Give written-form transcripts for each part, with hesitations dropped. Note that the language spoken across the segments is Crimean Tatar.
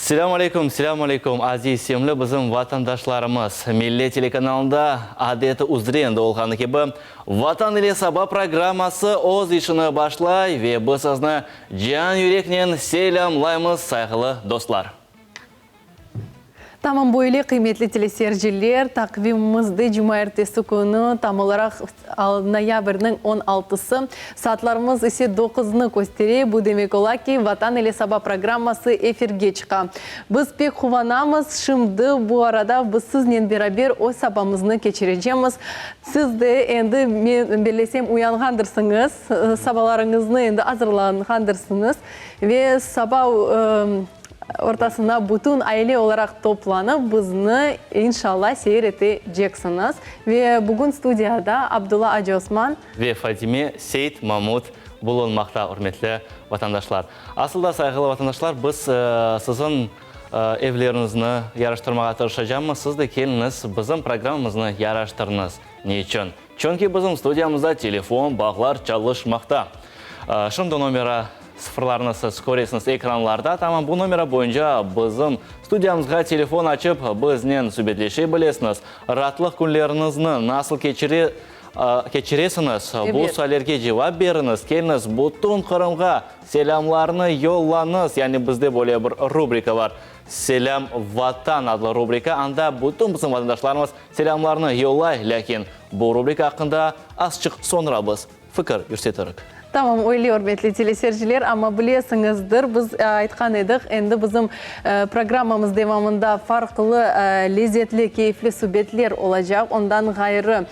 Selâm aleyküm, selâm aleyküm, aziz, sevimli bizim vatandaşlarımız! Millet telekanalında adeti üzre endi olğanı kibi, Vatan ile saba programması öz işini başlay ve biz sizni can-yüreknen selâmlaymız, sayğılı dostlar! Tamam böyle, qıymetli teleseyirciler, taqvimimizde cumaertesi künü, tam olaraq noyabrniñ on altısı, saatlarımız ise doquznı köstere, bu demek ola ki, Vatan ile saba programması efirge çıqa. Biz pek quvanamız, şimdi bu arada biz siznen beraber öz sabamıznı keçirecemiz. Siz de endi, men bellesem, uyanğandırsıñız, sabalarıñıznı endi azırlanğandırsıñız ve saba Ortasına bütün aile olaraq toplanıp, bizni, inşalla, seyir eteceksiñiz. Ve bugün studiyada Abdulla Acıosman. Ve Fatime Seit-Mamut bulunmaqta, ürmetli vatandaşlar. Asıl da, sayğılı vatandaşlar, biz siziñ evleriñizni yaraştırmağa tırışacağımız, siz de keliñiz, bizim programmamıznı yaraştırıñız. Ne içün? Çünki bizim studiyamızda telefon bağlar çalışmaqta. Şimdi nomera sıfırlarını siz köresiñiz ekranlarda. Tamam bu nomera boyunca bizim studiyamızğa telefon açıp, biznen subetleşe bilesiñiz. Raatlıq künleriñizni nasıl keçire keçiresiñiz? Bu suallerge cevap beriñiz. Keliñiz, bütün Qırımğa selâmlarnı yollañız. Yani bizde böyle bir rubrika bar. Selâm, Vatan adlı rubrika, anda bütün bizim vatandaşlarımız selâmlarını yollay, lâkin bu rubrika aqqında azçıq soñra biz fikir yürsetirik. Tamam, öyle, ürmetli teleseyirciler, amma bilesiñizdir, biz aytqan edik, endi bizim programmamız devamında farqlı, lezetli, keyfli subetler olacaq, ondan ğayrı,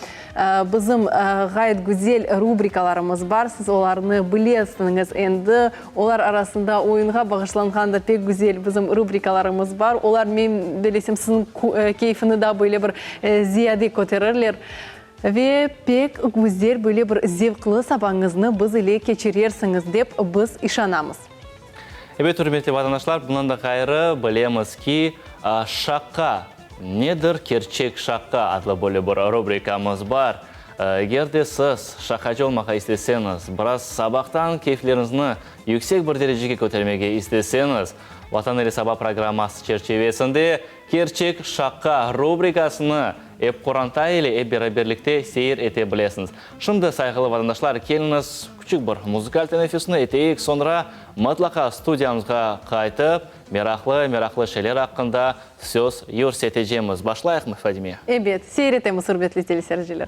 Bizim ğayet güzel rubrikalarımız bar, siz olarnı bilesiñiz endi. Olar arasında oyunğa bağışlanğan da pek güzel bizim rubrikalarımız bar. Olar, men bellesem, siziñ keyfini daa böyle bir ziyade köterirler. Ve pek güzel böyle bir zevqlı sabañıznı biz ile keçirersiñiz dep biz işanamız. Ebet, ürmetli vatandaşlar, bundan da ğayrı, bilemiz ki, Şaqa, nedir kerçek şaqa adlı böyle bir rubrikamız bar. Eger de siz şaqacı olmağa isteseñiz, biraz sabahtan keyfleriñizni yüksek bir derecege kötermege isteseñiz, Vatan ile saba programması çerçivesinde Kerçek şaqa rubrikasını ep qoranta ile, ep beraberlikte seyir ete bilesiñiz. Şimdi, sayğılı vatandaşlar, keliñiz, küçük bir muzıkal teneffüsni eteyik, soñra mıtlaqa studiyamızğa qaytıp, meraqlı, meraqlı şeyler aqqında söz yürsetecemiz. Başlayıqmı, Fadime? Ebet, seyir etemiz, ürmetli teleseyirciler.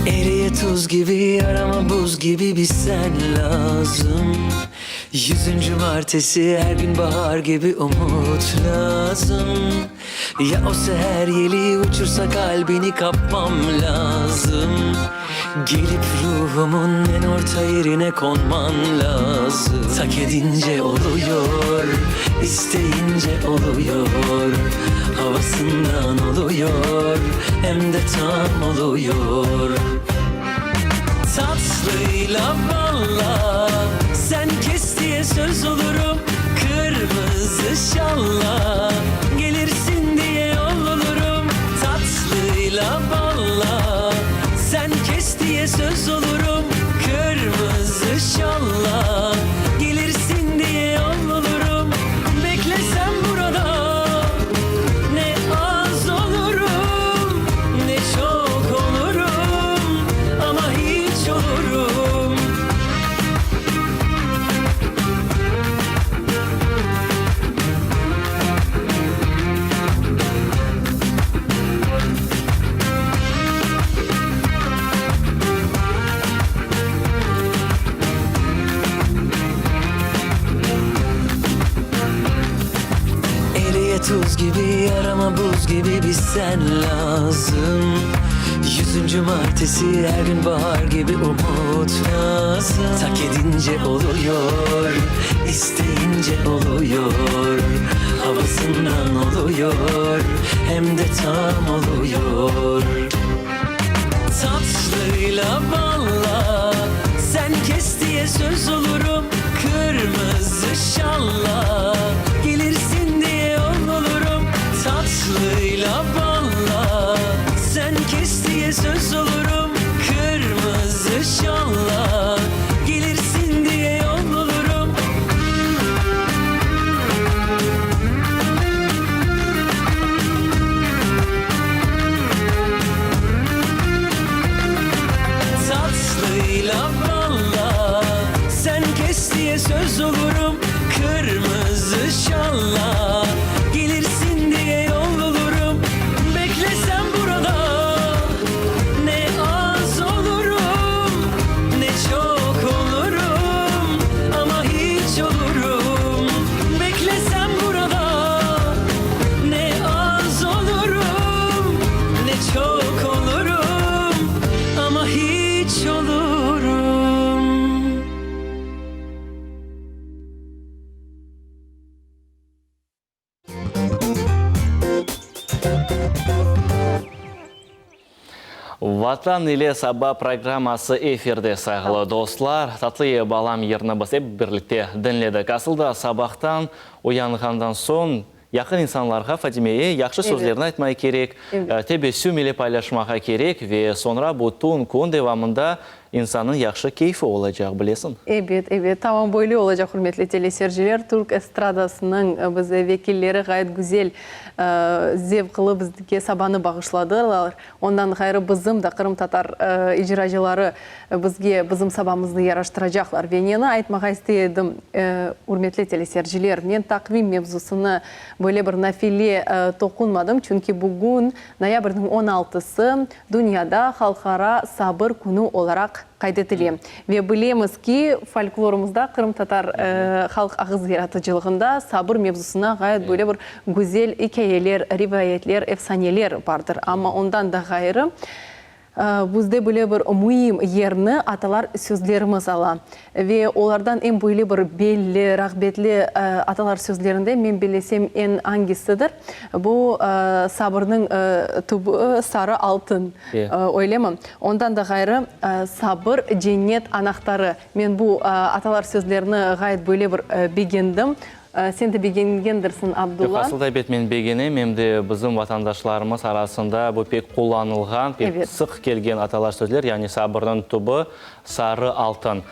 Eriye tuz kibi, yarama buz kibi bir sen lazım. Yüzün cumartesi, er gün bahar kibi umut lazım. Ya o seher yeli uçursa kalbini kapmam lazım. Gelip ruhumun en orta yerine konman lazım. Tak edince oluyor, isteyince oluyor. Havasından oluyor, hem de tam oluyor. Tatlıyla balla, sen kes diye söz olurum. Kırmızı şalla, gelirsin diye yol olurum. Tatlıyla balla, sen kes diye söz olurum. Kırmızı şalla, gelirsin diye yol olurum. Beklesem burada ne az olurum, ne çoq olurum, amma hiç olurum. Eriye tuz kibi, yarama buz kibi bir sen lazım. Yüzün cumartesi her gün bahar gibi umut lazım Tak edince oluyor, isteyince oluyor Havasından oluyor, hem de tam oluyor Tatlıyla balla Sen kes diye söz olurum Kırmızı şalla Gelirsin diye yol olurum Tatlıyla balla Sen kes diye söz olurum Kırmızı şalla Gelirsin diye yol olurum Tatlıyla balla Sen kes diye söz olurum Kırmızı şalla Gelirsin diye yol olurum Beklesem burada Ne az olurum Ne çok olurum Ama hiç olurum Beklesem burada ne az olurum ne çok olurum ama hiç olurum. Vatan ile saba programması efirde, sayğılı dostlar. Tatlı ye balam yırını biz ep birlikte diñledik. Asıl da sabahtan uyanğandan soñ yaqın insanlarğa, Fadimeye, yahşı sözlerni aytmay kerek, tebessüm ile paylaşmağa kerek ve soñra bütün kün devamında insannıñ yahşı keyfi olacaq, bilesiñ. Ebet, ebet, tamam böyle olacaq, ürmetli teleseyirciler. Türk estradasınıñ bize vekilleri ğayet güzel, zevqlı bizge sabanı bağışladılar. Ondan ğayrı bizim da qırımtatar icracıları bizge bizim sabamıznı yaraştıracaqlar. Ve neni aytmağa istey edim, ürmetli teleseyirciler, men taqvim mevzusını böyle bir nafile toqunmadım, çünki bugün, noyabrniñ on altısı, dünyada Halqara sabır künü olaraq qayd etile. Ve bilemiz ki, folklorımızda, qırımtatar halq ağız yaratıcılığında sabır mevzusına ğayet böyle bir güzel ikâyeler, rivayetler, efsaneler bardır. Amma ondan da ğayrı, bizde böyle bir müim yerni atalar sözlerimiz ala. Ve olardan eñ böyle bir belli, rağbetli atalar sözlerinden, men bellesem, eñ angisidir? Bu, sabırnıñ tübü sarı altın, öylemi? Ondan da ğayrı, sabır, cennet anahtarı. Men bu atalar sözlerini ğayet böyle bir begendim. Sen de begengendirsiñ, Abdulla. Yoq, asıl da ebet, men begenem, em de bizim vatandaşlarımız arasında bu pek qullanılğan, pek sıq kelgen atalar sözler, yani sabırnıñ tübü sarı altın.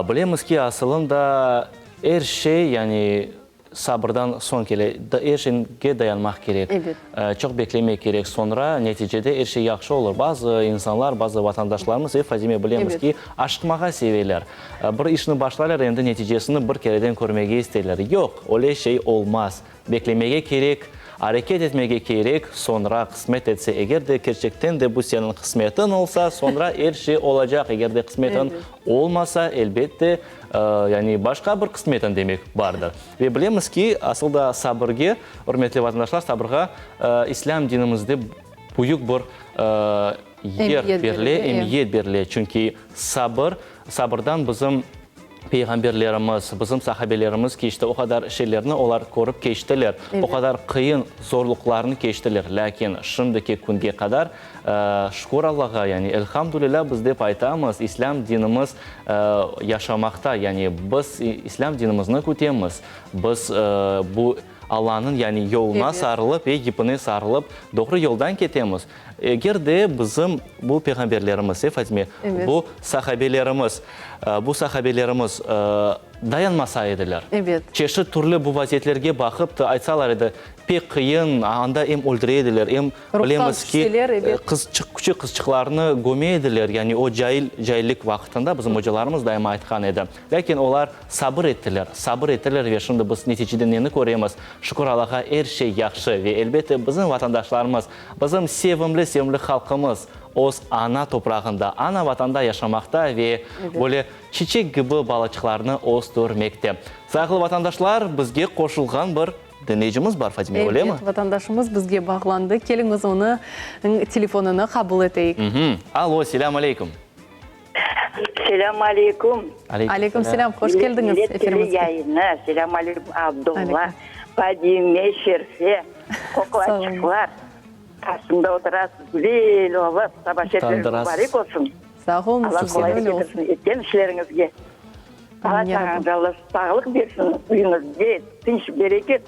Bilemiz ki, asılında er şey, yani sabırdan soñ kele, er şeyge dayanmaq kerek, çoq beklemek kerek, soñra neticede er şey yahşı olur. Bazı insanlar, bazı vatandaşlarımız, e, Fazime, bilemiz ki, aşıqmağa seveler. Bir işni başlaylar, endi neticesini bir kereden körmege isteyler. Yoq, öyle şey olmaz. Beklemege kerek, areket etmege kerek, soñra, qısmet etse, eger de kerçekten de bu seniñ qısmetiñ olsa, soñra er şey olacaq, eger de qısmetiñ olmasa, elbette, yani başqa bir qısmetiñ demek bardır. Ve bilemiz ki, asıl da sabırge, ürmetli vatandaşlar, sabırğa İslâm dinimizde büyük bir yer berile, emiyet berile. Çünki sabır, sabırdan bizim peyğamberlerimiz, bizim sahabelerimiz keçti, o qadar şeylerni olar körip keçtiler, o qadar qıyın zorluqlarnı keçtiler. Lâkin şimdiki künge qadar, şükür Allağa, yani elhamdülilâ biz dep aytamız, İslâm dinimiz yaşamaqta, yani biz İslâm dinimizni kütemiz, biz bu Allanıñ, yani yoluna sarılıp ve yipine sarılıp doğru yoldan ketemiz. Eger de bizim bu peyğamberlerimiz, e, Fatime, bu sahabelerimiz, bu sahabelerimiz dayanmasa ediler, çeşit türlü bu vaziyetlerge baqıp da aytsalar edi, pek qıyın, anda em öldüre ediler, em bilemiz ki, qızçıq, küçük qızçıqlarnı göme ediler, yani o cail, caillik vaqıtında bizim ocalarımız daima aytqan edi. Lâkin olar sabır ettiler, sabır ettiler ve şimdi biz neticede neni köremiz? Şükür Allağa, er şey yahşı ve elbette bizim vatandaşlarımız, bizim sevimli-sevimli halqımız öz ana toprağında, ana Vatanda yaşamaqta ve böyle çiçek kibi balaçıqlarını östürmekte. Sayğılı vatandaşlar, bizge qoşulğan bir. Diñleyicimiz bar, Fatime, öylemi? Ebet, vatandaşımız bizge bağlandı. Keliñiz, onıñ telefonını qabul eteyik. Alo, selâm aleyküm. Selâm aleyküm. Aleyküm selâm, hoş keldiñiz Millet efirimizge. teleyayını, selâm aleyküm Abdulla, Fadime, Şerfe, qoqlaçıqlar. Qasımda oturasız, güzel olıp, saba şerifleriñiz mubarek olsun. Sağ oluñız, Allah sizge de öyle qolaylık olsun. getirsin etken işleriñizge. Amin, ya Rabbim. Allah sağlıq bersin üyüñizge, tınç, bereket,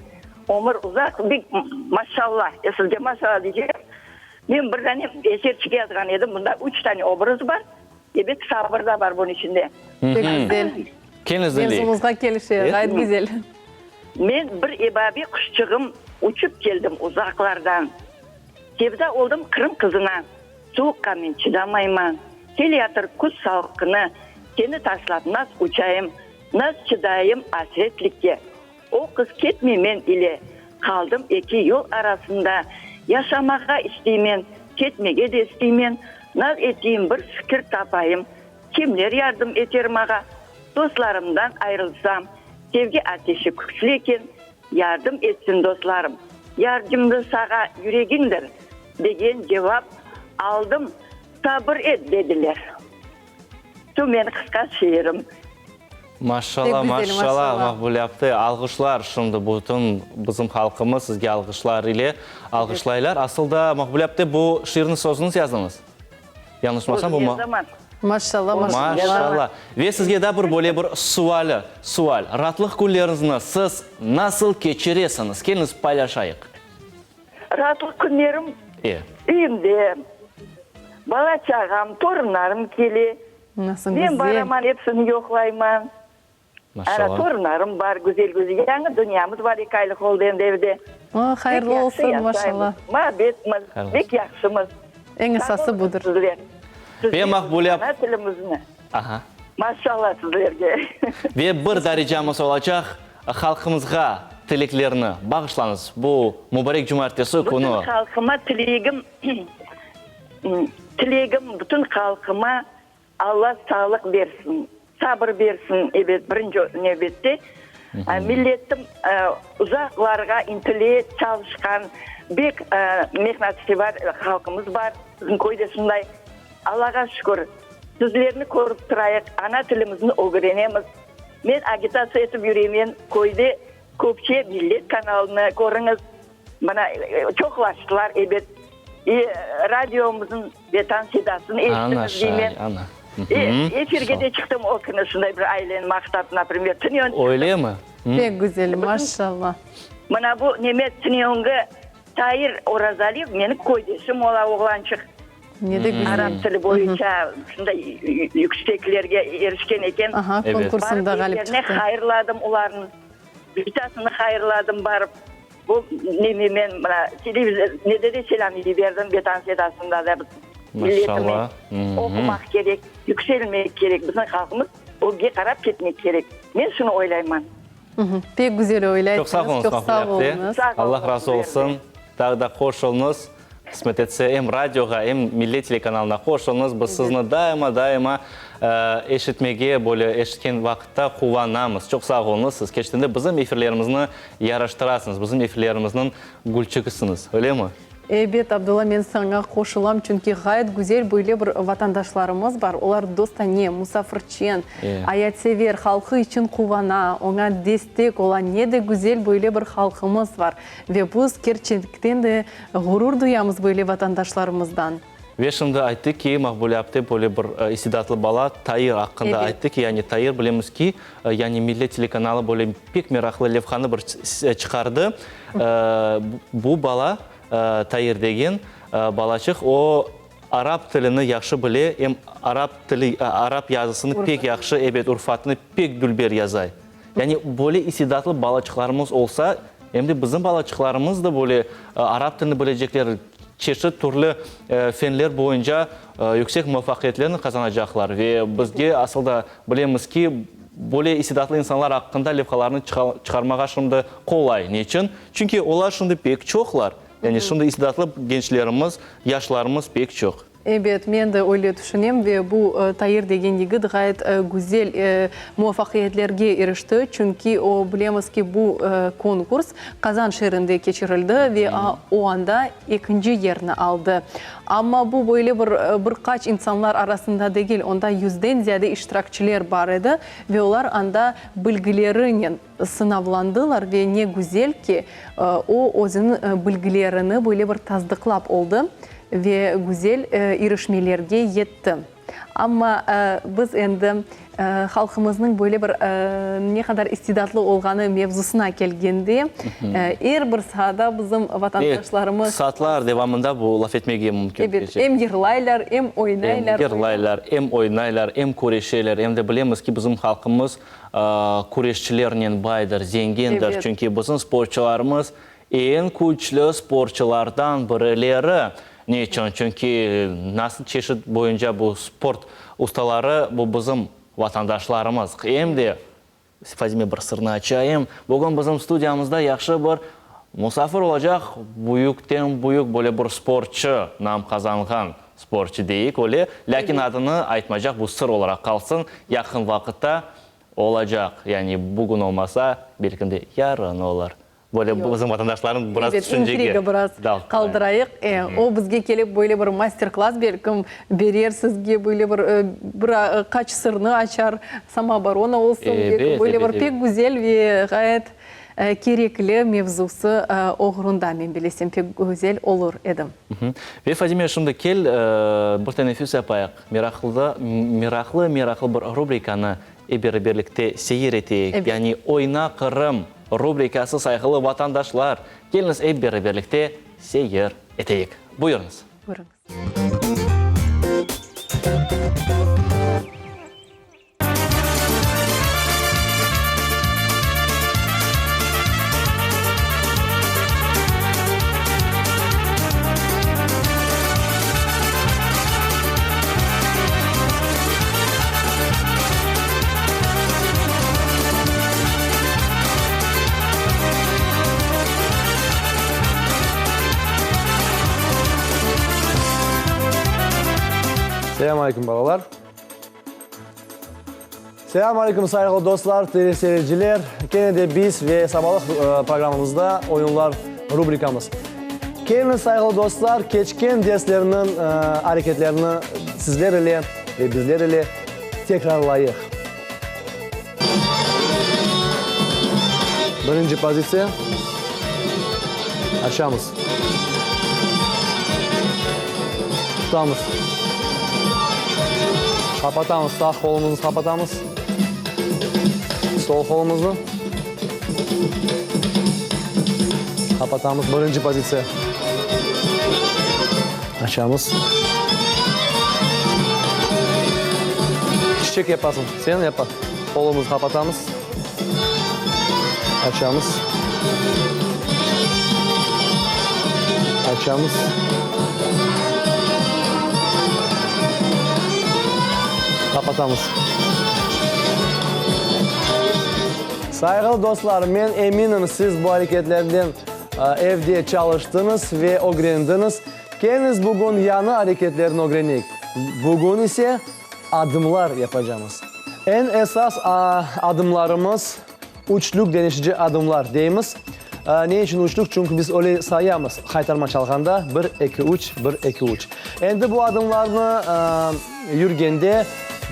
ömür uzaq, bek maşallah, sizge maşallah deycegim. Men bir dane eserçik yazğan edim, bunda üç tane obraz bar, ebet sabır da bar bunıñ içinde. Pek güzel. Keniz diñleyik. Mevzumızğa kelişe, ğayet güzel. Men bir ebabi quşçığım, uçıp keldim uzaqlardan. Sevda oldım Qırım qızına, suvuqqa men çıdamayman. Keleyatır küz salqını, seni taşlap naz uçayım, naz çıdayım asretlikke. O qız ketmey men ile, qaldım eki yol arasında. Yaşamağa isteymen, ketmege de isteymen, naz eteyim bir fikir tapayım, kimler yardım eter mağa? Dostlarımdan ayrılsam, sevgi ateşi küçlü eken, yardım etsin dostlarım. Yardımcı sağa yüregiñdir, degen cevap aldım, sabır et, dediler. Şu meni qısqa şiirim. Maşşala, Pek güzel, maşşala, maşşala. Maqbule apte, alğışlar şimdi bütün bizim halqımız sizge alğışlar ile alğışlaylar. Asıl da, Maqbule apte, bu şiirni siz özüñiz yazdıñız? Yañlışmasam, bu Özüm yazaman. Maşşala, maşşala. Maşşala. Ve sizge daa bir böyle bir suali, sual. Ratlıq künleriñizni siz nasıl keçiresiñiz? Keliñiz paylaşayıq. Ratlıq künlerim E. üyümde, bala-çağam, torunlarım kele. Nasıl Men güzel. baraman, episini yoqlayman. Ana, Maşşala. torunlarım bar, güzel-güzel. Yañı dünyamız bar, eki aylıq oldı endi evde. O, Pek hayırlı yahşı olsun, yaşaymız, maşşala. muabbetmiz, Hayırlı pek yahşımız. Eñ Sağ esası oluñız budır. sizler. Ve Sizler Maqbule ana tilimizni. Aha. Maşşalla sizlerge. Ve bir daa ricamız olacaq, halqımızğa tileklerni bağışlañız bu mubarek cumaertesi künü. Bütün halqıma tilegim, tilegim bütün halqıma Alla sağlıq bersin, sabır bersin, ebet, birinci nevbette. Milletim uzaqlarğa intile, çalışqan, bek mehnatsever halqımız bar, bizim köyde şunday. Allağa şükür, sizlerni körip turayıq, ana tilimizni ögrenemiz. Men agitatsiya etip yüremen, köyde köpçe Millet kanalını körüñiz. Mına, çoqlaştılar, ebet. E, radiomıznıñ Vetan sedasını eşitiñiz deymen. Ana, şay, ana. E, efirge de çıqtım o künü, şunday bir aileni maqtap, naprimer, tünevin çıqtım. Öylemi? Pek güzel, maşallah. Mına bu neme tünevıngi Tair Orazaliyev menim köydeşim ola, oğlançıq. Ne de güzel. Arap tili boyunca şunday yükseklerge erişken eken. Aha, konkursında Barıp ğalip evlerine çıqtı. hayırladım olarnı. Bitasını hayırladım barıp. Bu neme men mına televizor nede de selâm yiberdim, Vetan sedasında da milletime oqumaq kerek, yükselmek kerek, bizim halqımız ögge qarap ketmek kerek. Men şunı oylayman. Pek güzel oylaysıñız. Çoq sağ oluñız, Çoq sağ Maqbule apte. oluñız. Allah razı olsun. Daa da hoş oluñız. Qısmet etse, em radioğa, em Millet telekanalına hoş oluñız. Biz sizni daima, daima eşitmege, böyle eşitken vaqıtta quvanamız. Çoq sağ oluñız. Siz kerçekten de bizim efirlerimizni yaraştırasıñız, bizim efirlerimizniñ gülçigisiñiz, öylemi? Ebet, Abdulla, men saña qoşulam, çünki ğayet güzel böyle bir vatandaşlarımız bar, olar dostane, musafirçen, ayatsever, halqı içün quvana, oña destek ola, ne de güzel böyle bir halqımız bar. Ve biz kerçekten de ğurur duyamız böyle vatandaşlarımızdan. Ve şimdi ayttı ki, Maqbule apte böyle bir istidatlı bala, Tair aqqında ayttı ki, yani Tair bilemiz ki, yani Millet telekanalı böyle pek meraqlı levhanı bir çıqardı. Bu bala, Tair degen balaçıq, o arap tilini yahşı bile, em arap tili, arap yazısını pek yahşı, ebet, urufatını pek dülber yazay. Yani böyle istidatlı balaçıqlarımız olsa, em de bizim balaçıqlarımız da böyle arap tilini bilecekler, çeşit türlü fenler boyunca yüksek muvafaqiyetlerni qazanacaqlar. Ve bizge asıl da bilemiz ki, böyle istidatlı insanlar aqqında levhalarnı çıqarmağa şimdi qolay. Neçün? Çünki olar şimdi pek çoqlar. Yani şimdi istidatlı gençlerimiz, yaşlarımız pek çoq. Ebet, men de öyle tüşünem ve bu Tair degen yigit ğayet güzel muvafaqiyetlerge irişti, çünki o, bilemiz ki, bu konkurs Qazan şeerinde keçirildi ve o anda ekinci yerni aldı. Amma bu böyle bir bir qaç insanlar arasında degil, onda yüzden ziyade iştirakçiler bar edi ve olar anda bilgilerinen sınavlandılar ve ne güzel ki, o, özüniñ bilgilerini böyle bir tasdıqlap oldı ve güzel irişmelerge yetti. Amma biz endi halqımıznıñ böyle bir ne qadar istidatlı olğanı mevzusına kelgende, er bir saada bizim vatandaşlarımız. Saatlar devamında bu laf etmege mümkün. Ebet, em yırlaylar, em oynaylar. Em yırlaylar, em oynaylar, em küreşeler, em de bilemiz ki, bizim halqımız küreşçilernen baydır, zengindir. Çünki bizim sportçularımız eñ küçlü sportçulardan birileri. Ne içün? Çünki nasıl çeşit boyunca bu sport ustaları, bu bizim vatandaşlarımız. Em de, Fazime, bir sırnı açayım, bugün bizim studiyamızda yahşı bir musafir olacaq, büyükten-büyük böyle bir sportçu, nam qazanğan sportçu deyik öyle, lâkin adını aytmacaq, bu sır olaraq qalsın, yaqın vaqıtta olacaq, yani bugün olmasa, belki de yarın olur. Böyle bizim vatandaşlarnı biraz Ebet, tüşüncege intriga biraz daltmayıq. qaldırayıq. E, o bizge kelip böyle bir master-klass belkim berer sizge, böyle bir, bir qaç sırnı açar, samooborona olsun, belki Ebet, böyle bir ebet, ebet. pek güzel ve ğayet kerekli mevzusı oğrunda, men bilesem, pek güzel olur edi. Ve Fazime, şimdi kel, bir teneffüs yapayıq, meraqlı, meraqlı bir rubrikanı ep beraberlikte seyir eteyik, yani Oyna, Qırım! Rubrikası Sayğılı vatandaşlar, keliñiz ep beraberlikte seyir eteyik. Buyurıñız. Buyurıñız. Selâm aleyküm, balalar! Selâm aleyküm, sayğılı dostlar, teleseyirciler! Kene de biz ve sabalıq programmamızda oyunlar rubrikamız. Keliñiz, sayğılı dostlar, keçken derslerniñ areketlerini sizler ile ve bizler ile tekrarlayıq. Birinci pozitsiya. Açamız. Tutamız. Qapatamız. Sağ qolumıznı qapatamız. Sol qolumıznı. Qapatamız. Birinci pozitsiya. Açamız. Çiçek yapasıñ. Sen yapa. Qolumıznı qapatamız. Açamız. Açamız. Qapatamız. Sayğılı dostlar, men eminim, siz bu areketlerden evde çalıştıñız ve ögrendiñiz. Keliñiz, bugün yañı areketlerni ögreneyik. Bugün ise adımlar yapacamız. Eñ esas adımlarımız, üçlük deñişici adımlar deymiz. Ne içün üçlük? Çünki biz öyle sayamız, qaytarma çalğanda, bir, eki, üç, bir, eki, üç. Endi bu adımlarnı yürgende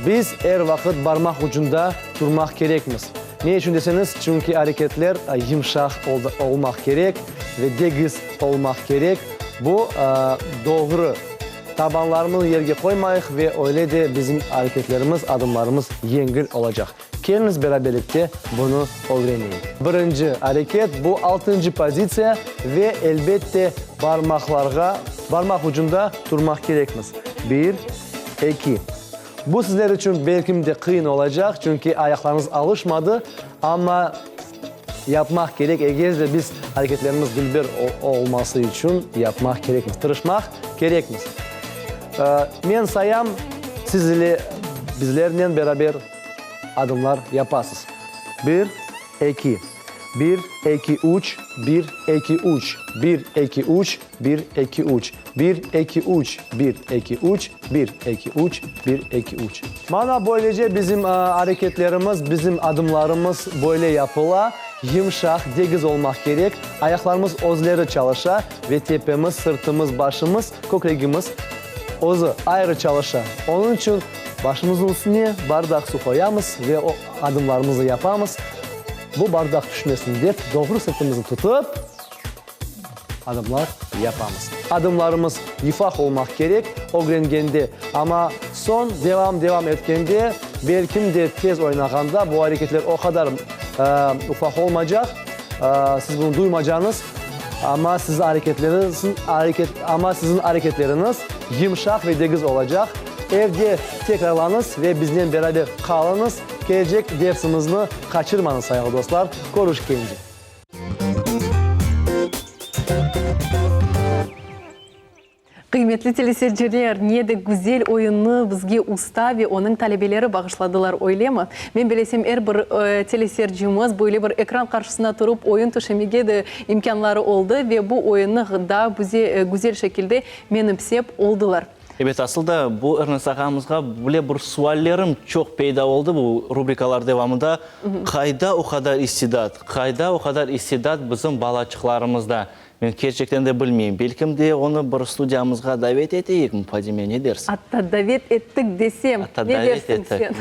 biz er vaqıt barmaq ucunda turmaq kerekmiz. Ne içün deseñiz, çünki areketler yımşaq olmaq kerek ve degiz olmaq kerek. Bu doğru. Tabanlarımıznı yerge qoymayıq ve öyle de bizim areketlerimiz, adımlarımız yengil olacaq. Keliñiz beraberlikte bunı ögreneyik. Birinci areket, bu altıncı pozitsiya ve, elbette, barmaqlarğa, barmaq ucunda turmaq kerekmiz. Bir, eki. Bu sizler içün belkim de qıyın olacaq, çünki ayaqlarıñız alışmadı, amma yapmaq kerek, eger de biz areketlerimiz dülber olması içün yapmaq kerekmiz, tırışmaq kerekmiz. Men sayam, siz ile bizlernen beraber adımlar yapasız. Bir, eki. Bir, eki, üç, bir, eki, üç, bir, eki, üç, bir, eki, üç, bir, eki, üç, bir, eki, üç, bir, eki, üç, bir, eki, üç. Mana böylece bizim areketlerimiz, bizim adımlarımız böyle yapıla, yımşaq, degiz olmaq kerek, ayaqlarımız özleri çalışa ve tepemiz, sırtımız, başımız, kökregimiz özü ayrı çalışa. Onıñ içün başımıznıñ üstüne bardaq su qoyamız ve o adımlarımıznı yapamız. Bu bardaq tüşmesin dep, doğru sırtımıznı tutıp, adımlar yapamız. Adımlarımız yufaq olmaq kerek ögrengende, amma soñ devam-devam etkende, belkim de tez oynağanda bu areketler o qadar ufaq olmaycaq, siz bunı duymacañız, amma siz amma siziñ areketleriñiz yımşaq ve degiz olacaq. Evde tekrarlañız ve biznen beraber qalıñız. Kelecek dersimizni qaçırmañız, sayğılı dostlar. Körüşkence! Qıymetli teleseyirciler, ne de güzel oyunnı bizge usta ve onıñ talebeleri bağışladılar, öylemi? Men bilesem, er bir teleseyircimiz böyle bir ekran qarşısına turıp oyun tüşemege de imkânları oldı ve bu oyunnı daa güzel şekilde menimsep oldılar. Ebet, asıl da bu Ernest ağamızğa bile bir suallerim çoq peyda oldı bu rubrikalar devamında. Qayda o qadar istidat? Qayda o qadar istidat bizim balaçıqlarımızda? Men kerçekten de bilmeyim. Belkim de onı bir studiyamızğa davet eteyikmi, Fadime, ne dersiñ? Atta davet ettik desem, Atta ne davet dersiñ ettik. sen?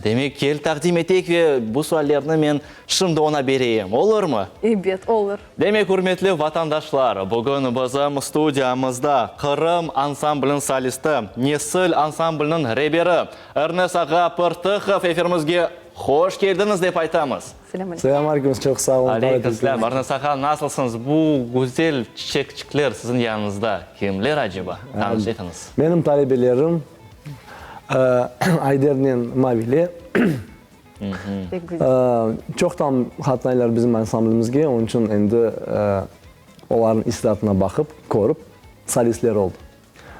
Demek, kel taqdim eteyik ve bu suallerni men şimdi oña bereyim. Olurmı? Ebet, olur. Demek, ürmetli vatandaşlar, bugün bizim studiyamızda Qırım ansambliniñ solisti, Nesil ansambliniñ reberi Ernes ağa Pırtıhov efirimizge hoş keldiñiz dep aytamız. Selâm aleyküm, çoq sağ olun. Aleyküm selâm, Ernes ağa, nasılsıñız? Bu güzel çiçekçikler siziñ yanıñızda kimler aceba? Tanış etiñiz. Menim talebelerim, Aydernen Mavile. Pek güzel. Çoqtan qatnaylar bizim ansamblimizge, onıñ içün endi olarnıñ istidatına baqıp, körip, solistler oldı.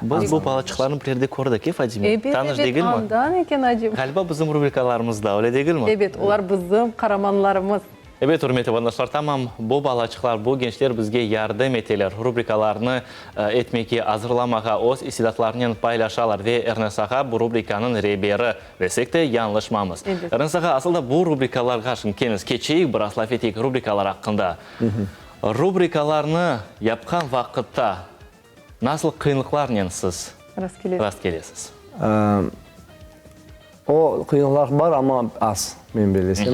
Biz bu balaçıqlarnı bir yerde kördik, e, Fadime? Ebet, Tanış ebet, degilmi? andan eken aceba? Ğaliba bizim rubrikalarımızda, öyle degilmi? Ebet, olar bizim qaramanlarımız. Ebet, ürmetli vatandaşlar, tamam bu balaçıqlar, bu gençler bizge yardım eteler, rubrikalarnı etmege, azırlamağa, öz istidatlarınen paylaşalar ve Ernes ağa bu rubrikanıñ reberi, desek de yañlışmamız. Ebet. Ernes ağa, asıl da bu rubrikalarğa şimdi keliñiz, keçeyik, biraz laf eteyik rubrikalar aqqında. Rubrikalarnı yapqan vaqıtta Nasıl qıyınlıqlarnen siz rast kelesiz? O qıyınlıqlar bar, amma az, men bellesem.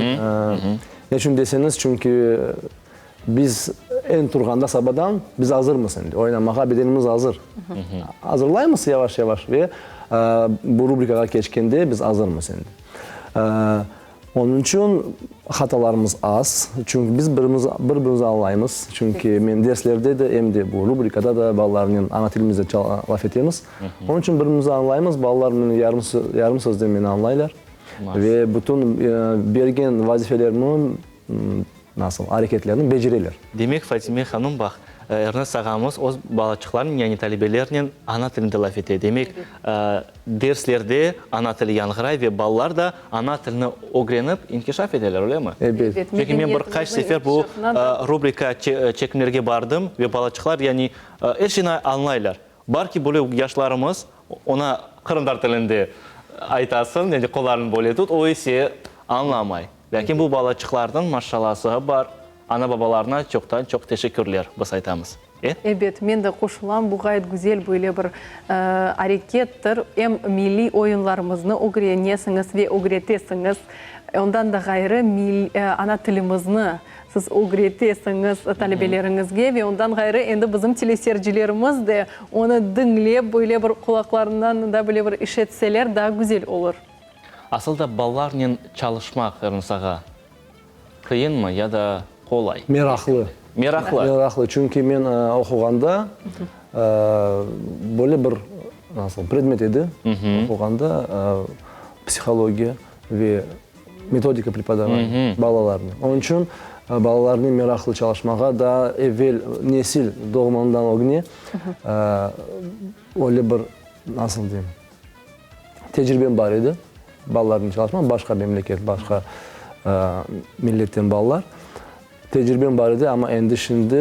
Neçün deseñiz, çünki biz eñ turğanda sabadan biz azırmız endi oynamağa, bedenimiz azır. Azırlaymız yavaş-yavaş ve bu rubrikağa keçkende biz azırmız endi. Onıñ içün hatalarımız az, çünki biz birimiz bir-birimizni añlaymız. Çünki men derslerde de, em de bu rubrikada da balalarnen ana tilimizde laf etemiz. Onıñ içün bir-birimizni añlaymız, balalar meni yarım yarım sözden meni añlaylar. Ve bütün bergen vazifelerimi, nasıl, areketlerni becereler. Demek, Fatime hanım, baq, Ernest ağamız öz balaçıqlarnen, yani talebelernen ana tilinde laf ete. Demek, derslerde ana tili yañğıray ve balalar da ana tilini ögrenip inkişaf eteler, öylemi? Ebet. Çünki men bir qaç sefer bu rubrika çekimlerge bardım ve balaçıqlar, yani er şeyni añlaylar. Bar ki, böyle yaşlarımız, oña qırımtatar tilinde aytasıñ, yani qollarını böyle tut, o ise añlamay. Lâkin bu balaçıqlarnıñ maşalası bar, ana-babalarına çoqtan-çoq teşekkürler biz aytamız. E? Ebet, men de qoşulam, bu ğayet güzel böyle bir arekettir. Em milliy oyunlarımıznı ögrenesiñiz ve ögretesiñiz, ondan da ğayrı ana tilimizni siz ögretesiñiz talebeleriñizge ve ondan ğayrı endi bizim teleseyircilerimiz de onı diñlep, böyle bir qulaqlarından da böyle bir işitseler daa güzel olur. Asıl da balalarnen çalışmaq, Ernest ağa, qıyınmı ya da qolay? Meraqlı. Meraqlı. Meraqlı, çünki men oquğanda böyle bir, nasıl, predmet edi, oquğanda psihologiya ve metodika prepodavaniya balalarnen. Onıñ içün balalarnen meraqlı çalışmağa daa evel nesil doğmandan ögne öyle bir, nasıl deyim, Tecribem bar edi, balalarnen çalışmaq, başqa memleket, başqa milletten balalar. Tecribem bar edi, amma endi şimdi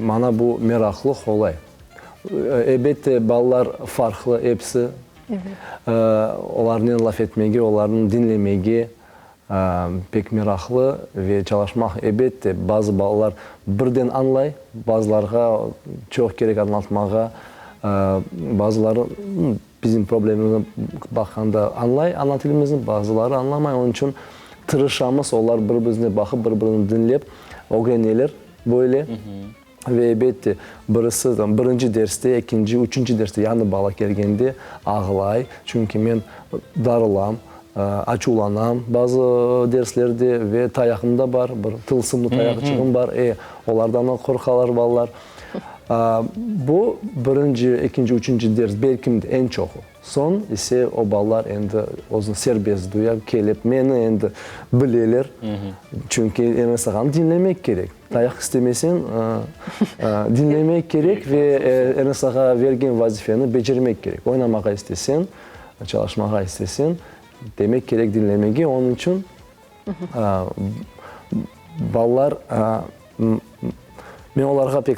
maña bu meraqlı, qolay. Elbette, balalar farqlı episi. Olarnen laf etmege, olarnı diñlemege pek meraqlı ve çalışmaq. Elbette, bazı balalar birden añlay, bazılarğa çoq kerek añlatmağa, bazıları bizim problemimizni baqqanda añlay ana tilimizni, bazıları añlamay. Onıñ içün tırışamız, olar bir-birisine baqıp, bir-birini diñlep ögreneler böyle. Ve elbette, birisi tam birinci derste, ekinci, üçünci derste yañı bala kelgende ağlay, çünki men darılam, açuvlanam bazı derslerde ve tayağım da bar, bir tılsımlı tayaqçığım bar, e, olardan da qorqalar balalar. Bu birinci, ekinci, üçünci ders, belkim de eñ çoqu. Soñ ise o balalar endi özüni serbest duya, kelip meni endi bileler, çünki Ernes ağanı diñlemek kerek. Tayaq istemeseñ, diñlemek kerek ve Ernes ağa bergen vazifeni becermek kerek. Oynamağa isteseñ, çalışmağa isteseñ, demek kerek diñlemege. Onıñ içün balalar, men olarğa pek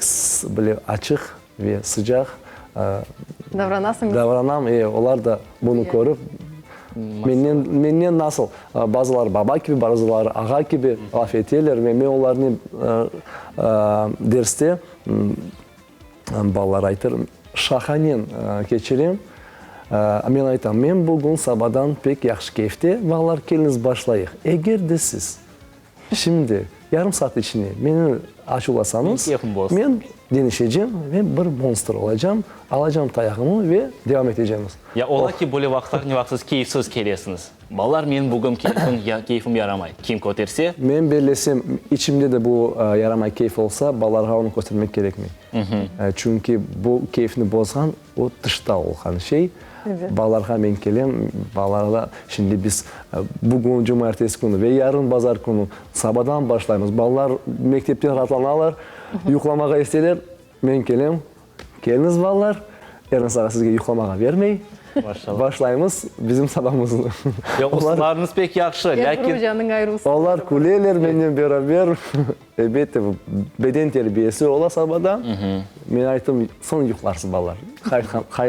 böyle açıq ve sıcaq Davranasıñız? Davranam, e, olar da bunı körip, mennen, mennen nasıl, bazıları baba kibi, bazıları ağa kibi laf eteler ve men olarnen derste, balalar aytır, şaqanen keçirem. Men aytam, men bugün sabadan pek yahşı keyfte, balalar, keliñiz başlayıq. Eger de siz Şimdi, yarım saat içinde meni açuvlasañız, men deñişecem ve bir monstr olacam, alacam tayağımı ve devam etecemiz. Ya ola ki, böyle vaqıtlar ne vaqıt siz keyfsiz kelesiñiz? Balalar, menim bugün keyfim, keyfim yaramay. Kim köterse? Men bellesem, içimde de bu yaramay keyf olsa, balalarğa onı köstermek kerekmey. Çünki bu keyfni bozğan O tışta olğan şey. Balalarğa men kelem, balalarğa şimdi biz bugün cumaertesi künü ve yarın bazar künü sabadan başlaymız. Balalar mektepten ratlanalar, yuqlamağa isteyler. Men kelem, keliñiz balalar, Ernest ağa sizge yuqlamağa vermey. Başlaymız bizim sabamıznı. Yoq, ussullarıñız pek yahşı, lâkin. Olar küleler mennen beraber. Elbette, beden terbiyesi ola sabada. Men ayttım, soñ yuqlarsız, balalar.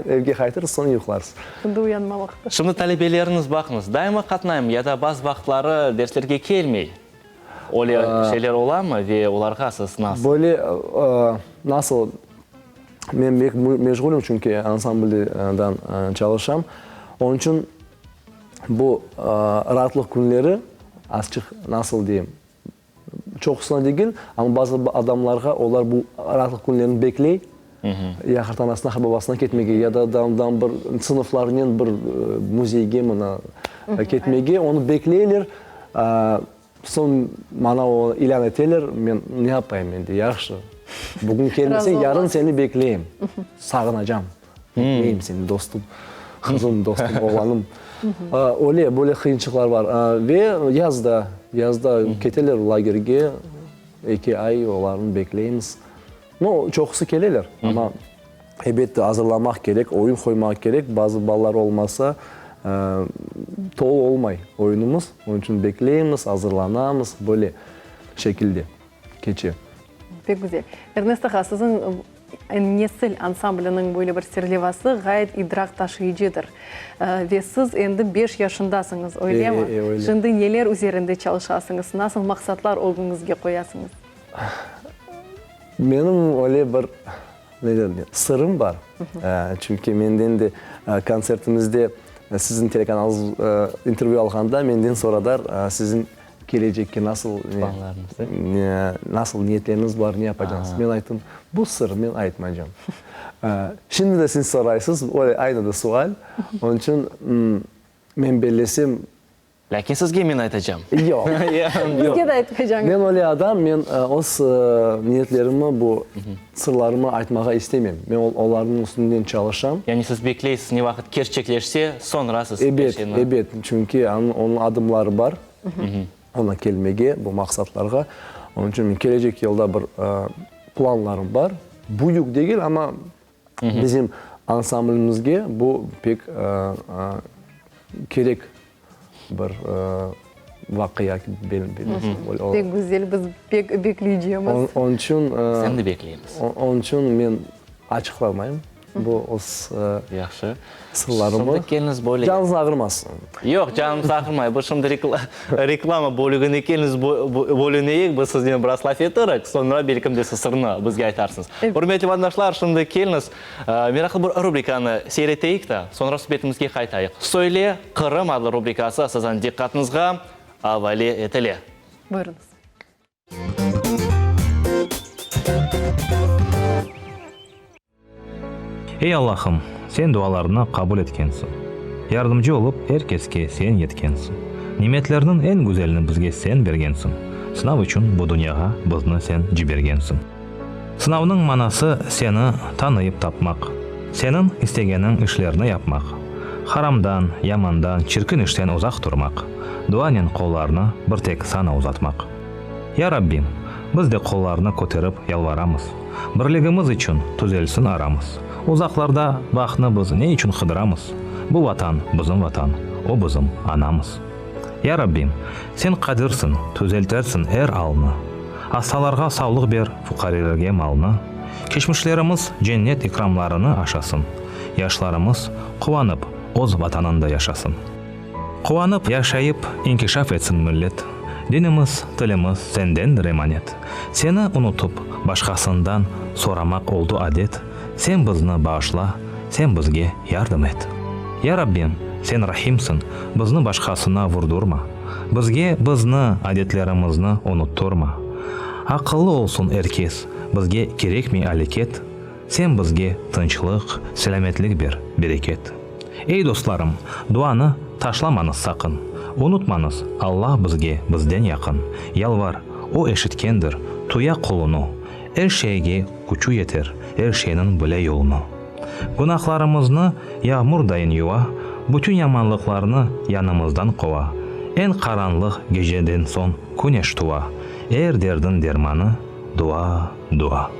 Evge qaytırız, soñ yuqlarsız. Şimdi uyanma vaqtı. Şimdi talebeleriñiz, baqıñız, daima qatnaymı ya da bazı vaqıtları derslerge kelmey? Öyle şeyler olamı ve olarğa siz nasıl? Böyle, nasıl, men pek meşğulim, çünki ansambldan çalışam. Onıñ içün bu raatlıq künleri azçıq, nasıl deyim, Çoqusına degil, amma bazı adamlarğa olar bu raatlıq künlerini bekley, ya qartanasına, qartbabasına ketmege, ya da damdan bir sınıflarnen bir müzeyge mına ketmege, onı bekleyler. Soñ maña o ilân eteler, men ne yapayım endi, yahşı, bugün kelmeseñ, yarın seni bekleyim, sağınacam, bekleyim seni, dostum, qızım, dostum, oğlanım. Öyle, böyle qıyınçıqlar bar. Ve yazda, yazda keteler lagerge, eki ay olarnı bekleymiz. No, çoqusı keleler, amma elbette azırlamaq kerek, oyun qoymaq kerek. Bazı balalar olmasa, tolu olmay oyunımız. Onıñ içün bekleymiz, azırlanamız, böyle şekilde keçe. Pek güzel. Ernest ağa, siziñ Nesil ansambliniñ böyle bir serlevası ğayet idraq taşıyıcıdır. Ve siz endi beş yaşındasıñız, öylemi? E, öyle. Şimdi neler üzerinde çalışasıñız, nasıl maqsatlar ögüñizge qoyasıñız? Menim öyle bir, ne derler, sırım bar. Çünki menden de kontsertimizde siziñ telekanalıñız intervyu alğanda menden soradar, siziñ Kelecekke nasıl nasıl niyetleriñiz bar, ne yapacaqsız? Men ayttım, bu sır, men aytmaycam. Şimdi de siz soraysız, öyle aynı da sual. Onıñ içün men bellesem. Lâkin sizge men aytacam. Yoq. Bizge de aytmaycañız. Men öyle adam, men öz niyetlerimi, bu sırlarımı aytmağa istemem. Men olarnıñ üstünden çalışam. Yani siz bekleysiz, ne vaqıt kerçekleşse, soñra siz er Ebet, şeyni. ebet. Çünki onıñ adımları bar. Oña kelmege, bu maqsatlarğa. Onıñ içün men kelecek yılda bir planlarım bar. Büyük degil, amma bizim ansamblimizge bu pek kerek bir. Vaqia ola. Pek güzel, biz pek bekleycemiz. Onıñ içün. Sen de bekleymiz. Onıñ içün men açıqlamayım bu öz Yahşı. sırlarımı. Şimdi keliñiz böyle. Canıñız ağırmasın. Yoq, canımız ağırmay. Biz şimdi reklama bölügine keliñiz bölüneyik, biz siznen biraz laf etirik, soñra belkim de siz sırnı bizge aytarsıñız. Ürmetli vatandaşlar, şimdi keliñiz meraqlı bir rubrikanı seyir eteyik da, soñra subetimizge qaytayıq. Söyle, Qırım adlı rubrikası siziñ diqqatıñızğa avale etile. Buyurıñız. Ey Allahım, Sen dualarnı qabul etkensiñ, Yardımcı olıp er keske Sen yetkensiñ. Nimetlerniñ eñ güzelini bizge Sen bergensiñ, Sınav içün bu dünyağa bizni Sen cibergensiñ. Sınavnıñ manası seni tanıyıp tapmaq, Seniñ istegeniñ işlerni yapmaq, Haramdan, yamandan, çirkin işten uzaq turmaq, Duanen qollarnı bir tek Saña uzatmaq. Ya Rabbim, biz de qollarnı köterip yalvaramız, Birligimiz içün tüzelsin aramız. Uzaqlarda bahtnı biz ne içün qıdıramız? Bu Vatan, bizim Vatan, o bizim anamız. Ya Rabbim, Sen qadirsiñ, tüzeltersiñ er alnı. Hastalarğa savlıq ber, fuqarelerge malnı. Keçmişlerimiz cennet ikramlarını aşasın, yaşlarımız quvanıp öz Vatanında yaşasın. Quvanıp yaşayıp inkişaf etsin millet. Dinimiz, tilimiz sendendir emanet. Seni unutıp, başqasından soramaq oldu adet, Sen bizni bağışla, sen bizge yardım et. Ya Rabbim, sen Rahimsiñ, bizni başqasına vurdurma. Bizge bizni, adetlerimizni unutturma. Aqıllı olsun er kes, bizge kerekmey aleket, Sen bizge tınçlıq, selâmetlik ber, bereket. Ey dostlarım, duanı taşlamañız saqın, Unutmañız, Alla bizge bizden yaqın. Yalvar, O eşitkendir, tuya qulunu, Er şeyge küçü yeter, er şeyniñ bile yolunu. Günahlarımıznı yağmurdayın yuva, Bütün yamanlıqlarnı yanımızdan qova. Eñ qaranlıq geceden soñ küneş tuva, Er derdiñ dermanı, dua, dua.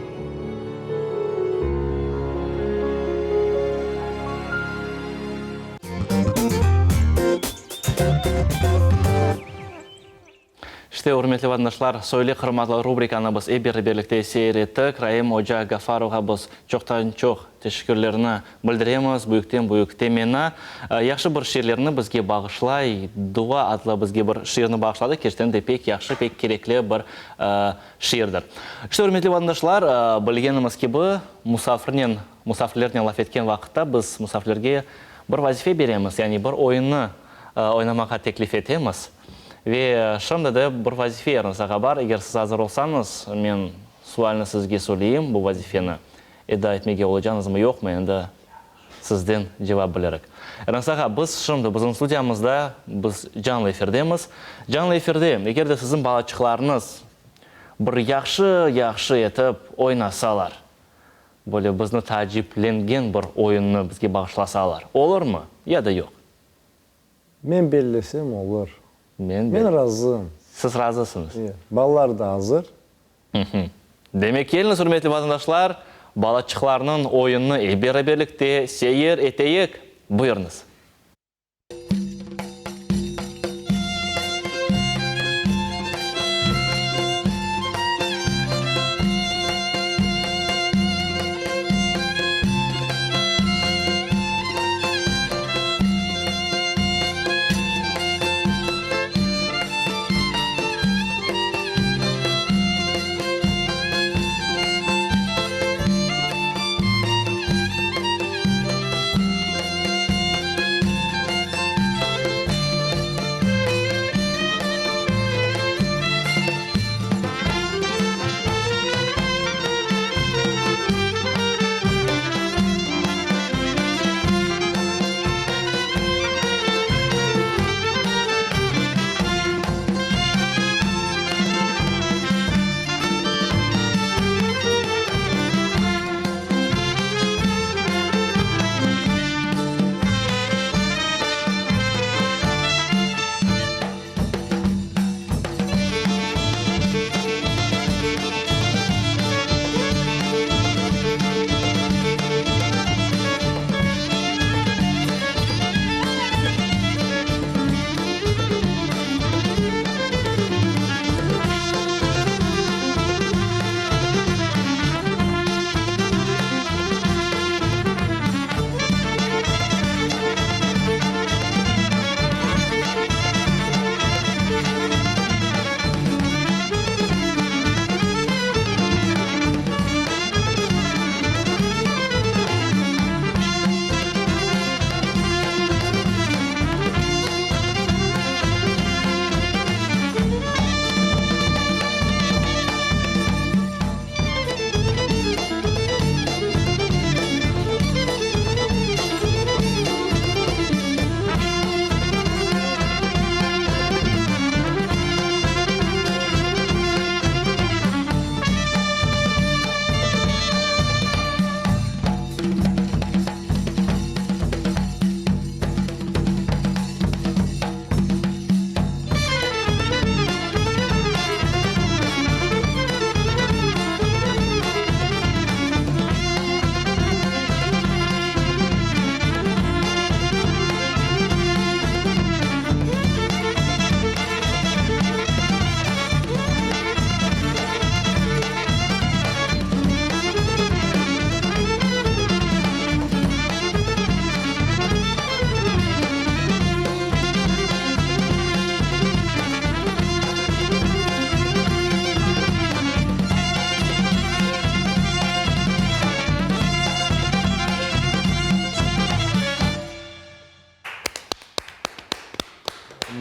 İşte, ürmetli vatandaşlar, Söyle Qırım adlı rubrikanı biz ep beraberlikte seyir ettik. Raim oca Gafarovğa biz çoqtan-çoq teşekkürlerni bildiremiz, büyükten-büyük temenna. Yahşı bir şiirlerni bizge bağışlay, Dua adlı bizge bir şiirni bağışladı, kerçekten de pek yahşı, pek kerekli bir şiirdir. İşte, ürmetli vatandaşlar, bilgenimiz kibi, musafirnen, musafirlernen laf etken vaqıtta biz musafirlerge bir vazife beremiz, yani bir oyunnı oynamağa teklif etemiz. Ve şimdi de bir vazife yeriñizge bar. Eger siz azır olsañız, men sualni sizge söyleyim, bu vazifeni eda etmege olacañızmı, yoqmı, endi sizden cevap bilirik. Ernest ağa, biz şimdi bizim studiyamızda, biz canlı efirdemiz. Canlı efirde, eger de siziñ balaçıqlarıñız bir yahşı-yahşı etip oynasalar, böyle bizni taaciplengen bir oyunnı bizge bağışlasalar, olurmı ya da yoq? Men bellesem olur. Men razım. Siz razısıñız? E, balalar da azır. Demek, keliñiz, ürmetli vatandaşlar, balaçıqlarnıñ oyunını ep beraberlikte seyir eteyik. Buyurıñız.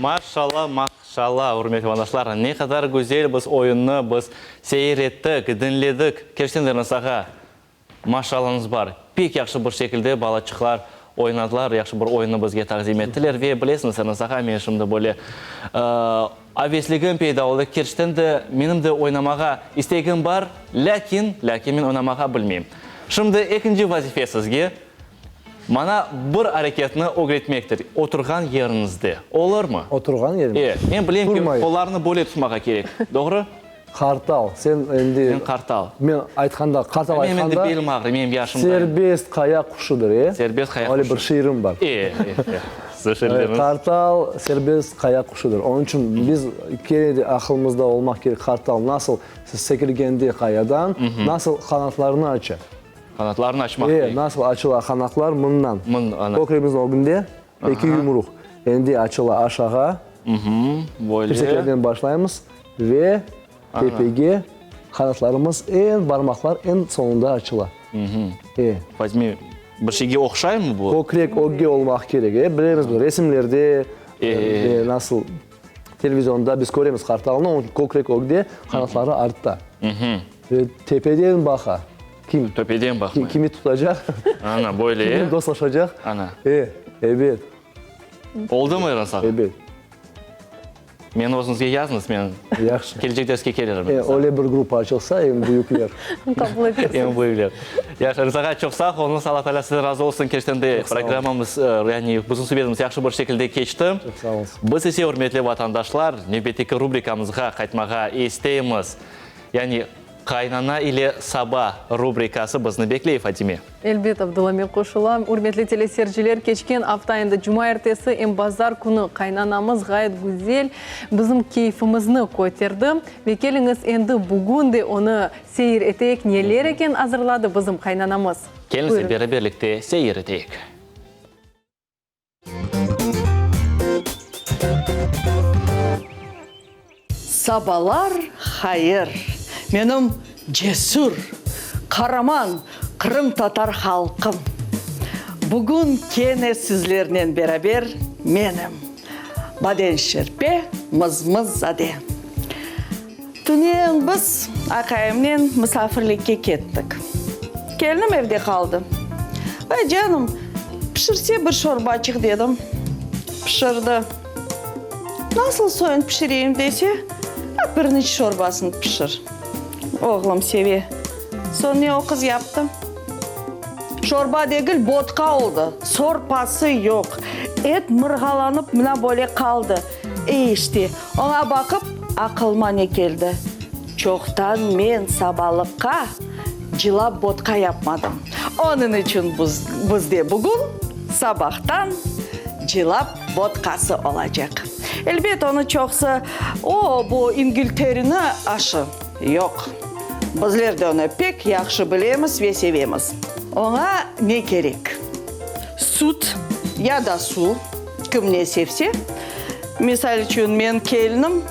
Maşalla, maşalla, ürmetli vatandaşlar, ne qadar güzel biz oyunnı biz seyir ettik, diñledik. Kerçekten de Ernest ağa, maşallañız bar. Pek yahşı bir şekilde balaçıqlar oynadılar, yahşı bir oyunnı bizge taqdim ettiler. Ve bilesiñiz, Ernest ağa, men şimdi böyle avesligim peyda oldı. Kerçekten de menim de oynamağa istegim bar, lâkin, lâkin men oynamağa bilmeyim. Şimdi ekinci vazife sizge. Maña bir areketni ögretmektir, oturğan yeriñizde. Olurmı? Oturğan yerimde? E, men bilem ki, Turmayıp. qollarnı böyle tutmağa kerek. Doğru? Qartal, sen endi. Men qartal. Men aytqanda, qartal Menim endi aytqanda. belim ağrıy, menim yaşım da. Serbest qaya quşudır, e? Serbest qaya quşu. Öyle bir şiirim bar. E, e, e. Siziñ şiirleriñiz. Qartal serbest qaya quşudır. Onıñ içün biz kene de aqılımızda olmaq kerek, qartal nasıl sekirgende qayadan, nasıl qanatlarını aça. Qanatlarını açmaq E, kerek. nasıl açıla qanatlar? Mından. Mın, ana. Kökregimizniñ ögünde eki yumruq. Endi açıla aşağa. Böyle. Tirseklerden başlaymız ve tepege qanatlarımız eñ, barmaqlar eñ soñunda açıla. E. Vazmi, bir şeyge oqşaymı bu? Kökrek ögge olmaq kerek. E, bilemiz bu resimlerde, E. nasıl televizionda biz köremiz qartalnı, onıñ kökrek ögde, qanatları artta. Ve tepeden baqa. Kim? Töpeden baqmay. Kimi tutacaq? Ana, böyle, e? Kimnen dostlaşacaq? Ana. E, ebet. Oldumı, Erhan ağa? Ebet. Meni özüñizge yazıñız, men Yahşı. kelecek derske kelirim. E, öyle bir gruppa açılsa, eñ büyükler. Qabul etersiz. Eñ büyükler. Yahşı, Erhan ağa, çoq sağ oluñız, Alla Taalâ sizden razı olsun. Kerçekten de programmamız, yani bizim subetimiz yahşı bir şekilde keçti. Çoq sağ oluñız. Biz ise, ürmetli vatandaşlar, nevbetteki rubrikamızğa qaytmağa isteymiz. Yani Qaynana ile saba rubrikası bizni bekley, Fatime. Elbet, Abdulla, men qoşulam. Ürmetli teleseyirciler, keçken afta endi cumaertesi em bazar künü qaynanamız ğayet güzel bizim keyfimizni köterdi. Ve keliñiz endi bugün de onı seyir eteyik, neler eken azırladı bizim qaynanamız. Keliñiz beraberlikte seyir eteyik. Sabalar hayır, menim cesür, qaraman qırımtatar halqım! Bugün kene sizlernen beraber menim, Baden Şerpe Mızmız-zade. Tünevin biz aqayımnen musafirlikke kettik. Kelinim evde qaldı. Vay, canım, pişirse bir şorbaçıq dedim. Pişirdi. Nasıl soyun pişireyim dese, pirniç şorbasını pişir. Oğlum seve. Soñ ne o qız yaptı? Şorba degil, botqa oldı. Sorpası yoq. Et mırğalanıp mına böyle qaldı. E, işte, oña baqıp, aqılıma ne keldi? Çoqtan men sabalıqqa cılap botqa yapmadım. Onıñ içün bizde bugün sabahtan cılap botqası olacaq. Elbet, onı çoqsı, O, bu İngiltereniñ aşı. Yoq, bizler de onı pek yahşı bilemiz ve sevemiz. Oña ne kerek? Süt ya da suv, kim ne sevse. Misal içün, men kelinim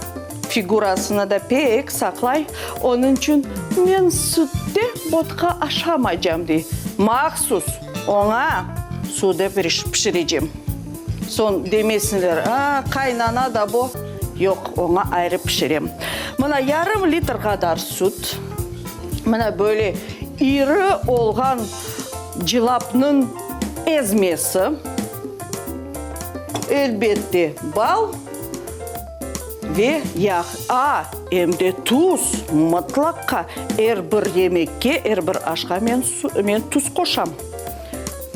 figurasını da pek saqlay, onıñ içün men sütte botqa aşamaycam dey. Mahsus oña suvda pişirecem. Soñ demesinler, a, qaynana da bu. Yoq, oña ayrı pişirem. Mına yarım litr qadar süt, mına böyle iri olğan cılapnıñ ezmesi, elbette, bal ve yağ, a, em de tuz, mıtlaqqa er bir yemekke, er bir aşqa men, men tuz qoşam.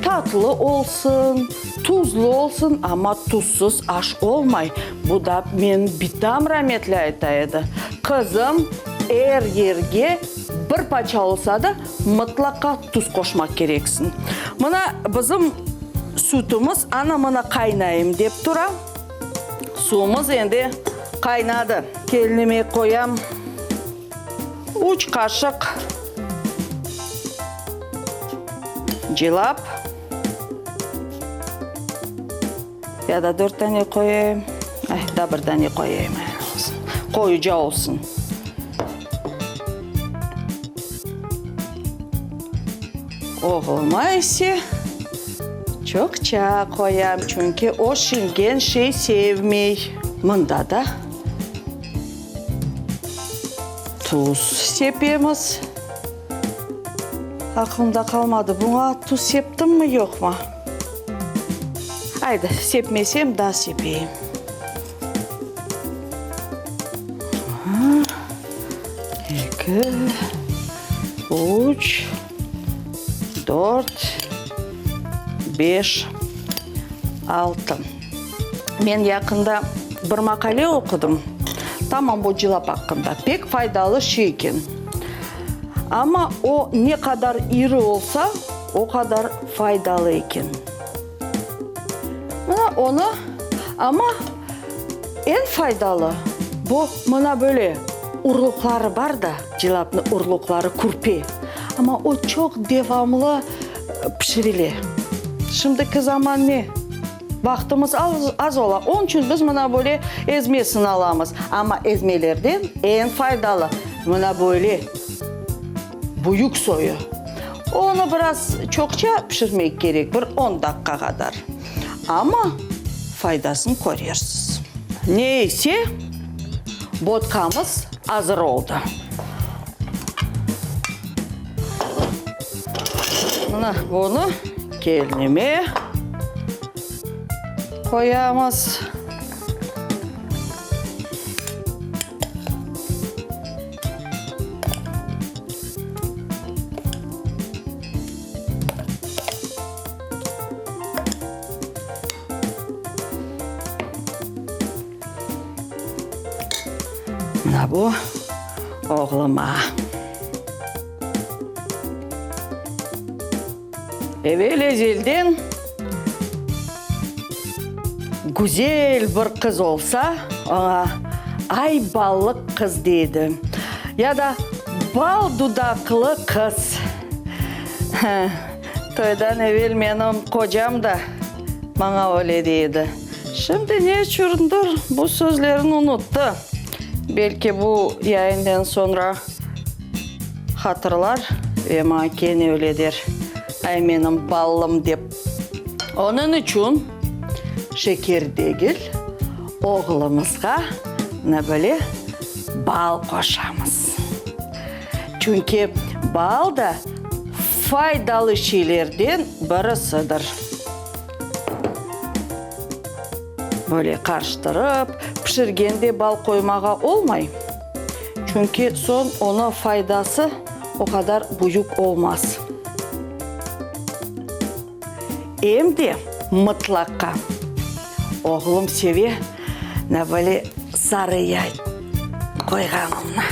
Tatlı olsun, tuzlu olsun, amma tuzsuz aş olmay. Bu da menim bitam rametli ayta edi. Qızım, er yerge bir paça olsa da, mıtlaqa tuz qoşmaq kereksiñ. Mına bizim sütümiz ana-mına qaynayım dep tura. Suvumız endi qaynadı. Kelinime qoyam. Üç qaşıq cılap ya da dört dane qoyayım, ay, da bir dane qoyayım, qoyuca olsun. Oğluma ise. Çoqça qoyam, çünki o şingen şey sevmey. Mında da tuz sepemiz. Aqlımda qalmadı, buña tuz septimmi, yoqmı? Aydı, sepmesem da sepeyim. Eki, üç, dört, beş, altı. Men yaqında bir maqale oqudım, tamam bu cılap aqqında. Pek faydalı şey eken. Amma o ne qadar iri olsa, o qadar faydalı eken. Mına onı, amma eñ faydalı bu mına böyle urluqları bar da, cılapnıñ urluqları, kürpe. Amma o çoq devamlı pişirile. Şimdiki zaman ne? Vaqtımız az ola, onıñ içün biz mına böyle ezmesini alamız. Amma ezmelerden eñ faydalı mına böyle büyük soyu. Onı biraz çoqça pişirmek kerek, bir on daqqa qadar. Amma faydasını körersiz. Ne ise, botqamız azır oldı. Mına bunı kelinime qoyamız. Mına bu oğluma. Evel-ezelden güzel bir qız olsa, oña ay ballıq qız deydi, ya da bal dudaqlı qız. Toydan evel menim qocam da maña öyle dey edi. Şimdi ne içündir bu sözlerini unuttı. Belki bu yayından soñra hatırlar ve maña kene öyle der, Ay, menim ballım dep. Onıñ içün şeker degil, oğlumızğa mına böyle bal qoşamız. Çünki bal da faydalı şeylerden birisidir. Böyle qarıştırıp, pişirgende bal qoymağa olmay, çünki soñ onıñ faydası o qadar büyük olmaz. Em de mıtlaqa oğlum seve na böyle sarı yay qoyğanımnı.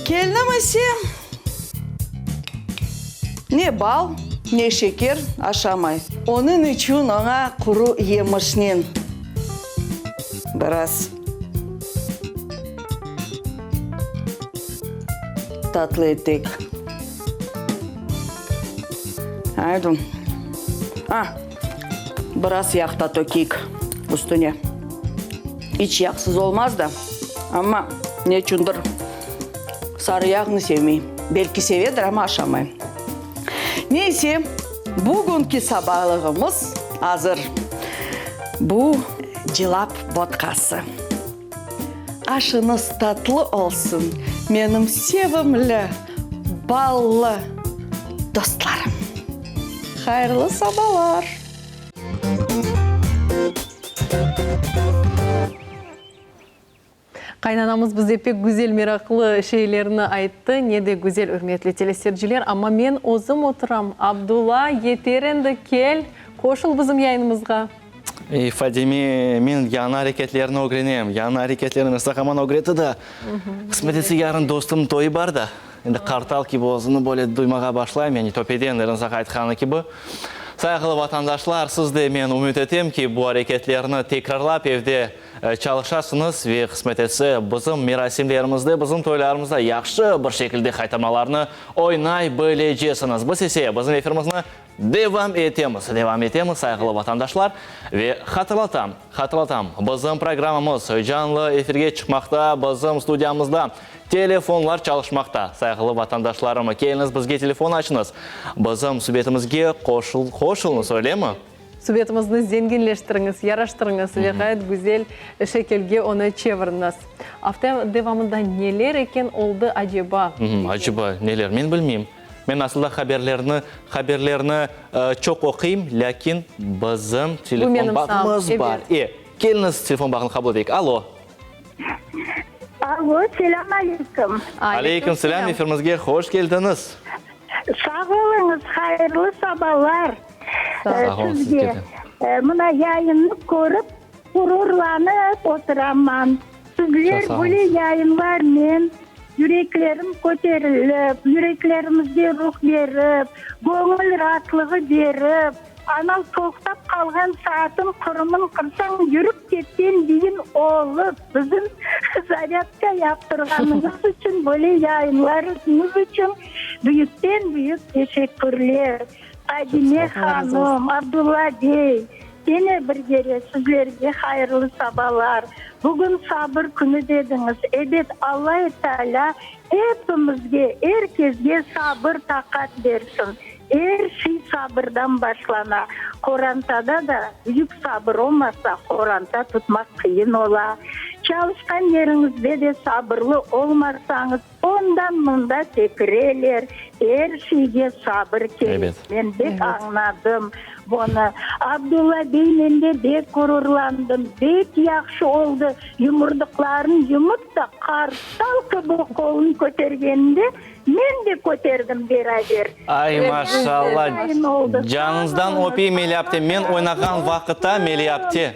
Kelinim ise ne bal, ne şeker aşamay. Onıñ içün oña quru yemişnen biraz tatlı etek. Aydı. A, biraz yağ da tökeyik üstüne. İç yağsız olmaz da, amma ne içündir sarı yağnı sevmey. Belki sevedir, amma aşamay. Neyse, bugünki sabalığımız azır. Bu cılap botqası. Aşıñız tatlı olsun, menim sevimli, ballı dostlarım! Hayırlı sabalar! Qaynanamız bize pek güzel meraqlı şeylerni ayttı. Ne de güzel, ürmetli teleseyirciler. Amma men özüm oturam. Abdulla, yeter endi, kel, qoşul bizim yayınımızğa. Ey, Fadime, men yañı areketlerni ögrenem, yañı areketlerni Mirsa aman ögretti da. Qısmet etse, yarın dostumnıñ toyu bar da. Endi qartal kibi özüni böyle duymağa başlayım, yani töpeden, Erinsa aytqanı kibi. Sayğılı vatandaşlar, siz de, men ümüt etem ki, bu areketlerni tekrarlap evde çalışasıñız ve qısmet etse, bizim merasimlerimizde, bizim toylarımızda yahşı bir şekilde haytarmalarnı oynay bilecesiñiz. Biz ise bizim efirimizni devam etemiz, devam etemiz, sayğılı vatandaşlar. Ve hatırlatam, hatırlatam, bizim programmamız canlı efirge çıqmaqta, bizim studiyamızda Telefonlar çalışmaqta. Sayğılı vatandaşlarım, keliñiz bizge telefon açıñız. Bizim subetimizge qoşulıñız, öylemi? Subetimizni zenginleştiriñiz, yaraştırıñız ve ğayet güzel şekilge onı çeviriñiz. Afta devamında neler eken oldı aceba? Aceba neler? Men bilmeyim. Men asılda haberlerni, haberlerni çoq oquyım, lâkin bizim telefon bağımız bar. E, keliñiz telefon bağını qabul eteyik. Alo. Alo, selâm aleyküm. Aleyküm selâm, efirimizge hoş keldiñiz. Sağ oluñız, hayırlı sabalar Sağ olun sizge. Mına yayınnı körip ğururlanıp oturaman. Sizler böyle yayınlarnen yüreklerim köterilip, yüreklerimizge ruh berip, göñül raatlığı berip, Anav toqtap qalğan saatın qurumın qırsañ yürip ketken deyin olıp bizim zarâdka yaptırğanıñız içün böyle yayınlarıñız içün büyükten büyük teşekkürler Fadime hanım, Abdulla bey kene bir kere sizlerge hayırlı sabalar bugün sabır künü dediñiz ebet Alla Teala epimizge er kesge sabır taqat bersin Er şey sabırdan başlana. Qorantada da büyük sabır olmasa, qoranta tutmaq qıyın ola. Çalışqan yeriñizde de sabırlı olmasañız, ondan-mında sekireler. Er şeyge sabır kerek. Men bek añladım bunı. Abdulla beynen de bek ğururlandım. Bek yahşı oldı. Yumurdıqların yumıp da, qartal kibi qolun kötergeninde, Men de köterdim beraber. Ay, maşallah, canıñızdan öpeyim, Meliye apte. Men oynağan vaqıtta, Meliye apte,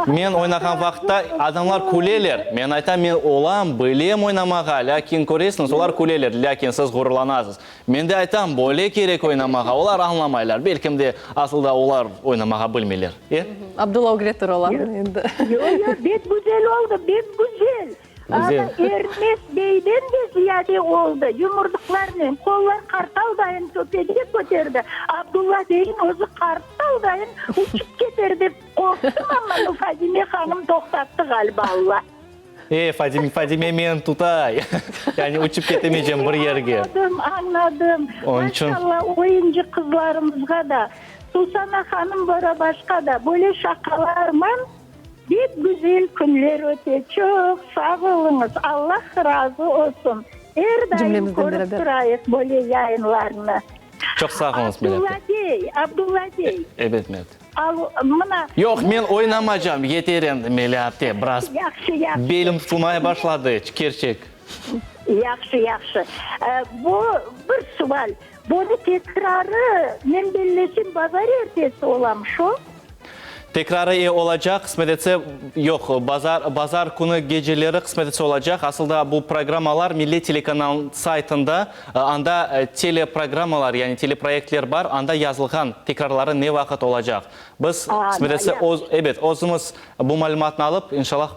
men oynağan vaqıtta adamlar küleler. Men aytam, men olam, bilem oynamağa, lâkin köresiñiz, olar küleler, lâkin siz ğururlanasız. Men de aytam, böyle kerek oynamağa, olar añlamaylar. Belkim de, asıl da olar oynamağa bilmeyler, e? Abdulla ögretir olarnı endi. Yoq, yoq, bek güzel oldı, bek güzel. Ana Ermez beyden de ziyade oldı, yumurdıqlarnen qollar qartaldayın töpege köterdi. Abdulla beyin özü qartaldayın uçıp keter dep qorqtım, amma Fadime hanım toqtattı ğaliba, Alla. E, Fadime, Fadime meni tutay. Yani uçıp ketemeycem bir yerge. Añladım, añladım. Onıñ içün. Maşalla, oyuncı qızlarımızğa da, Susana hanım bara başqa da böyle şaqalarman. Pek güzel künler öte, çoq sağ oluñız, Allah razı olsun, er daim Cümlemizden körip beraber. turayıq böyle yayınlarnı. Çoq sağ oluñız, Melek Abdulla bey, Abdulla bey. Ebet, Melek. Alo, mına. Yoq, men oynamacam, yeter endi, Melek apte, biraz Yahşı, yahşı. belim tutulmaya başladı, kerçek. Yahşı, yahşı. Bu bir sual. Bunı tekrarı, men bellesem, bazarertesi olam, şo? Tekrarı e olacaq, qısmet etse, yoq, bazar, bazar künü geceleri qısmet etse olacaq. Asıl da bu programmalar Millet telekanalınıñ saytında, anda teleprogrammalar, yani teleproyektler bar, anda yazılğan tekrarları ne vaqıt olacaq. Biz, qısmet etse, öz, ebet, özümiz Bu malümatnı alıp, inşallah,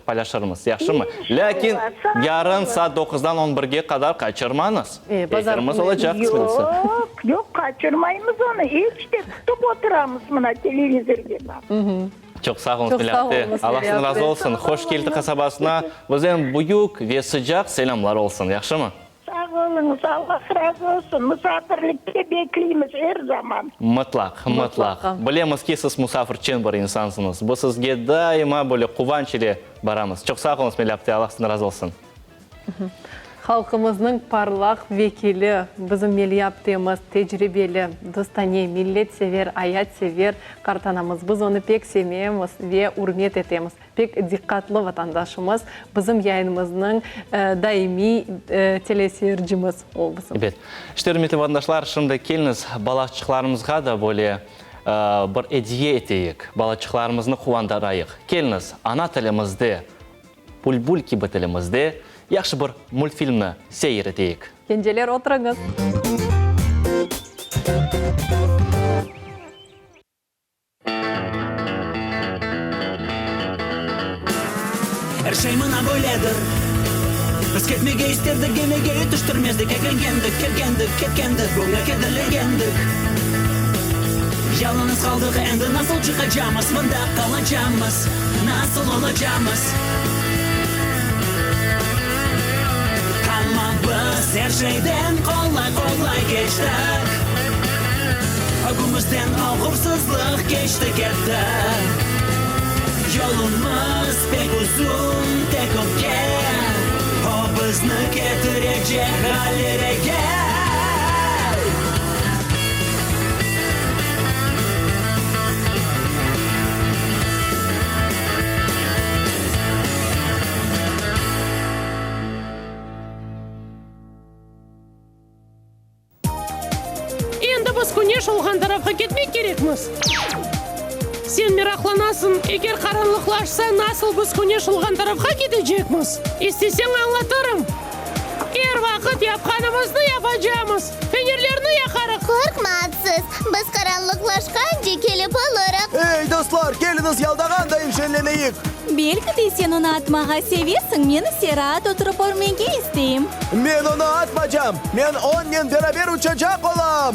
paylaşırmız, yahşımı? Lâkin yarın saat doquzdan on birge qadar qaçırmañız. Efirimiz olacaq, qısmet etse. Yoq, yoq, qaçırmaymız onı, iç de tutıp oturamız mına televizorge baqıp. Çoq sağ oluñız, Melih apte. Allah sizden razı olsun. Hoş Keldi qasabasına bizden büyük ve sıcaq selâmlar olsun, yahşımı? Sağ oluñız, Allah razı olsun, musafirlikke bekleymiz er zaman. Mıtlaq, mıtlaq. Bilemiz ki, siz musafirçen bir insansıñız. Biz sizge daima böyle quvanç ile baramız. Çoq sağ oluñız, Melih apte, Allah sizden razı olsun. Halqımıznıñ parlaq vekili, bizim Melih aptemiz, tecribeli, dostane, milletsever, ayatsever qartanamız. Biz onı pek sevemiz ve ürmet etemiz. Pek diqqatlı vatandaşımız, bizim yayınımıznıñ daimiy teleseyircimiz o bizim. Ebet. İşte, ürmetli vatandaşlar, şimdi keliñiz, balaçıqlarımızğa da böyle bir ediye eteyik, balaçıqlarımıznı quvandarayıq. Keliñiz, ana tilimizde, bülbül kibi tilimizde yahşı bir multfilmni seyir eteyik. Kenceler, oturıñız. Ketmege isterdik, gemige yetiştirmezdik, Eglengendik, kelgendik, ketkendik, Buña kederlengendik. Yalıñız qaldıq, endi nasıl çıqacamız, Mında qalacamız, nasıl olacamız? Amma biz er şeyden qolay-qolay keçtik, Ögümizden oğursızlıq keçti ketti. Yolumız pek uzun, tek ögge, O bizni ketirecek ğalebege. Endi biz küneş olğan tarafqa ketmek kerekmiz. Sen meraqlanasıñ, eger qaranlıqlaşsa, nasıl biz küneş olğan tarafqa ketecekmiz? İsteseñ, añlatırım. Er vaqıt yapqanımıznı yapacamız, fenerlerni yaqarıq. Qorqma, atsız, biz qaranlıqlaşqance kelip alırıq. Ey, dostlar, keliñiz yaldağan dayın şeñleneyik! Belki de sen onı atmağa sevesiñ, men ise raat oturıp örmege isteyim. Men onı atmacam, men onnen beraber uçacaq olam!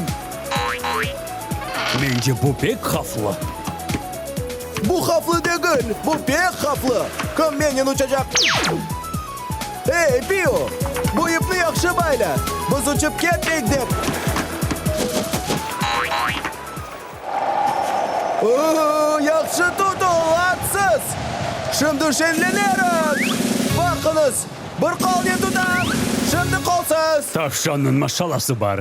Mence, bu pek havflı. Bu havflı degil, bu pek havflı! Kim mennen uçacaq? Ey, Pio, bu ipni yahşı bayla, biz uçıp ketmeyik dep. O-o, yahşı tut, olatsız! Şimdi şeñlenerik! Baqıñız, bir qolnen tutam, şimdi qolsız! Tavşannıñ maşalası bar.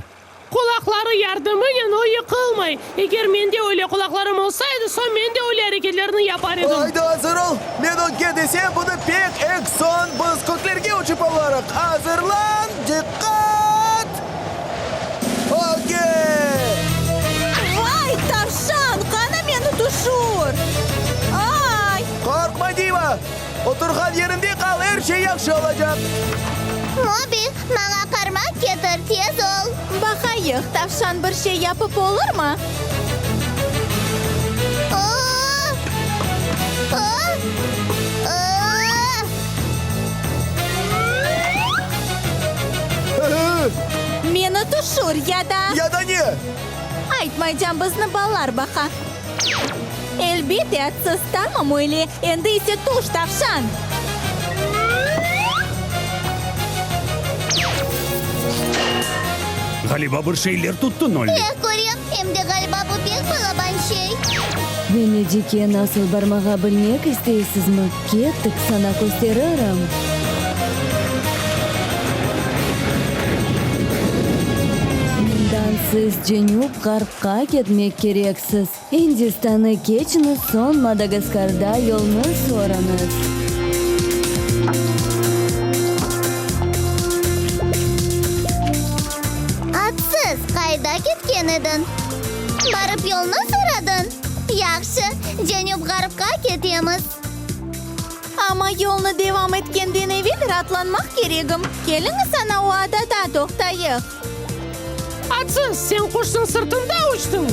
Qulaqları yardımınen o yıqılmay. Eger mende öyle qulaqlarım olsaydı, soñ men de öyle areketlerni yapar edim. Aydı, azır ol! Men ögge desem, bunı pek ek soñ biz köklerge uçıp olarıq. Azırlan, diqqat! Ögge! Vay, tavşan, qana meni tüşür! Ay! Qorqma, Dima! Oturğan yerinde qal, er şey yahşı olacaq. Mobi, maña qarmaq ketir, tez ol. Baqayıq, tavşan bir şey yapıp olurmı? Meni tüşür ya da. Ya da ne? Aytmaycam, bizni balalar baqa. Elbette, atsız, tamam öyle, endi ise tuş, tavşan! Ğaliba bir şeyler tuttı, Nolli. Eh, körem, em de ğaliba bu pek balaban şey. Venedikke nasıl barmağa bilmek isteysizmi? Kettik, saña kösteririm. Mından siz cenüp-ğarpqa ketmek kereksiz. İndistanı keçiñiz, soñ Madagaskarda yolnı sorañız. Atsız, qayda ketken ediñ? Barıp yolnı soradıñ? Yahşı, cenüp-ğarpqa ketemiz. Amma yolnı devam etkenden evel raatlanmaq keregim. Keliñiz ana o adada toqtayıq. Atsız, sen quşnıñ sırtında uçtıñ.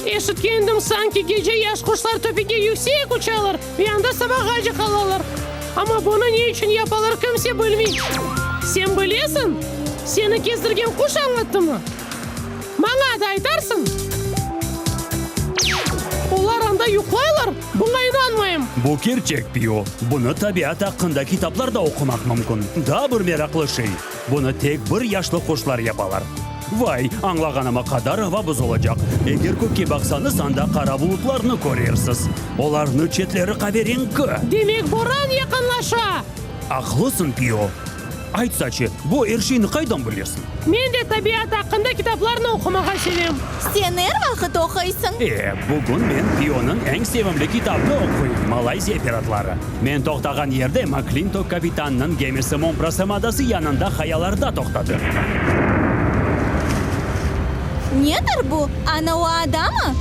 Eşitkendim, sanki gece yaş quşlar töpege yüksek uçalar ve anda sabağace qalalar. Amma bunı ne içün yapalar, kimse bilmey. Sen bilesiñ? Seni kezdirgen quş añlattımı? Maña da aytarsıñ? Olar anda yuqlaylar? Buña inanmayım. Bu kerçek, Pio. Bunı tabiat aqqında kitaplarda oqumaq mümkün. Daa bir meraqlı şey, bunı tek bir yaşlı quşlar yapalar. Vay, añlağanıma qadar ava bozulacaq. Eger kökke baqsañız, anda qara bulutlarnı körersiz. Olarnı çetleri qaverenki. Demek, boran yaqınlaşa! Aqlısıñ, Pio. Aytsaçı, bu er şeyni qaydan bilesiñ? Men de tabiat aqqında kitaplarnı oqumağa sevem. Sen er vaqıt oquysıñ. E, bugün men Pionıñ eñ sevimli kitabını oquyım, Malayziya piratları. Men toqtağan yerde Maklintok kapitannıñ gemisi Momprasem adası yanında qayalarda toqtadı. Nedir bu? Ana o adamı?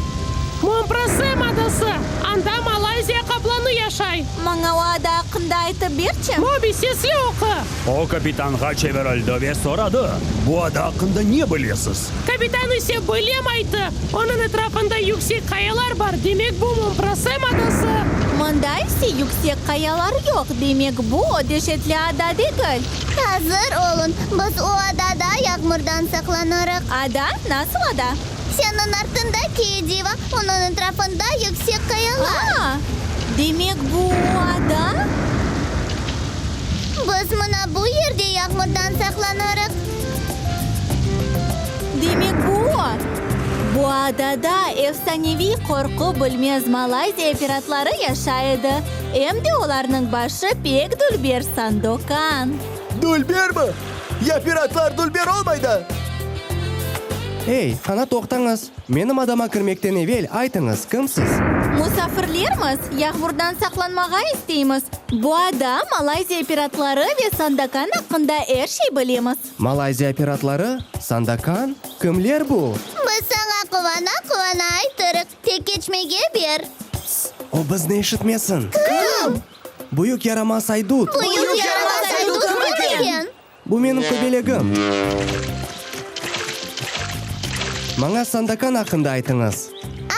Momprasem adası! Anda Malayziya qaplanı yaşay. Maña o ada aqqında aytıp berçi. Mobi, sesli oqu! O kapitanğa çevirildi ve soradı, Bu ada aqqında ne bilesiz? Kapitan ise bilem ayttı. Onıñ etrafında yüksek qayalar bar, demek bu Momprasem adası. Mında ise yüksek qayalar yoq, demek bu o deşetli ada degil. Azır olun, biz o adada yağmurdan saqlanırıq. Ada? Nasıl ada? Seniñ artıñda Kediva, onıñ etrafında yüksek qayalar. A! Demek bu o ada? Biz mına bu yerde yağmurdan saqlanırıq. Demek bu o! Bu adada efsaneviy qorqu bilmez Malayziya piratları yaşay edi, em de olarnıñ başı pek dülber Sandokan. Dülbermi? Ya piratlar dülber olmay da? Ey, qana toqtañız! Menim adama kirmekten evel aytıñız, kimsiz? Musafirlermiz, yağmurdan saqlanmağa isteymiz. Bu ada, Malayziya piratları ve Sandokan aqqında er şey bilemiz. Malayziya piratları? Sandokan? Kimler bu? Biz saña quvana-quvana aytırıq, tek keçmege ber. Tss, o bizni eşitmesin. Kim? Büyük yaramaz aydut. Büyük yaramaz aydut kim eken? Bu menim köbelegim. Maña Sandokan aqqında aytıñız.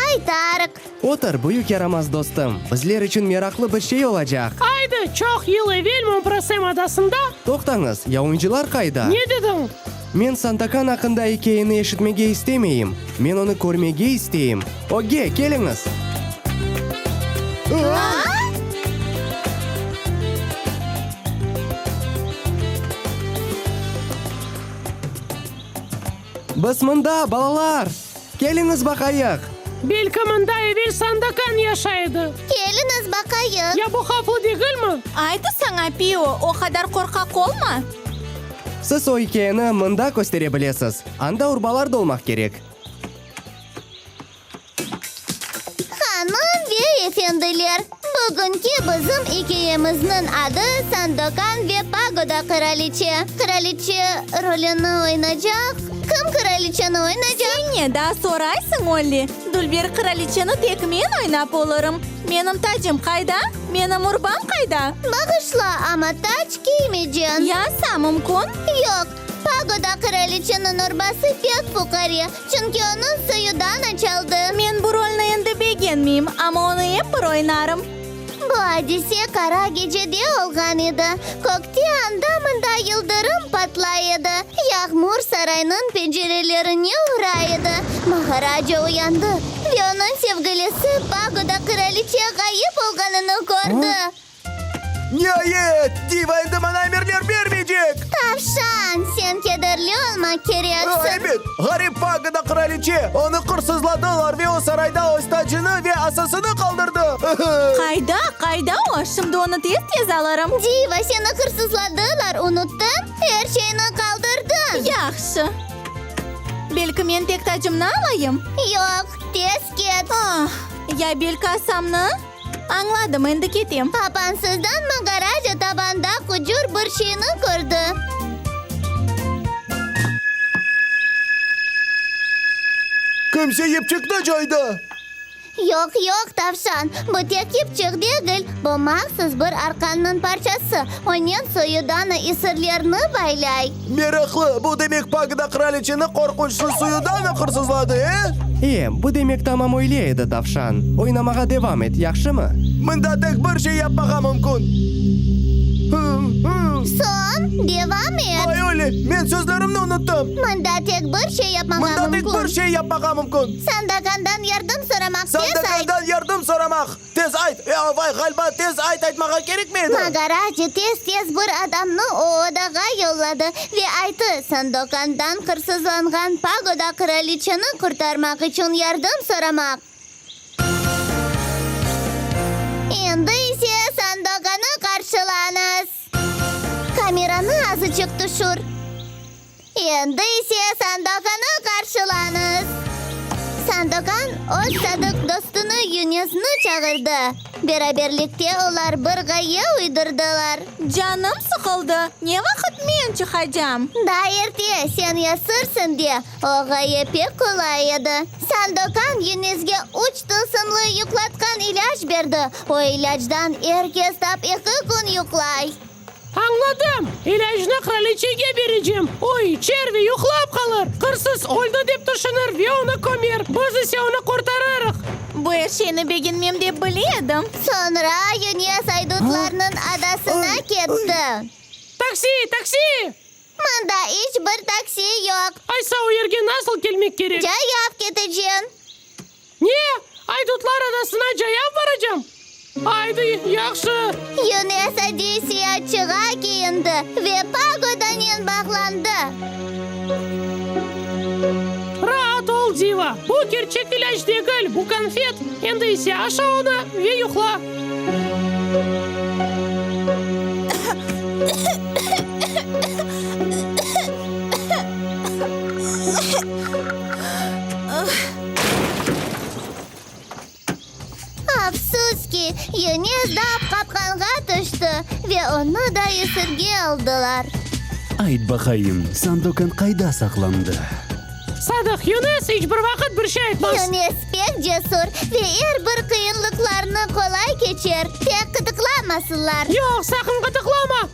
Aytarıq. Otur, büyük yaramaz dostum, bizler içün meraqlı bir şey olacaq. Aydı, çoq yıl evel Momprosem adasında. Toqtañız, ya oyuncılar qayda? Ne dediñ? Men Sandokan aqqında ikâyeni eşitmege istemeyim, men onı körmege isteyim. Ögge, keliñiz! Biz mında, balalar! Keliñiz baqayıq! Belki mında evel Sandokan yaşay edi. Keliñiz baqayıq! Ya bu havflı degilmi? Aydı saña, Pio, o qadar qorqaq olma! Siz o ikâyeni mında köstere bilesiz. Anda urbalar da olmaq kerek. Hanım ve efendiler, bugünki bizim ikâyemizniñ adı Sandokan ve Pagoda qıraliçe. Qıraliçe rolüni oynacaq. Kim qıraliçeni oynacaq? Sen ne daa soraysıñ, Olli? Dülber qıraliçeni tek men oynap olurım. Menim tacım qayda? Menim urbam qayda? Bağışla, amma tac kiymeycem. Ya sa mümkün? Yoq, Pagoda qıraliçeniñ urbası pek fuqare, çünki onıñ soyu dana çaldı. Men bu rolni endi begenmeyim, amma onı ep bir oynarım. Bu adise qara gecede olğan edi. Kökte anda-mında yıldırım patlay edi, yağmur saraynıñ pencerelerine ura edi. Maharaca uyandı ve onıñ sevgilisi Pagoda qıraliçe ğayıp olğanını kördi. Niayet, Diva endi maña emirler bermeycek! Tavşan, sen kederli olmaq kereksiñ. Ebet, ğarip Pagoda qıraliçe, onı qırsızladılar ve o sarayda öz tacını ve asasını qaldırdı. Qayda, qayda o? Şimdi onı tez-tez alırım. Diva, seni qırsızladılar, unuttıñ? Er şeyni qaldırdıñ. Yahşı. Belki men tek tacımnı alayım? Yoq, tez ket. Ah, ya belki asamnı? Añladım, endi ketem. Apansızdan mağaraca tabanda hucur bir şeyni kördi. Kimse yipçikni coydı. Yoq, yoq, tavşan, bu tek yipçik degil, bu mahsus bir arqannıñ parçası, onen soyudan esirlerni baylay. Meraqlı, bu demek Pagda qıraliçeni qorqunçlı Suyudana hırsızladı, e? E, bu demek tamam öyle edi, tavşan. Oynamağa devam et, yahşımı? Mında tek bir şey yapmağa mümkün. Soñ, devam et. Vay öyle, men sözlerimni unuttım. Mında tek bir şey yapmağa Mında tek mümkün. bir şey yapmağa mümkün. Sandakandan yardım soramaq, tez ayt. Sandakandan yardım soramaq. Tez ayt! Vay, ğaliba, tez ayt aytmağa kerekmi edi? Magaracı tez-tez bir adamnı o odağa yolladı ve ayttı, Sandokandan hırsızlanğan pagoda qıraliçeni qurtarmaq içün yardım soramaq. Endi ise Sandokanı qarşılañız! Kameranı azıçıq tüşür. Endi ise Sandokanı qarşılañız! Sandokan öz sadıq dostunı Yunesni çağırdı. Beraberlikte olar bir ğaye uydurdılar. Canım sıqıldı, ne vaqıt men çıqacam? Daa erte, sen yasırsıñ de, o ğaye pek qolay edi. Sandokan Yunesge üç tılsımlı yuqlatqan ilâc berdi, o ilâcdan er kes tap eki kün yuqlay. Añladım! İlâcnı qıraliçege berecem, o içer ve yuqlap qalır. Qırsız öldi dep tüşünir ve onı kömer, biz ise onı qurtarırıq. Bu er şeyni begenmem dep bile edim. Soñra Yunes aydutlarnıñ adasına ketti. Taksi! Taksi! Mında iç bir taksi yoq. Aysa o yerge nasıl kelmek kerek? Cayav keteceñ. Ne? Aydutlar adasına cayav baracam? Aydı, yahşı. Yunes adiy siyatçığa kiyindi ve pagodanen bağlandı. Raat ol, Diva, bu kerçek ilâc degil, bu konfet. Endi ise aşa onı ve yuqla. Afsus ki, Yunes dap qapqanğa tüşti ve onı da esirge aldılar. Ayt baqayım, Sandokan qayda saqlandı? Sadıq Yunes iç bir vaqıt bir şey aytmaz. Yunes pek cesur ve er bir qıyınlıqlarnı qolay keçer. Tek qıtıqlamasınlar. Yoq, saqın qıtıqlama!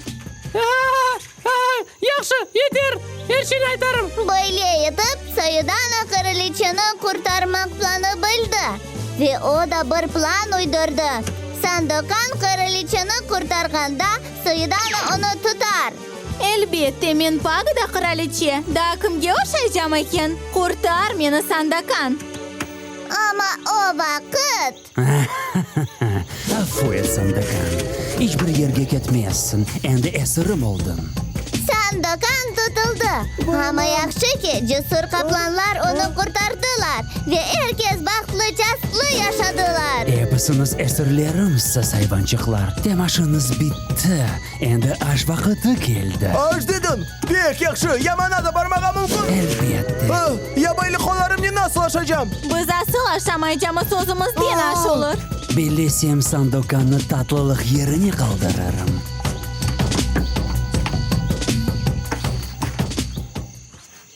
Yahşı, yeter! Er şeyni aytarım. Böyle etip, Soyudana qıraliçeni qurtarmaq planı bildi. Ve o da bir plan uydurdı. Sandokan qıraliçeni qurtarğanda, Soyudana onı tutar. Elbette, men pagoda qıraliçe, daa kimge oşaycam eken? Qurtar meni, Sandokan! Amma o vaqıt. Afu et, Sandokan, iç bir yerge ketmezsiñ, endi esirim oldıñ. Sandokan tutuldı. Amma yahşı ki, cesur qaplanlar onı qurtardılar ve er kes bahtlı-çastlı yaşadılar. Episiñiz esirlerimsiz, ayvançıqlar. Temaşañız bitti, endi aş vaqıtı keldi. Aş dediñ? Pek yahşı, ya maña da barmağa mümkün? Elbette. Ya böyle qollarımnen nasıl aşacam? Biz asıl aşamaycamız, özümizden aş olur. Bellesem, Sandokannı tatlılıq yerine qaldırırım.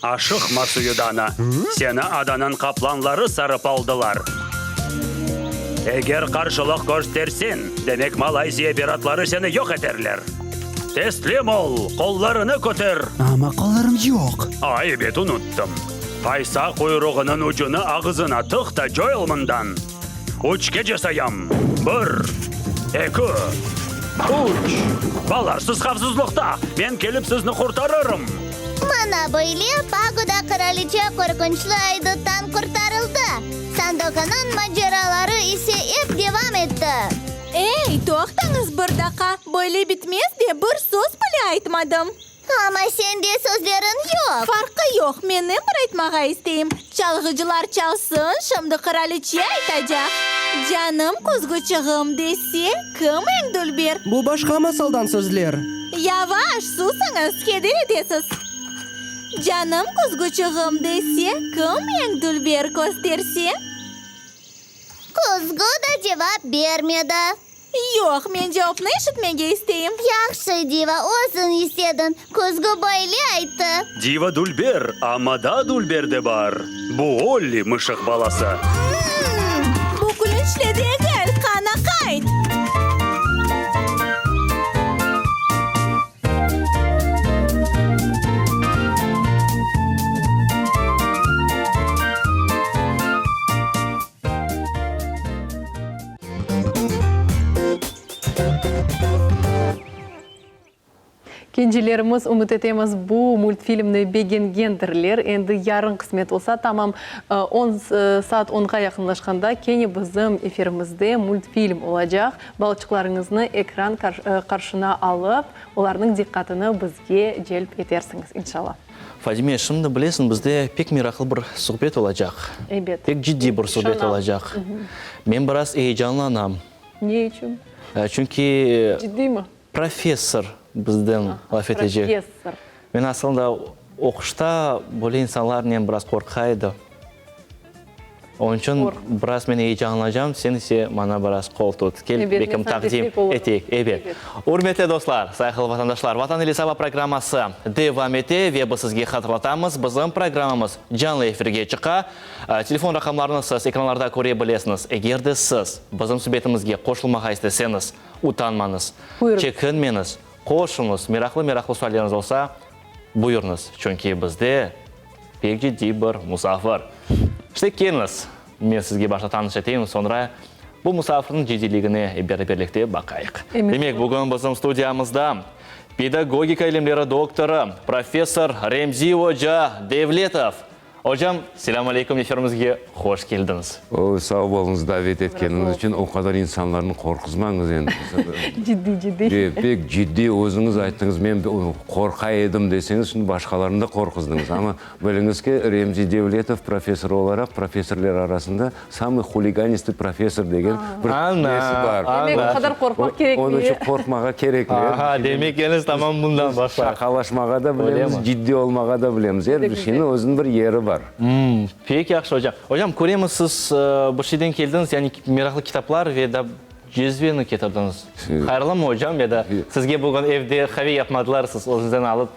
Aşıqma, Suyudana, seni adanıñ qaplanları sarıp aldılar. Eger qarşılıq kösterseñ, demek Malayziya piratları seni yoq eterler. Teslim ol, qollarını köter! Amma qollarım yoq. A, ebet, unuttım. Aysa quyruğınıñ ucunı ağızına tıq da coyul mından. Üçkece sayam, bir, eki, üç! Balalar, siz havfsızlıqta, men kelip sizni qurtarırım! Mına böyle pagoda qıraliçe qorqunçlı ayduttan qurtarıldı. Sandokanıñ maceraları ise ep devam etti. Ey, toqtañız bir daqqa, böyle bitmez de bir söz bile aytmadım. Amma sende sözleriñ yoq. Farqı yoq, men ne bir aytmağa isteyim. Çalğıcılar çalsın, şimdi qıraliçe aytacaq. Canım küzgüçığım, dese, kim eñ dülber? Bu başqa masaldan sözler. Yavaş, susıñız, keder etesiz. Canım küzgüçığım, dese, kim eñ dülber, kösterse? Küzgü da cevap bermedi. Yoq, men cevapnı eşitmege isteyim. Yahşı, Diva, özüñ istediñ. Küzgü böyle ayttı. Diva dülber, amma daa dülber de bar. Bu Olli mışıq balası. Bu külünçli degil, qana qayt! Kencilerimiz, ümüt etemiz, bu multfilmni begengendirler. Endi yarın qısmet olsa, tamam on saat onğa yaqınlaşqanda kene bizim efirimizde multfilm olacaq. Balaçıqlarıñıznı ekran qarşına alıp, olarnıñ diqqatını bizge celp etersiñiz, inşallah. Fadime, şimdi bilesiñ, bizde pek meraqlı bir suhbet olacaq. Ebet. Pek ciddiy bir suhbet olacaq. Men biraz eyecanlanam. Ne içün? Çünki Ciddiymi? professor bizden laf etecek. Professor. Men aslında oquşta böyle insanlarnen biraz qorqa edim. Onıñ içün biraz men eyecanlanacam, sen ise maña biraz qol tut. Kel, belkim taqdim eteyik. Ebet. Ürmetli dostlar, sayğılı vatandaşlar, Vatan ile saba programması devam ete ve biz sizge hatırlatamız, bizim programmamız canlı efirge çıqa. Telefon raqamlarını siz ekranlarda köre bilesiñiz. Eger de siz bizim subetimizge qoşulmağa isteseñiz, utanmañız, çekinmeñiz, qoşuñız, meraqlı-meraqlı sualleriñiz olsa, buyurıñız, çünki bizde pek ciddiy bir musafir. İşte, keliñiz. Men sizge başta tanış eteyim, soñra bu musafirniñ ciddiyligine ep beraberlikte baqayıq. Demek, bugün bizim studiyamızda pedagogika ilimleri doktorı, professor Remzi oca Devletov. Ocam, selâm aleyküm, efirimizge hoş keldiñiz. O, sağ oluñız davet etkeniñiz içün. O qadar insanlarnı qorquzmañız endi. Ciddiy, ciddiy. Pek ciddiy özüñiz ayttıñız, men qorqa edim deseñiz, şimdi başqalarnı da qorquzdıñız. Amma biliñiz ki, Remzi Devletov professor olaraq professorlar arasında samıy huliganistıy professor degen bir nesi bar. Demek, o qadar qorqmaq kerekmey. Onıñ içün qorqmağa kerekmey. Aha, demek, eñiz tamam bundan başlay. Şaqalaşmağa da bilemiz, ciddiy olmağa da bilemiz. Er bir şeyniñ özüniñ bir yeri bar. Pek yahşı, ocam. Ocam, köremiz, siz bir şeyden keldiñiz, yani meraqlı kitaplar ve da cezveni ketirdiñiz. Hayırlımı, ocam, ya da sizge bugün evde qave yapmadılar, siz özüñizden alıp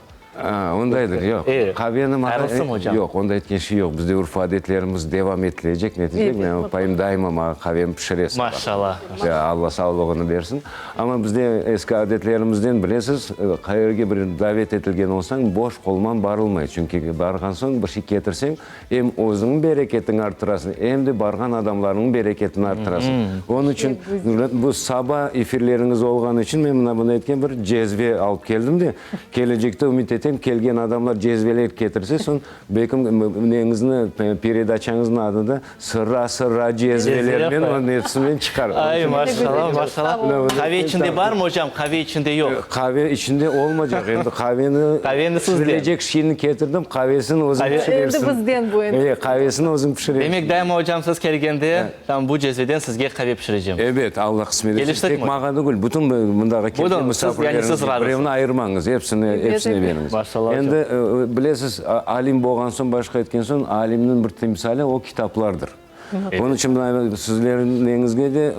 A, ondaydır, yoq. Qaveni maña. Hayırlısımı, ocam? Yoq, onday etken şey yoq. Bizde urf-adetlerimiz devam etilecek, netilecek. Menim apayım daima maña qavemi pişire sabah. Maşallah. Alla sağlığını bersin. Amma bizde eski adetlerimizden, bilesiz, qayerge bir davet etilgen olsañ, boş qolman barılmay. Çünki barğan soñ bir şey ketirseñ, em özüñniñ bereketiñi arttırasıñ, em de barğan adamlarnıñ bereketini arttırasıñ. Onıñ içün bu saba efirleriñiz olğanı içün men mına bunı etken bir cezve alıp keldim de, Kelecekte ümüt etem, kelgen adamlar cezveler ketirse, soñ belkim neñizni, peredaçañıznıñ adı da Sıra-sıra cezvelernen onıñ episinden çıqar. Ay, maşallah, maşallah. Qave içinde barmı, ocam, qave içinde yoq? Qave içinde olmaycaq, endi qaveni, Qaveni sizden. pişirilecek şeyni ketirdim, qavesini özüñ pişirersiñ. Endi bizden bu endi. E, qavesini özüñ pişirersiñ. Demek, daima, ocam, siz kelgende, Tam bu cezveden sizge qave pişirecem. Ebet, Alla qısmet etsin. Keliştikmi? Tek maña degil, bütün mındağa kelgen musafirlerimizge birevni ayırmañız, epsini, epsine beriñiz. Maşallah, hocam. Endi, bilesiz, alim bolğan soñ, başqa etken soñ, alimniñ bir timsali o kitaplardır. Onıñ içün mına sizlerniñ neñizge de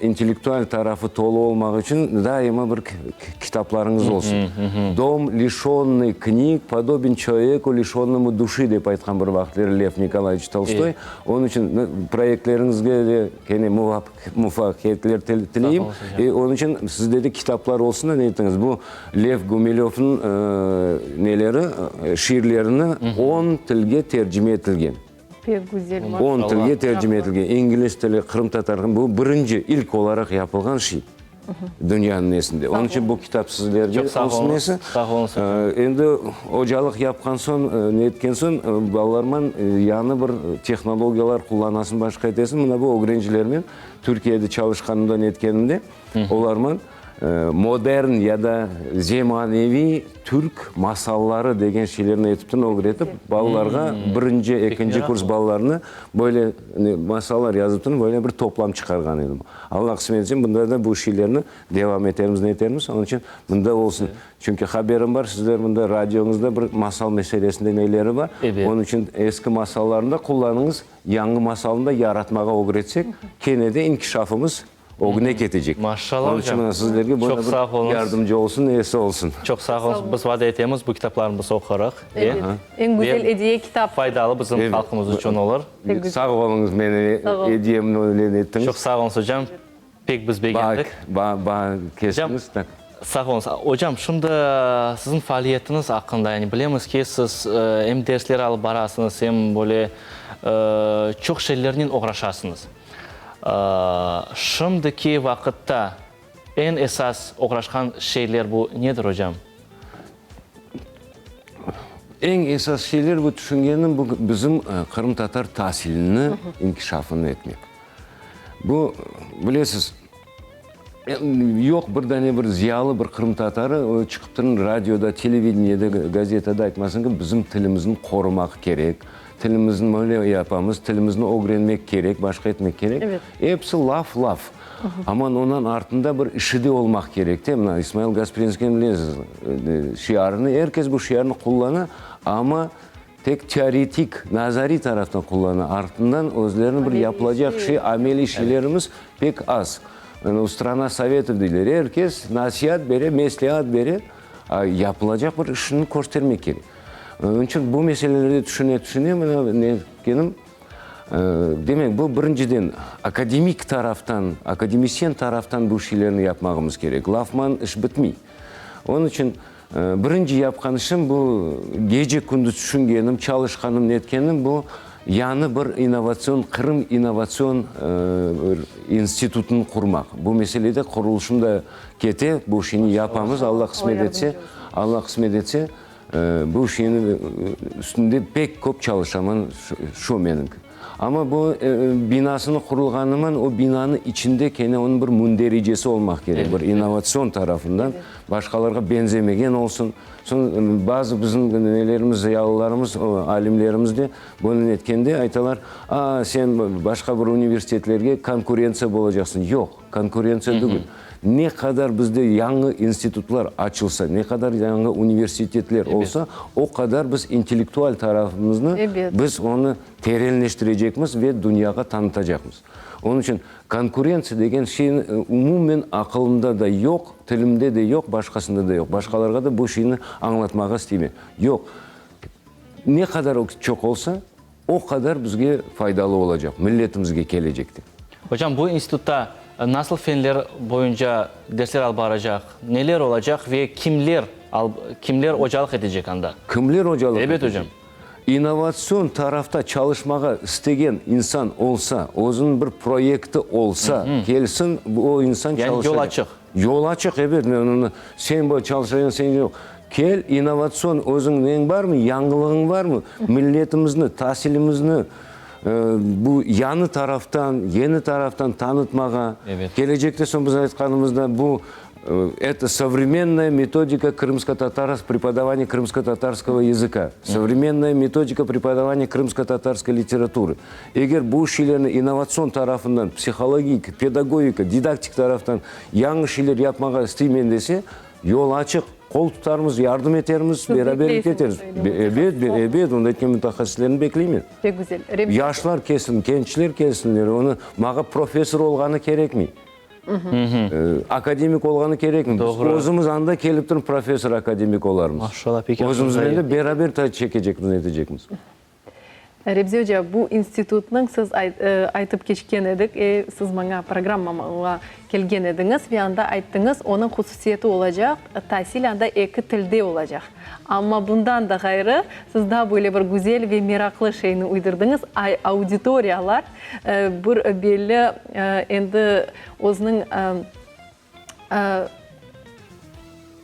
intellektual tarafı tolu olmaq içün daima bir kitaplarıñız olsun. Dom, lişonnıy knig, podoben çeloveku, lişonnomu duşi, dep aytqan bir vaqıtları Lev Nikolayeviç Tolstoy. Onıñ içün proyektleriñizge de kene muvafaqiyetler tileyim. Onıñ içün sizde de kitaplar olsun da, ne aytıñız, bu Lev Gumilövniñ neleri, şiirlerini on tilge tercime etilgen. Pek güzel, maşallah. On tilge tercime etilgen, ingliz tili, qırımtatar, bu birinci, ilk olaraq yapılğan şey. Dünyanıñ nesinde. Onıñ içün bu kitap sizlerge olsun nesi. Sağ oluñız. Endi ocalıq yapqan soñ, ne etken soñ, balalarman yañı bir tehnologiyalar qullanasıñ, başqa etesiñ. Mına bu ögrencilermen Türkiyede çalışqanımda, ne etkenimde, olarman modern ya da zemaneviy türk masalları degen şeylerni etipten ögretip, balalarğa birinci, ekinci kurs balalarını böyle masallar yazıptın, böyle bir toplam çıqarğan edim. Alla qısmet etse, bunda da bu şeylerni devam etermiz, ne etermiz. Onıñ içün mında olsun. Çünki haberim bar, sizler mında radioñızda bir masal meselesinde neleri bar. Onıñ içün eski masallarnı da qullanıñız, yañı masalnı da yaratmağa ögretsek, kene de inkişafımız ögüne ketecek. Maşallah, Onıñ içün hocam. mına sizlerge Çoq böyle sağ bir oluñız. yardımcı olsun, nesi olsun. Çoq sağ oluñız. Biz vade etemiz, bu kitaplarnı biz oqurıq. Evet. Eñ güzel ediye kitap. Faydalı bizim halqımız içün olur. Sağ oluñız, meni ediyemni öyle ettiñiz. Çoq sağ oluñız, hocam. Pek biz begendik. Ba, ba, kestiñiz. Sağ oluñız. Hocam, şimdi siziñ faaliyetiñiz aqqında, yani bilemiz ki, siz em dersler alıp barasıñız, em böyle çoq şeylernen oğraşasıñız. Şimdiki vaqıtta eñ esas oğraşqan şeyler bu nedir, hocam? Eñ esas şeyler bu tüşüngenim, bu bizim qırımtatar tasilini inkişafını etmek. Bu, bilesiz, yoq bir dane bir ziyalı bir qırımtatarı o çıqıp turın radioda, televideniyede, gazetada aytmasın ki, bizim tilimizni qorumaq kerek, tilimizni böyle yapamız, tilimizni ögrenmek kerek, başqa etmek kerek. Episi laf, laf. Aman ondan artında bir işi de olmaq kerek de. Mına İsmail Gasprinskiyniñ bilesiz, şiarını, er kes bu şiarnı qullana, amma tek teoretik, nazariy taraftan qullana. Artından özleriniñ bir yapılacaq şey, ameliy şeylerimiz pek az. Strana sovetov deyler, er kes nasiat bere, mesleat bere, yapılacaq bir işini köstermek kerek. Onıñ içün bu meselelerde tüşüne-tüşüne mına ne etkenim, Demek, bu birinciden, akademik taraftan, akademisyen taraftan bu şeylerni yapmağımız kerek. Lafman iş bitmey. Onıñ içün birinci yapqan işim bu, gece-kündüz tüşüngenim, çalışqanım, netkenim bu. Yañı bir innovatsion, Qırım innovatsion bir institutını qurmaq. Bu meselede qurulışım da kete, bu işni yapamız, Alla qısmet etse, Alla qısmet etse, bu işniñ üstünde pek köp çalışaman, şu menimki. Amma bu binasını qurulğanıman, o binanıñ içinde kene onıñ bir mündericesi olmaq kerek, bir innovatsion tarafından, başqalarğa beñzemegen olsun. Soñ bazı bizim nelerimiz, ziyalılarımız, alimlerimiz de bunı netkende aytalar, a, sen başqa bir universitetlerge konkurentsiya bolacaqsıñ. Yoq, konkurentsiya degil. Ne qadar bizde yañı institutlar açılsa, ne qadar yañı universitetler olsa, o qadar biz intellektual tarafımıznı, biz onı terenleştirecekmiz ve dünyağa tanıtacaqmız. Onıñ içün konkurentsiya degen şey umumen aqılımda da yoq, tilimde de yoq, başqasında da yoq. Başqalarğa da bu şeyni añlatmağa isteymen. Yoq. Ne qadar çoq olsa, o qadar bizge faydalı olacaq, milletimizge kelecekte. Hocam, bu institutta nasıl fenler boyunca dersler alıp baracaq, neler olacaq ve kimler kimler ocalıq etecek anda? Kimler ocalıq etecek? Ebet, hocam. İnnovatsion tarafta çalışmağa istegen insan olsa, özüniñ bir proyekti olsa, kelsin, o insan çalışacaq. Yani yol açıq. Yol açıq, ebet. Men onı, sen bu çalışacaqsıñ, sen yoq. Kel, innovatsion özüñ neñ barmı, yañılığıñ barmı, milletimizni, tasilimizni bu yañı taraftan, yeni taraftan tanıtmağa, kelecekte soñ biz aytqanımızda bu Eto sovremennaya metodika krımskotatar prepodavaniya krımskotatarskogo yazıka, sovremennaya metodika prepodavaniya krımskotatarskoy literaturı. Eger bu şeylerni innovatsion tarafından, psihologik, pedagogika, didaktik taraftan yañı şeyler yapmağa isteymen dese, yol açıq, qol tutarmız, yardım etermiz, beraberlik eteriz. Ebet, ebet, onday etken mütehassıslerni bekleymen. Pek güzel. Yaşlar kelsin, gençler kelsinler, onı, mağa professor olğanı kerekmey. Akademik olğanı kerekmi? Biz özümiz anda kelip turıp professor akademik olarmız. Maşallah, pek yahşı. Özümiznen de beraber ta çekecekmiz, netecekmiz. Remzi oca, bu institutnıñ siz aytıp keçken edik, siz maña programmamğa kelgen ediñiz ve anda ayttıñız, onıñ hususiyeti olacaq, tasil anda eki tilde olacaq. Amma bundan da ğayrı, siz daa böyle bir güzel ve meraqlı şeyni uydurdıñız, auditoriyalar Bir belli endi özüniñ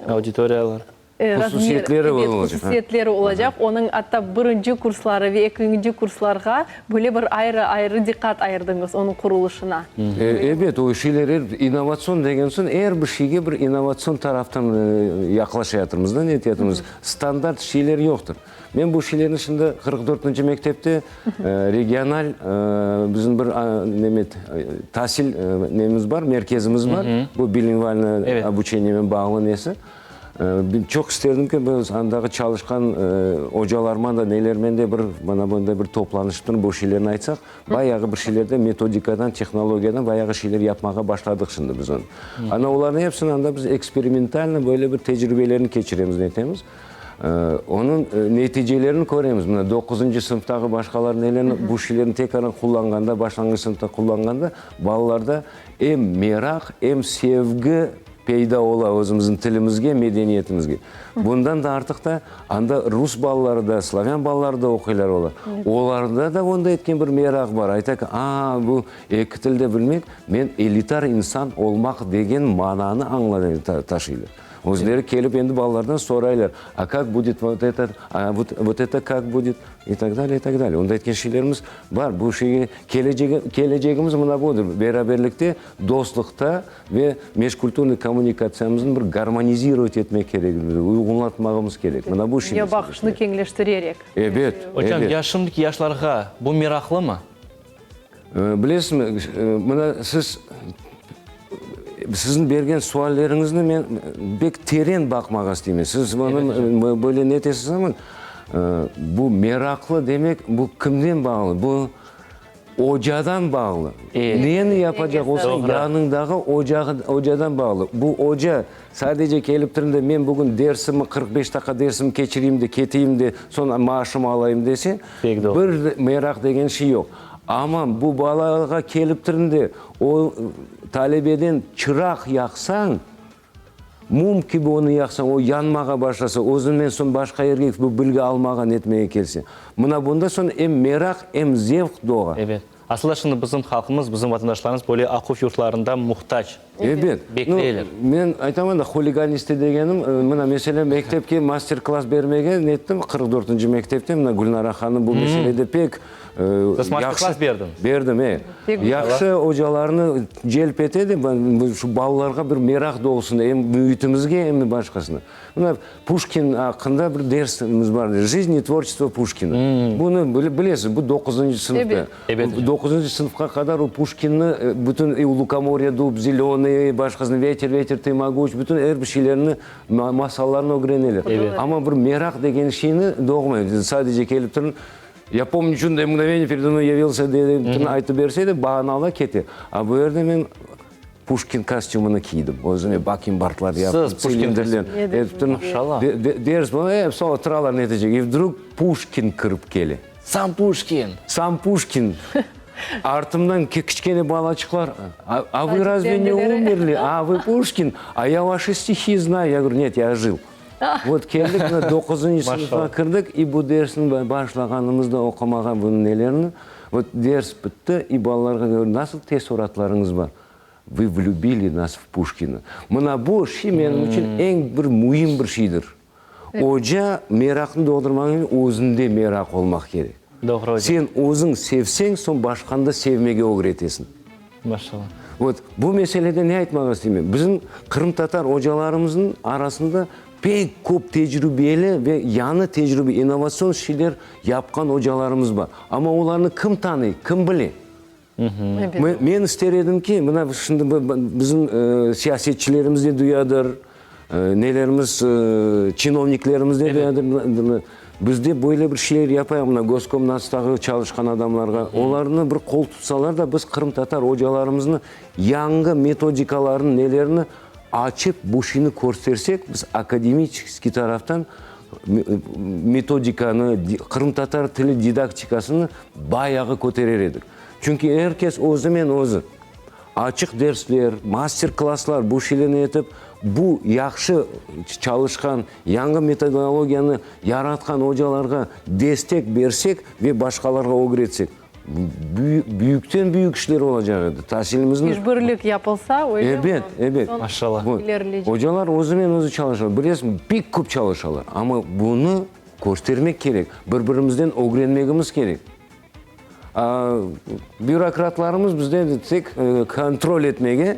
Auditoriyalar. Hususiyetleri olacaq. Hususiyetleri olacaq. Onıñ atta birinci kursları ve ekinci kurslarğa böyle bir ayrı-ayrı diqqat ayırdıñız onıñ qurulışına. Ebet, o şeyler er, innovatsion degen soñ, er bir şeyge bir innovatsion taraftan yaqlaşayatırmız da, netiyatırmız. Standart şeyler yoqtır. Men bu şeylerni şimdi 44-nci mektepte regional bizim bir neme tasil nemiz bar, merkezimiz bar. Bu bilingvalnıy obuçeniyemen bağlı nesi. Çoq isterdim ki, biz andağı çalışqan ocalarman da, nelermen de bir mana bunday bir toplanışıp bu şeylerni aytsaq. Bayağı bir şeylerde metodikadan, tehnologiyadan bayağı şeyler yapmağa başladıq şimdi biz onı. Ana olarnıñ hepsini anda biz eksperimentalno böyle bir tecribelerni keçiremiz, netemiz. Onıñ neticelerini köremiz. Mına, doquzıncı sınıftağı başqalar nelerni, bu şeylerni tekrardan qullanğanda, başlanğıç sınıfta qullanğanda, balalarda em meraq, em sevgi peyda ola özümizniñ tilimizge, medeniyetimizge. Bundan da artıq da anda rus balaları da, slavân balaları da oquylar olar. Olarda da onda etken bir meraq bar. Ayta ki, a, bu eki tilde bilmek, men elitar insan olmaq degen mananı añlay, taşıylar. Özleri kelip endi balalardan soraylar, a kak budet vot eto, a vot eto kak budet i tak dalее, i tak dalее. Onda etken şeylerimiz bar. Bu şeyge kelecegi, kelecegimiz mına budır, beraberlikte, dostluqta ve mejkulturnıy kommunikatsiyamıznı bir garmonizirovat etmek kerekmiz, uyğunlatmağımız kerek. Mına bu şey Dünya baqışını keñleştirerek. Ebet, Ocam, ebet. ya şimdiki yaşlarğa bu meraqlımı? Bilesizmi, mına siz, siziñ bergen sualleriñizni men pek teren baqmağa isteymen. Siz bunı böyle ne etesiz amma, bu meraqlı demek, bu kimden bağlı? Bu ocadan bağlı. Neni yapacaq olsañ, yanıñdağı ocadan bağlı. Bu oca sadece kelip turıp da, men bugün dersimi, 45 daqqa dersimi keçireyim de, keteyim de, soñ maaşımı alayım dese, Bir meraq degen şey yoq. Amma bu balağa kelip turın de, o talebeden çıraq yaqsañ, Mum kibi onı yaqsañ, o yanmağa başlasa, özünden soñ başqa yerge bu bilgi almağa, netmege kelse. Mına bunda soñ em meraq, em zevq doğa. Ebet. Asılda şimdi bizim halqımız, bizim vatandaşlarımız böyle oquv yurtlarında muhtac. Ebet. Bekleyler. Men aytaman da, huliganisti degenim, mına, meselâ, mektepke master-klass bermege nettim, 44-nci mektepte, mına, Gülnara hanım bu meselede pek Siz master-klass berdiñiz? Berdim, e. Yahşı ocalarnı celp ete de, şu balalarğa bir meraq doğsun, em müitimizge, em de başqasına. Mına, Puşkin aqqında bir dersimiz bar, Жизнь и tvorçestvo Puşkina. Bunı bilesiz, bu doquzıncı sınıfta. Doquzıncı sınıfqa qadar o Puşkinni bütün i Lukomorya dub zelönıy, başqasını, Veter, veter, tı moguç, bütün er bir şeylerini, masallarını ögreneler. Amma bir meraq degen şeyni doğmay. Sadece kelip turıp, Ya pomnü çunday mgnoveniye peredo mnoy yavilsâ dep aytıp berse de, baanalı kete. A bu yerde men Puşkin kostümini kiydim. Özüme bakimbartlar yaptım, tsilindrler. Maşallah. Ders boyu episi oturalar netecek. I vdrug Puşkin kirip kele. Sam Puşkin! Sam Puşkin! Artımdan kiçkene balaçıqlar, A vı razve ne umerli? A vı Puşkin? A ya vaşı stihi znayu. Ya govoryu, net, ya jil. Vot, keldik, mına, doquzıncı sınıfqa kirdik, i bu dersni başlağanımızda oqumağa bunıñ nelerini, vot, ders bitti, i balalarğa govoryu, nasıl teessuratlarıñız bar? Vı vlübili nas v Puşkina. Mına bu şey menim içün eñ bir müim bir şeydir. Oca meraqnı doğdurmaq içün özünde meraq olmaq kerek. Doğru, ocam. Sen özüñ sevseñ, soñ başqanı da sevmege ögretesiñ. Maşallah. Vot, bu meselede ne aytmağa isteymen? Bizim qırımtatar ocalarımıznıñ arasında pek köp tecrübeli ve yañı tecrübe, innovatsion şeyler yapqan ocalarımız bar. Amma olarnı kim tanıy, kim bile? Men ister edim ki, mına şimdi bizim siyasetçilerimiz de duyadır, nelerimiz, çinovniklerimiz de duyadır. Bizde böyle bir şeyler yapayıq, mına Goskomnatstağı çalışqan adamlarğa, olarnı bir qol tutsalar da, biz qırımtatar ocalarımıznı yañı metodikalarını, nelerini açıp, bu şeyni köstersek, biz akademiçeskiy taraftan metodikanı, qırımtatar tili didaktikasını bayağı köterer edik. Çünki er kes özümen özü. Açıq dersler, master-klasslar, bu şeylerni etip, bu yahşı çalışqan, yañı metodologiyanı yaratqan ocalarğa destek bersek ve başqalarğa ögretsek, büyükten büyük işler olacaq edi. Tasilimizniñ. İşbirlik yapılsa, öyle mi? Ebet, ebet. Maşallah. İlerileycek. Ocalar özümen özü çalışalar. Bilesiñ, pek köp çalışalar. Amma bunı köstermek kerek, bir-birimizden ögrenmegimiz kerek. Bürokratlarımız bizde tek kontrol etmege,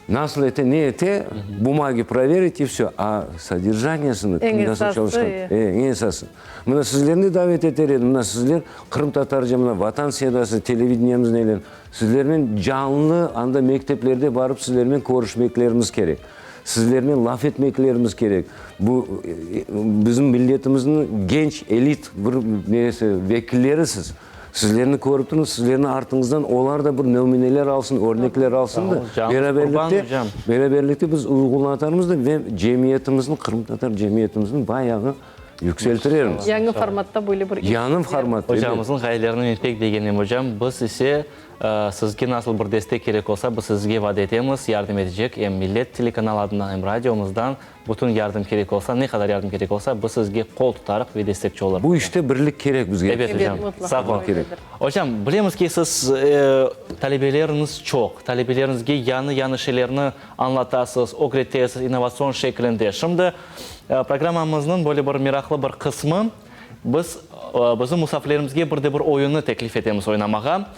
nasıl ete, ne ete, bumagi proverit i vsö. A soderjaniyesini, kim nasıl çalışqan, eñ esası. Mına sizlerni de davet eter edim, mına sizler qırımtatarca, mına Vatan sedası, televideniyemiz nelen, sizlernen canlı anda mekteplerde barıp sizlernen körüşmeklerimiz kerek. Sizlernen laf etmeklerimiz kerek. Bu, bizim milletimizniñ genç, elit bir nesi, vekillerisiz. Sizlerni körip turmız, sizlerniñ artıñızdan olar da bir nümüneler alsın, örnekler alsın da, beraberlikte, beraberlikte biz uyğunlatarmız da ve cemiyetimizniñ, qırımtatar cemiyetimizniñ bayağı yükseltirermiz. Yañı formatta böyle bir iş. Yañı formatta, ebet. Ocamıznıñ ğayelerini men pek begenem, ocam. Biz ise Sizge nasıl bir destek kerek olsa, biz sizge vade etemiz, yardım etecek, em Millet telekanalı adından, em radiomızdan bütün yardım kerek olsa, ne qadar yardım kerek olsa, biz sizge qol tutarıq ve destekçi olurmız. Bu işte birlik kerek bizge. Ebet, ocam. Sağ olun. Ocam, bilemiz ki, siz talebeleriñiz çoq, talebeleriñizge yañı-yañı şeylerni añlatasız, ögretesiz innovatsion şeklinde. Şimdi programmamıznıñ böyle bir meraqlı bir qısmı, Biz bizim musafirlerimizge bir de bir oyunnı teklif etemiz oynamağa.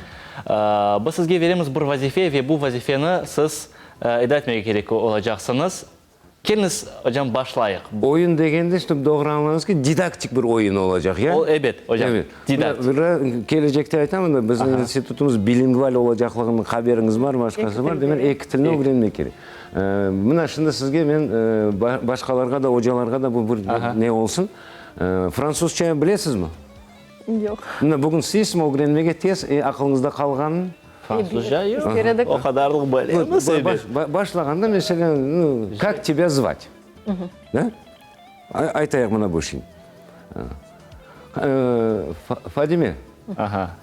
Biz sizge veremiz bir vazife ve bu vazifeni siz eda etmege kerek olacaqsıñız. Keliñiz, ocam, başlayıq. Oyun degende, ştob doğru añlañız ki, didaktik bir oyun olacaq, ya? O, ebet, ocam, didaktik. Kelecekte aytam da, bizim institutımız bilingval olacaqlığınıñ haberiñiz bar, başqası bar, demek, eki tilni ögrenmek kerek. Mına şimdi sizge men, başqalarğa da, ocalarğa da bu bir ne olsun. Fransuzca bilesizmi? Yoq. Mına bugün isteysizmi ögrenmege tez, aqılıñızda qalğanın? Fransuzca yoq. O qadarlıq bilemiz, ebet. Başlağanda, meselâ, kak tebâ zvat? Da? Aytayıq mına bu şeyni. Fadime,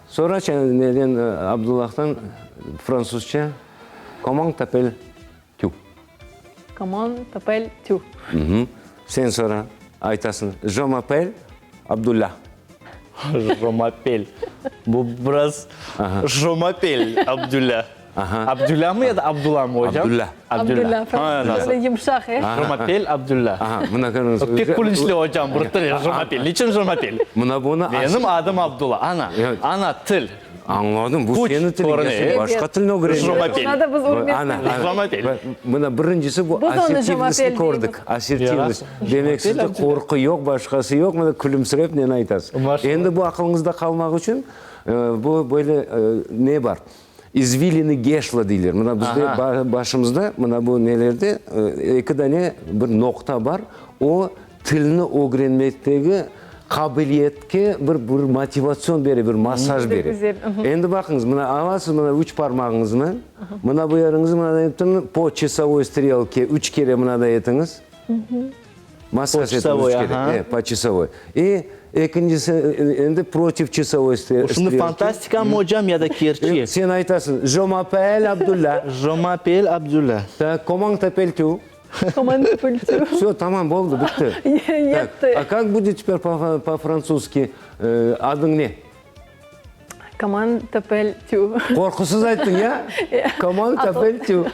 soraçı neden Abdullahtan fransuzca, comment t'appelles tu? Comment t'appelles tu? Sen sora, aytasıñ, Je m'appelle Abdulla. Je m'appelle. Bu biraz Je m'appelle Abdulla. Abdulla mı ya da Abdulla mı, ocam? Abdulla. Abdulla. Abdulla. Böyle yımşaq, e? Je m'appelle Abdulla. Aha, mına körüñiz. Pek külünçli, ocam, bir til, Je m'appelle. Niçün je m'appelle? Mına bunı. Menim adım Abdulla. Ana, ana til. Añladım, bu seniñ tiliñ, ya sen başqa tilni ögrenmediñ. Ona da biz ürmet Mına birincisi bu assertivnostnı kördik, assertivnost. Demek sizde qorqu yoq, başqası yoq, mına külümsirep neni aytasız. Endi bu aqılıñızda qalmaq içün bu böyle ne bar, izviliny Geşla deyler. Mına bizde başımızda mına bu nelerde eki dane bir noqta bar, o Tilni ögrenmektegi qabiliyetke bir bir motivatsion bere, bir massaj bere. Endi baqıñız, mına alasız mına üç parmağıñıznı, mına bu yeriñizni mına ettiñ, po çasovoy strelke üç kere mına da etiñiz. Massaj etiñiz üç kere. E, po çasovoy. E, ekincisi, endi protiv çasovoy strelki. Bu şimdi fantastikamı, ocam, ya da kerçek? Sen aytasıñ, Je m'appelle Abdulla. Je m'appelle Abdulla. Tak, comment t'appelles-tu? Vse, tamam, oldı, bitti. Yetti. A kak bude teper po-frantsuzski adıñ ne? Comment t'appelles tu? Qorqusız ayttıñ, ya? Comment t'appelles tu?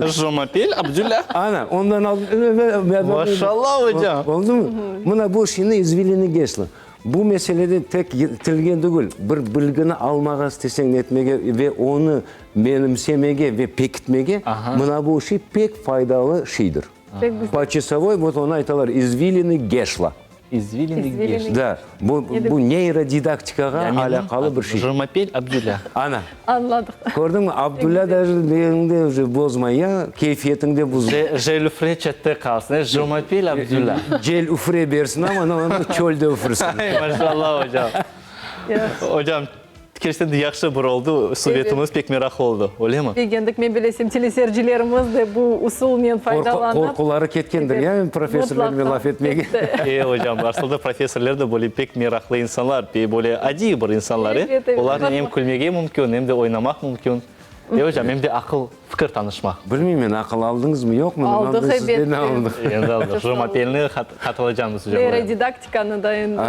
Je m'appelle Abdulla. Ana, ondan aldın. Maşallah, ocam. Oldı mı? Mına bu şimdi izviliny Geşla. Bu meselede tek tilge degil, bir bilgini almağa isteseñ, netmege ve onı menimsemege ve pekitmege, mına bu şey pek faydalı şeydir. Poçasovoy, vot onı aytalar, izviliny Geşla. İzviliny Geşla. Da, bu, bu neyrodidaktikağa alâqalı bir şey. Je m'appelle Abdulla. Ana. Añladıq. Kördiñmi, Abdulla daje neniñ de bozmay, ya, keyfiyetiñ de buzmay. Jel üfre çette qalsın, e, je m'appelle Abdulla. Cel üfre bersin amma, onı çölde üfürsin. Ay, maşallah, ocam. Ocam, kerçekten de yahşı bir oldı, subetimiz pek meraqlı oldı, öylemi? Begendik, men bilesem, teleseyircilerimiz de bu usulnen faydalanıp. Qorquları ketkendir, ya, professorlernen laf etmege. E, ocam, aslında professorler de böyle pek meraqlı insanlar, böyle adiy bir insanlar, e? Olarnen em külmege mümkün, em de oynamaq mümkün. E, ocam, em de aqıl, fikir tanışmaq. Bilmeyim men, aqıl aldıñızmı, yoqmı? Aldıq, ebet. Endi aldıq. Jomapelni hatırlaycamız, ocam. Neyrodidaktikanı da endi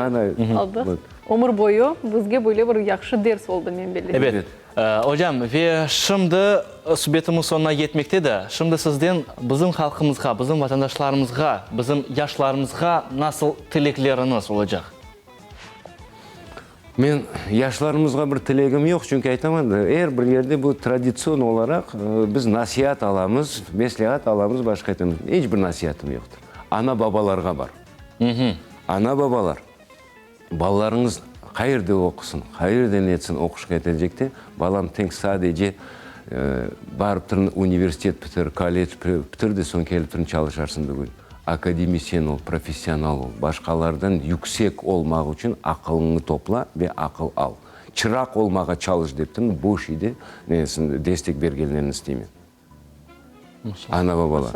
aldıq. Ömür boyu bizge böyle bir yahşı ders oldı, men bellesem. Ebet. Ocam, ve şimdi subetimiz soñuna yetmekte de, şimdi sizden bizim halqımızğa, bizim vatandaşlarımızğa, bizim yaşlarımızğa nasıl tilekleriñiz olacaq? Men yaşlarımızğa bir tilegim yoq, çünki aytaman da, er bir yerde bu traditsion olaraq biz nasiat alamız, mesleat alamız, başqa etemiz. İç bir nasiatım yoqtır. Ana-babalarğa bar. Ana-babalar. Balalarıñız qayerde oqusın, qayerden etsin oquşqa etecekte, balam tek sadece barıp turın universitet bitir, kollec bitir de soñ kelip turın çalışarsın degil. Akademisyen ol, professional ol, başqalardan yüksek olmaq içün aqılıñnı topla ve aqıl al. Çıraq olmağa çalış dep turın bu şeyde destek bergenlerini isteymen. Ana-babalar.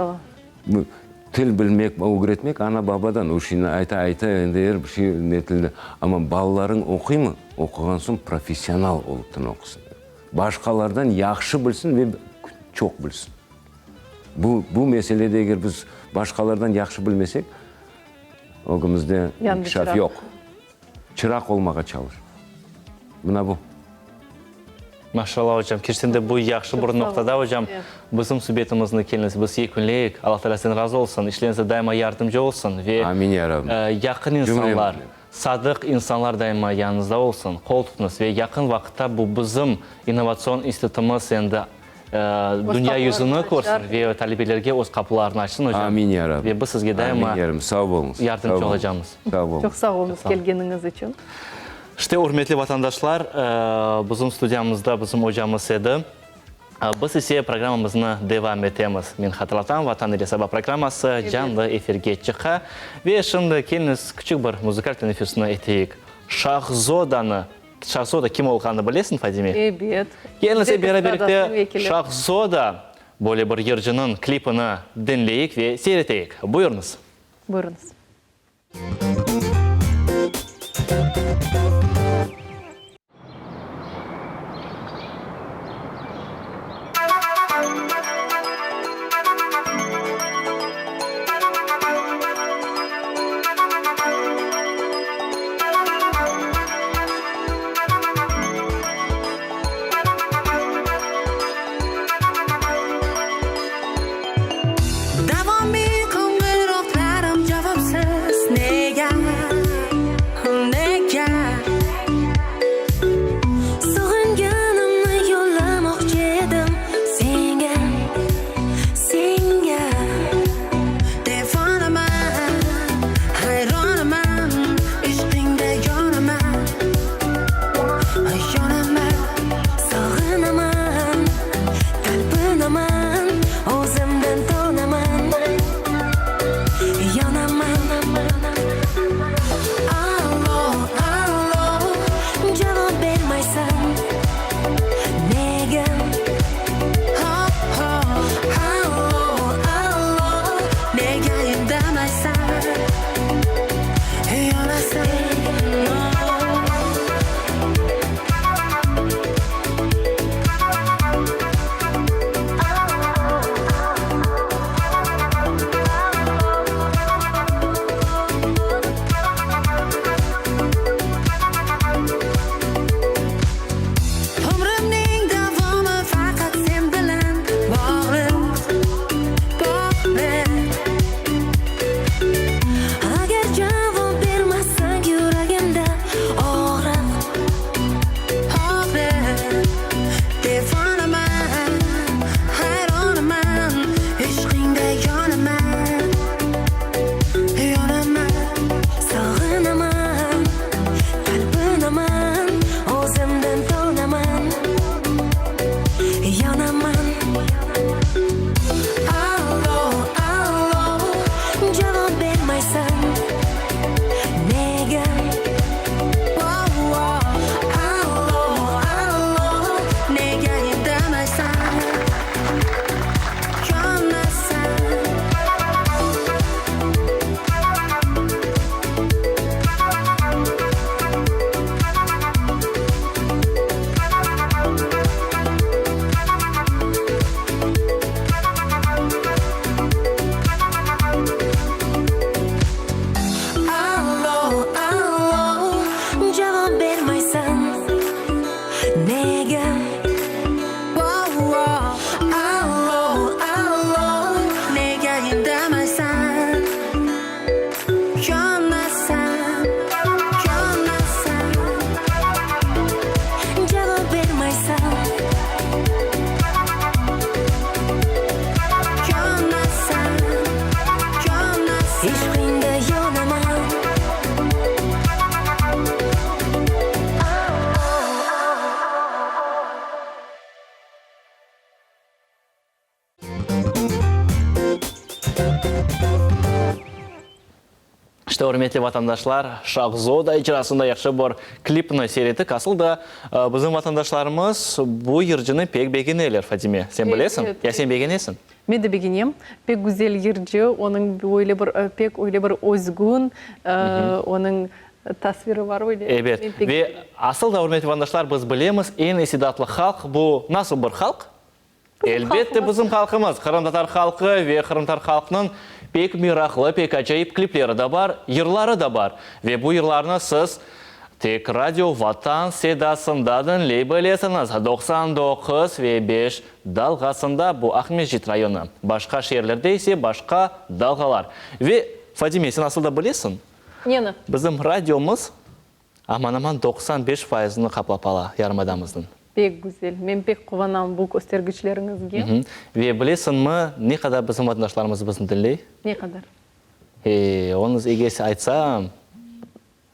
Til bilmek, ögretmek ana-babadan. O şeyni ayta-ayta endi er bir şey ne tilde. Amma balalarıñ oquymı? Oquğan soñ professional olıp oqusın. Başqalardan yahşı bilsin ve çoq bilsin. Bu, bu meselede eger biz başqalardan yahşı bilmesek, ögümizde inkişaf yoq. Çıraq olmağa çalış. Mına bu. Maşallah, ocam, kerçekten de bu yahşı bir noqtada, ocam, bizim subetimizni keliñiz, biz yekünleyik. Allah Teala sizden razı olsun, işleriñizde daima yardımcı olsun ve Amin, ya Rabbi. yaqın insanlar, sadıq insanlar daima yanıñızda olsun, qol tutuñız ve yaqın vaqıtta bu bizim innovatsion institutımız endi dünya yüzüni körsin ve talebelerge öz qapılarını açsın, ocam. Amin, ya Rabbi. Ve biz sizge daima Amin, ya Rabbi. Sağ oluñız. yardımcı olacamız. Sağ oluñız. Çoq sağ oluñız kelgeniñiz içün. İşte, ürmetli vatandaşlar, bizim studiyamızda bizim ocamız edi. Biz ise programmamıznı devam etemiz. Men hatırlatam, Vatan ile saba programması canlı efirge çıqa. Ve şimdi keliñiz küçük bir muzıkal teneffüsni eteyik. Şahzodanı, Şahzoda kim olğanını bilesiñ, Fadime? Ebet. Keliñiz ep beraberlikte Şahzoda böyle bir yırcınıñ klipini diñleyik ve seyir eteyik. Buyurıñız. Buyurıñız. İşte, ürmetli vatandaşlar, Şahzoda icrasında yahşı bir klipni seyir ettik. Asıl da, bizim vatandaşlarımız bu yırcını pek begeneler, Fatime. Sen bilesiñ? Ya sen begenesiñ? Men de begenem. Pek güzel yırcı, onıñ öyle bir, pek öyle bir özgün, onıñ tasviri var öyle. Ebet. Ve asıl da, ürmetli vatandaşlar, biz bilemiz, eñ istidatlı halq bu nasıl bir halq? Elbette, bizim halqımız, qırımtatar halqı ve qırımtatar halqnıñ pek meraqlı, pek acayip klipleri de bar, yırları da bar. Ve bu yırlarnı siz tek Radio Vatan sedasında diñley bilesiñiz, 99 ve beş dalğasında, bu Aqmescit rayonı, başqa şeerlerde ise başqa dalğalar. Ve, Fadime, sen asıl da bilesiñ, Neni? bizim radiomız Aman-aman 95 fayızını qaplap ala yarımadamıznıñ. Pek güzel. Men pek quvanam bu köstergiçleriñizge. Ve bilesiñmi, ne qadar bizim vatandaşlarımız bizni diñley? Ne qadar? E, onı eger aytsam,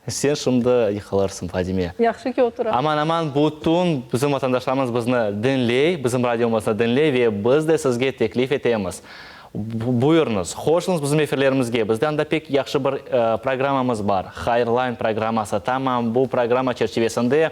sen şimdi yıqılırsıñ, Fadime. Yahşı ki oturam. Aman-aman bütün bizim vatandaşlarımız bizni diñley, bizim radiomıznı diñley ve biz de sizge teklif etemiz. Buyurıñız, hoşluñız bizim efirlerimizge. Bizde anda pek yahşı bir programmamız bar, Hayırlayın programması. Tamam bu programma çerçivesinde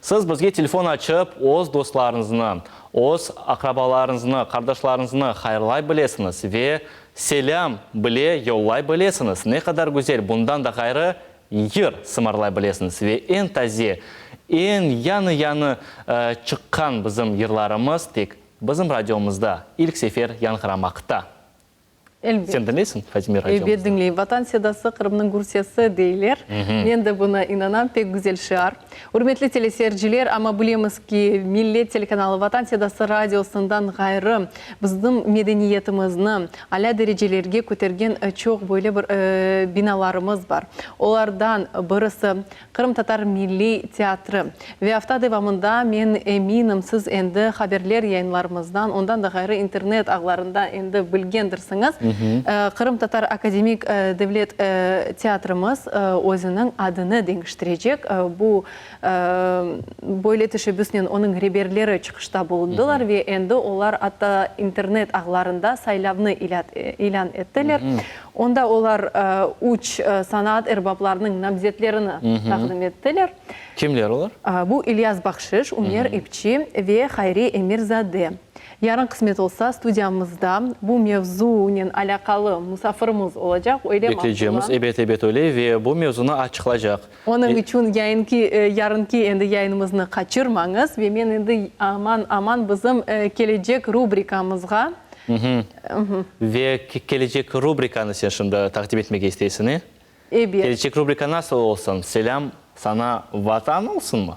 siz bizge telefon açıp, öz dostlarıñıznı, öz aqrabalarıñıznı, qardaşlarıñıznı hayırlay bilesiñiz ve selâm bile yollay bilesiñiz. Ne qadar güzel! Bundan da ğayrı, yır sımarlay bilesiñiz ve eñ taze, eñ yañı-yañı çıqqan bizim yırlarımız tek Bizim radiomızda ilk sefer yañğıramaqta. Elbet. Sen diñleysiñ, Fatime, radiomıznı? Elbet diñleyim. Vatan sedası, Qırımnıñ gür sesi, deyler. Men de buña inanam, pek güzel şiar. Ürmetli teleseyirciler, amma bilemiz ki, Millet telekanalı Vatan sedası radiosından ğayrı, bizim medeniyetimizni alâ derecelerge kötergen çoq böyle bir binalarımız bar. Olardan birisi, Qırımtatar milliy teatri. Ve afta devamında, men eminim, siz endi haberler yayınlarımızdan, ondan da ğayrı internet ağlarında endi bilgendirsiñiz, Qırımtatar akademik devlet teatrimiz özüniñ adını deñiştirecek. Bu, böyle teşebbüsnen onıñ reberleri çıqışta bulundılar ve endi olar atta internet ağlarında saylavnı ilân ettiler. Onda olar üç sanaat erbaplarınıñ namzetlerini taqdim ettiler. Kimler olar? Bu İlyas Bahşiş, Ümer İpçi ve Hayri Emirzade. Yarın qısmet olsa, studiyamızda bu mevzunen alâqalı musafirimiz olacaq, öylemi, Abdulla? Bekleycemiz, ebet, ebet öyle ve bu mevzunı açıqlacaq. Onıñ içün yayınki, yarınki endi yayınımıznı qaçırmañız ve men endi aman-aman bizim kelecek rubrikamızğa. Ve kelecek rubrikanı sen şimdi taqdim etmege isteysiñ, e? Ebet. Kelecek rubrika nasıl olsun? Selâm sana, Vatan olsunmı?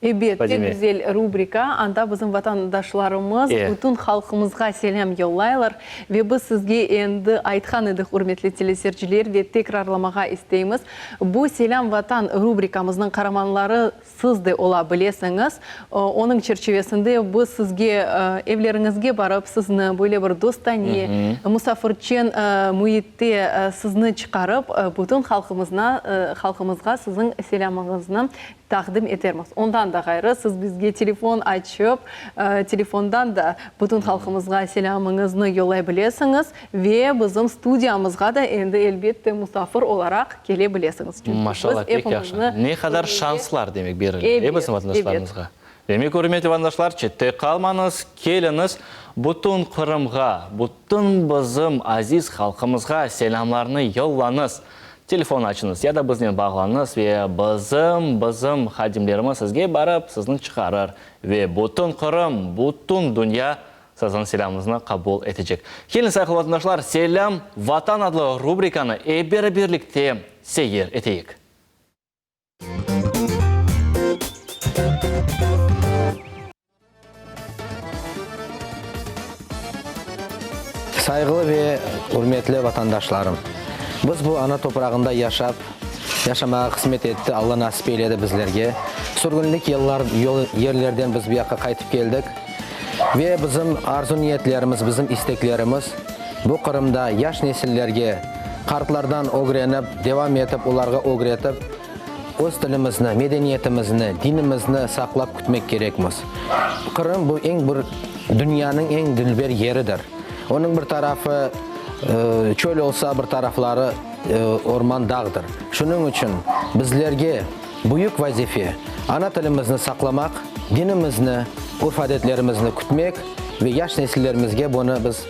Ebet, pek güzel rubrika. Anda bizim vatandaşlarımız bütün halqımızğa selâm yollaylar. Ve biz sizge endi aytqan edik, ürmetli teleseyirciler, ve tekrarlamağa isteymiz, bu Selâm, Vatan rubrikamıznıñ qaramanları siz de ola bilesiñiz. Onıñ çerçivesinde biz sizge evleriñizge barıp, sizni böyle bir dostane, musafirçen müitte sizni çıqarıp, bütün halqımızna, halqımızğa siziñ selâmıñıznı taqdim etermiz. Ondan da ğayrı, siz bizge telefon açıp, telefondan da bütün halqımızğa selâmıñıznı yollay bilesiñiz ve bizim studiyamızğa da endi, elbette, musafir olaraq kele bilesiñiz. Çünki biz Maşallah, pek yahşı. epimizni Ne qadar körmege şanslar, demek, berile, e, Ebet, bizim ebet. vatandaşlarımızğa. Demek, ürmetli vatandaşlar, çette qalmañız, keliñiz, bütün Qırımğa, bütün bizim aziz halqımızğa selâmlarnı yollañız. Telefon açıñız ya da biznen bağlanıñız ve bizim bizim hadimlerimiz sizge barıp sizni çıqarır ve bütün Qırım, bütün dünya siziñ selâmıñıznı qabul etecek. Keliñ, sayğılı vatandaşlar, Selâm, Vatan adlı rubrikanı ep beraberlikte seyir eteyik. Sayğılı ve ürmetli vatandaşlarım! Biz bu ana toprağında yaşap, yaşamağa qısmet etti, Alla nasip eyledi bizlerge. Sürgünlik yıllar, yerlerden biz bu yaqqa qaytıp keldik. Ve bizim arzu-niyetlerimiz, bizim isteklerimiz bu Qırımda yaş nesillerge qartlardan ögrenip, devam etip, olarğa ögretip, Öz tilimizni, medeniyetimizni, dinimizni saqlap kütmek kerekmiz. Qırım bu eñ bir dünyanıñ eñ dülber yeridir. Onıñ bir tarafı çöl olsa, bir tarafları. orman dağdır. Şunıñ içün bizlerge büyük vazife, ana tilimizni saqlamaq, dinimizni, urf-adetlerimizni kütmek ve yaş nesillerimizge bunı biz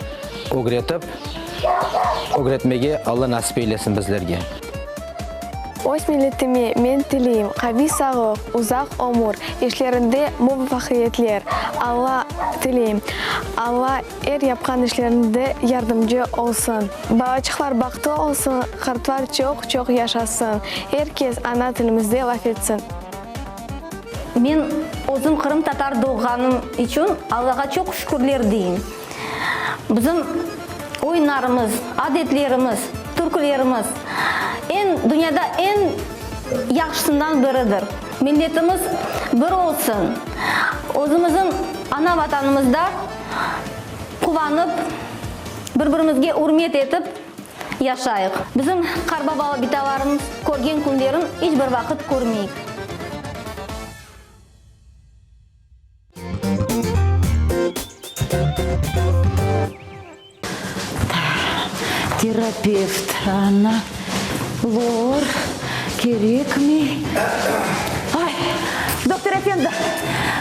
ögretip, ögretmege Alla nasip eylesin bizlerge. Öz milletime men tileyim qaviy sağlıq, uzaq ömür, işlerinde muvafaqiyetler. Alla tileyim, Alla er yapqan işlerinde yardımcı olsun. Balaçıqlar bahtlı olsun, qartlar çoq-çoq yaşasın. Er kes ana tilimizde laf etsin. Men özüm qırımtatar doğğanım içün Allağa çoq şükürler deyim. Bizim oyunlarımız, adetlerimiz, türkülerimiz eñ dünyada eñ yahşısından biridir. Milletimiz bir olsun, özümizin ana Vatanımızda quvanıp, bir-birimizge ürmet etip yaşayıq. Bizim qarbaba-bitalarımız körgen künlerin iç bir vaqıt körmeyik. Terapevt, ana, lor, kerekmey. Ay, doktor efendi,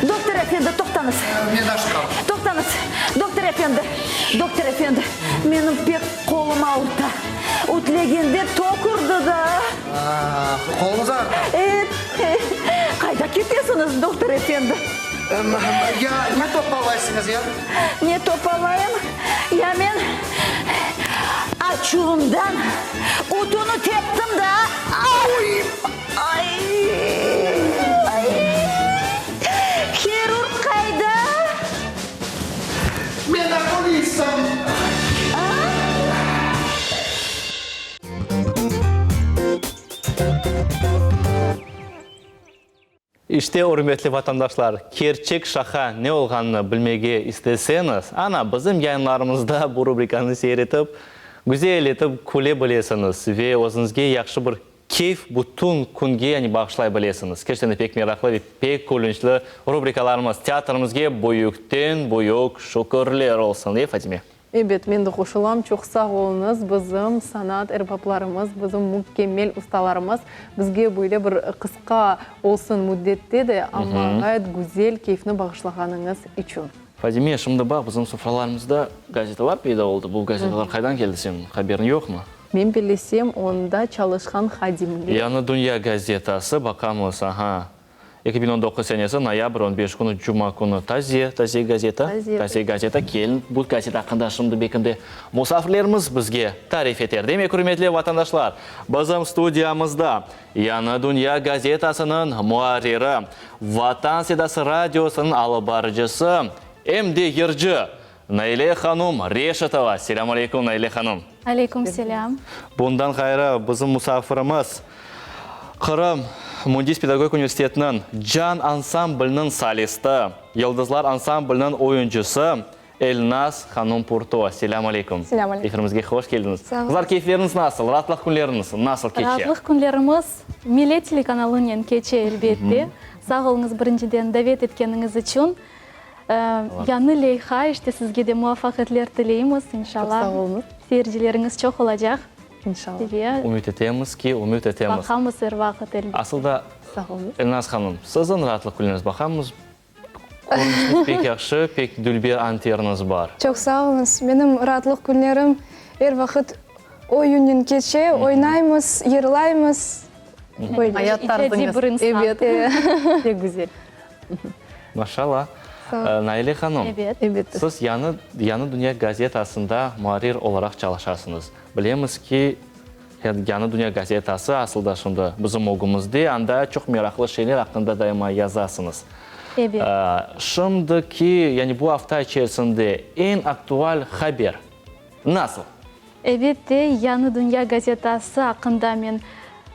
doktor efendi, toqtañız. Men aç qaldım. Toqtañız, doktor efendi, doktor efendi, menim pek qolum avurta. Ütlegende tok urdı da. Qoluñız ağırta? E, qayda ketesiñiz, doktor efendi? Ya ne topalaysıñız ya? Ne topalayım? Ya men açuvımdan ütüni teptim da. Ay! Ay! Ay! Hirurg qayda? Men okulistım. İşte, ürmetli vatandaşlar, kerçek şaqa ne olğanını bilmege isteseñiz, ana, bizim yayınlarımızda bu rubrikanı seyir etip, güzel etip küle bilesiñiz ve özüñizge yahşı bir keyf bütün künge, yani bağışlay bilesiñiz. Kerçekten de pek meraqlı ve pek külünçli rubrikalarımız. Teatrimizge büyükten-büyük şükürler olsun, e, Fatime? Ebet, men de qoşulam, çoq sağ oluñız, bizim sanat erbaplarımız, bizim mükemmel ustalarımız bizge böyle bir qısqa olsun müddette de, amma ğayet güzel keyfni bağışlağanıñız içün. Fadime, şimdi baq, bizim sofralarımızda gazetalar peyda oldı. Bu gazetalar qaydan keldi, seniñ haberiñ yoqmı? Men bilesem, onda çalışqan hadimler. Yañı dünya gazetası, baqamız, aha. 2019 senesi, noyabr, on beş künü, cuma künü, taze, taze gazeta, taze gazeta, kelin, bu gazeta aqqında şimdi belki de musafirlerimiz bizge tarif eter. Demek, ürmetli vatandaşlar, bizim studiyamızda Yañı dünya gazetasınıñ muarriri, Vatan sedası radiosınıñ alıp barıcısı, em de yırcı Naile hanum Reşitova. Selâm aleyküm, Naile hanum. Aleyküm selâm. Bundan ğayrı, bizim musafirimiz, Qırım müendis pedagogik universitetiniñ Can ansambliniñ solisti, Yıldızlar ansambliniñ oyuncısı Elnaz hanum Purto. Selâm aleyküm. Selâm aleyküm. Efirimizge hoş keldiñiz. Sağ olun. Qızlar, keyfleriñiz nasıl? Raatlıq künleriñiz nasıl keçe? Raatlıq künlerimiz Millet telekanalınen keçe, elbette. Sağ oluñız, birinciden, davet etkeniñiz içün. Yañı leyha, işte, sizge de muvafaqiyetler tileymiz, inşallah. Çoq sağ oluñız. Seyircileriñiz çoq olacaq. İnşallah. Ve Ümüt etemiz ki, ümüt etemiz. Baqamız er vaqıt, elbette. Asıl da, Sağ oluñız. Elnaz hanım, siziñ raatlıq künleriñiz baqamız, körünişiñiz pek yahşı, pek dülber anterniñiz bar. Çoq sağ oluñız. Menim raatlıq künlerim er vaqıt oyunnen keçe, oynaymız, yırlaymız. Böyle. Ayat tarzıñız. Ebet, pek güzel. Maşallah. Naile hanım, siz Yañı Yañı dünya gazetasında muarrir olaraq çalışasıñız. Bilemiz ki, Yañı dünya gazetası asıl da şimdi bizim ögümizde, anda çoq meraqlı şeyler aqqında daima yazasıñız. Ebet. Şimdiki, yani bu afta içerisinde eñ aktual haber nasıl? Elbette, Yañı dünya gazetası aqqında men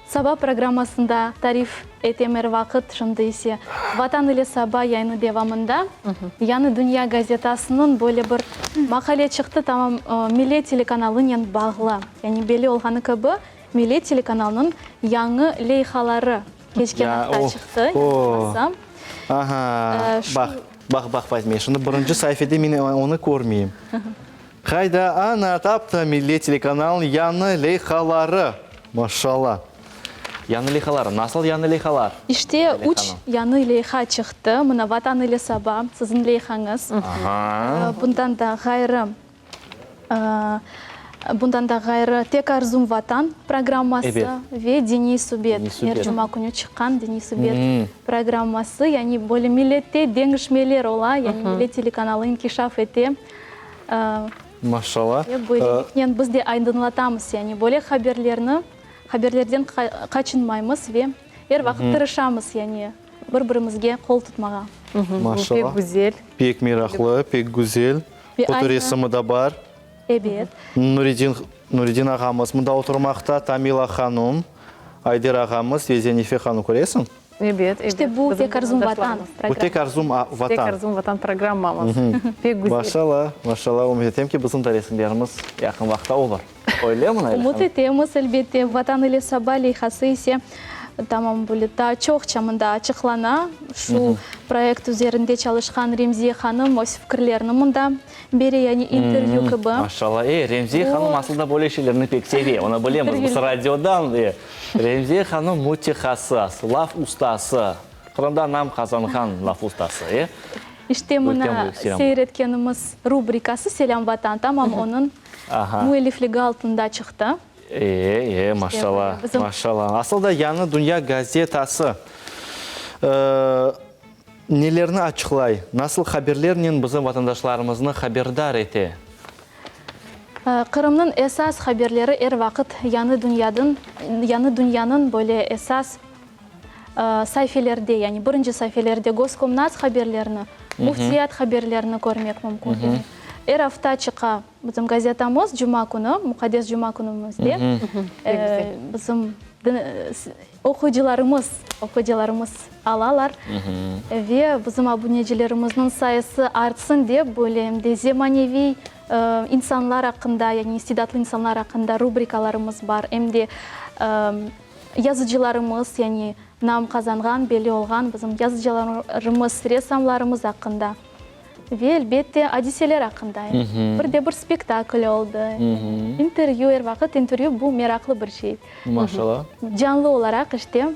Saba programmasında tarif etem er vaqıt, şimdi ise Vatan ile saba yayını devamında Yañı dünya gazetasınıñ böyle bir maqale çıqtı, tamam Millet telekanalınen bağlı. Yani belli olğanı kibi, Millet telekanalınıñ yañı leyhaları keçken afta çıqtı, yanılmasam. Aha, baq, baq, baq, Fazmiye, şimdi birinci saifede men onı körmeyim. Qayda, ana, taptım, Millet telekanalınıñ yañı leyhaları. Maşallah. Yañı leyhalar, nasıl yañı leyhalar? İşte, üç yañı leyha çıqtı. Mına, Vatan ile saba, siziñ leyhañız. Aha. Bundan da ğayrı, bundan da ğayrı, Tek arzum Vatan programması Ebet. ve Diniy subet, Diniy subet. er cuma künü çıqqan Diniy subet programması. Yani, böyle millette deñişmeler ola, yani Millet telekanalı inkişaf ete. Maşallah. Ve böyleliknen biz de aydınlatamız, yani böyle haberlerni, haberlerden qaçınmaymız ve er vaqıt tırışamız, yani bir-birimizge qol tutmağa. Maşallah. Pek güzel. Pek meraqlı, pek güzel. Ve aynı. Fotoresimi da bar. Ebet. Nuredin, Nuredin ağamız mında oturmaqta, Tamila hanum, Ayder ağamız ve Zenife hanum, köresiñ? Ebet, ebet. İşte bu Tek arzum Vatan Bu Tek arzum Vatan. Tek arzum Vatan programmamız. Pek güzel. Maşallah, maşallah. Ümüt etem ki, bizim de resimlerimiz yaqın vaqıtta olur. Öylemi, Naile hanım? Ümüt etemiz, elbette. Vatan ile saba leyhası ise tamam böyle daa çoqça mında açıqlana. Şu proyekt üzerinde çalışqan Remziye hanım öz fikirlerini mında bere, yani intervyu kibi. Maşallah. E, Remziye hanım aslında böyle şeylerni pek seve. Onı bilemiz, biz radiodan. E, Remziye hanım mütehassıs, laf ustası, Qırımda nam qazanğan laf ustası, e? İşte mına seyir etkenimiz rubrikası Selâm Vatan tamam onıñ müellifligi altında çıqtı. E, e, maşallah, maşallah. Asıl da Yañı dünya gazetası nelerni açıqlay, nasıl haberlernen bizim vatandaşlarımıznı haberdar ete? Qırımnıñ esas haberleri er vaqıt Yañı dünyadın, Yañı dünyanıñ böyle esas sayfelerde, yani birinci sayfelerde Goskomnats haberlerini, Müftiyat haberlerini körmek mümkün. Yani er afta çıqa bizim gazetamız cuma künü, muqaddes cuma künümizde bizim Oquyıcılarımız, oquyıcılarımız alalar ve bizim abunecilerimizniñ sayısı artsın dep, böyle em de zemaneviy insanlar aqqında, yani istidatlı insanlar aqqında rubrikalarımız bar, em de yazıcılarımız, yani nam qazanğan, belli olğan bizim yazıcılarımız, ressamlarımız aqqında. Ve, elbette, adiseler aqqında. Bir de bir spektakl oldı, intervyü, er vaqıt intervyü, bu meraqlı bir şey. Maşallah. Canlı olaraq, işte,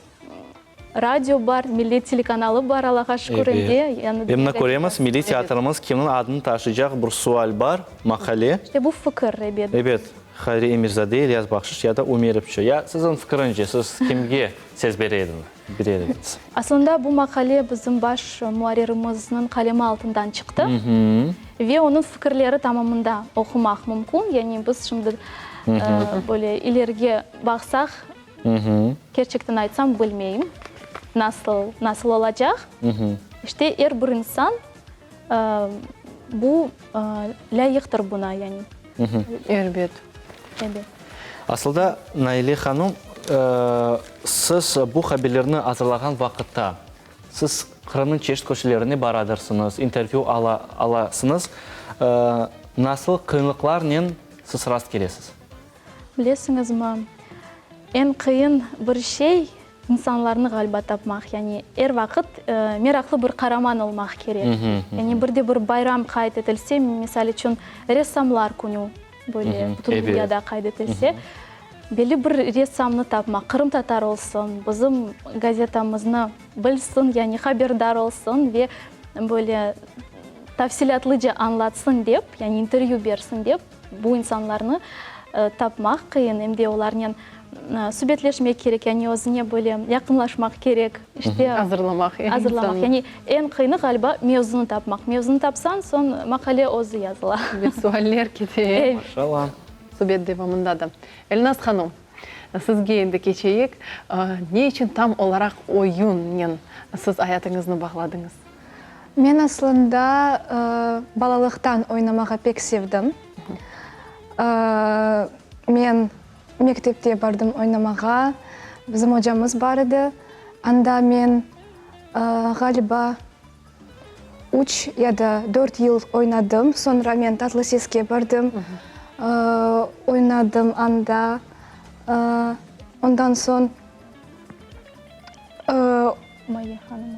radio bar, Millet telekanalı bar, Allağa şükür, em de. Em mına köremiz, milliy teatrımız kimniñ adını taşıycaq bir sual bar, maqale. İşte bu fikir, ebet. Ebet, Hayri Emirzade, İlyas Bahşiş ya da Ümer İpçi. Ya siziñ fikirince, siz kimge ses bere ediñiz? Bereriz. Aslında bu maqale bizim baş muarririmizniñ qalemi altından çıqtı ve onıñ fikirleri tamamında oqumaq mümkün. Yani biz şimdi böyle ilerige baqsaq, kerçekten aytsam, bilmeyim, nasıl, nasıl olacaq. İşte er bir insan bu lâyıqtır buna, yani. Elbet. Elbet. Asılda, Naile hanım, siz bu haberlerni azırlağan vaqıtta, siz Qırımnıñ çeşit köşelerine baradırsıñız, intervyü alasıñız. Nasıl qıyınlıqlarnen siz rast kelesiz? Bilesiñizmi, eñ qıyın bir şey, İnsanlarnı ğaliba tapmaq, yani er vaqıt meraqlı bir qaraman olmaq kerek. Yani bir de bir bayram qayd etilse, misal içün, Ressamlar künü, böyle bütün dünyada qayd etilse, belli bir ressamnı tapmaq, qırımtatar olsun, bizim gazetamıznı bilsin, yani haberdar olsun ve böyle tafsilâtlıca añlatsın dep, yani intervyü bersin dep, Bu insanlarnı tapmaq qıyın, em de olarnen subetleşmek kerek, yani özüne böyle yaqınlaşmaq kerek. İşte, Azırlamaq, azırlamaq. Yani eñ qıyını, ğaliba, mevzunı tapmaq. Mevzunı tapsañ, soñ maqale özü yazıla. Ve sualler kete. Maşallah. Subet devamında da. Elnaz hanım, sizge endi keçeyik. Ne içün tam olaraq oyunnen siz ayatıñıznı bağladıñız? Men aslında balalıqtan oynamağa pek sevdim. Men mektepte bardım oynamağa, bizim ocamız bar edi. Anda men, ğaliba, üç ya da dört yıl oynadım. Soñra men Tatlı seske bardım, oynadım anda. Ondan soñ.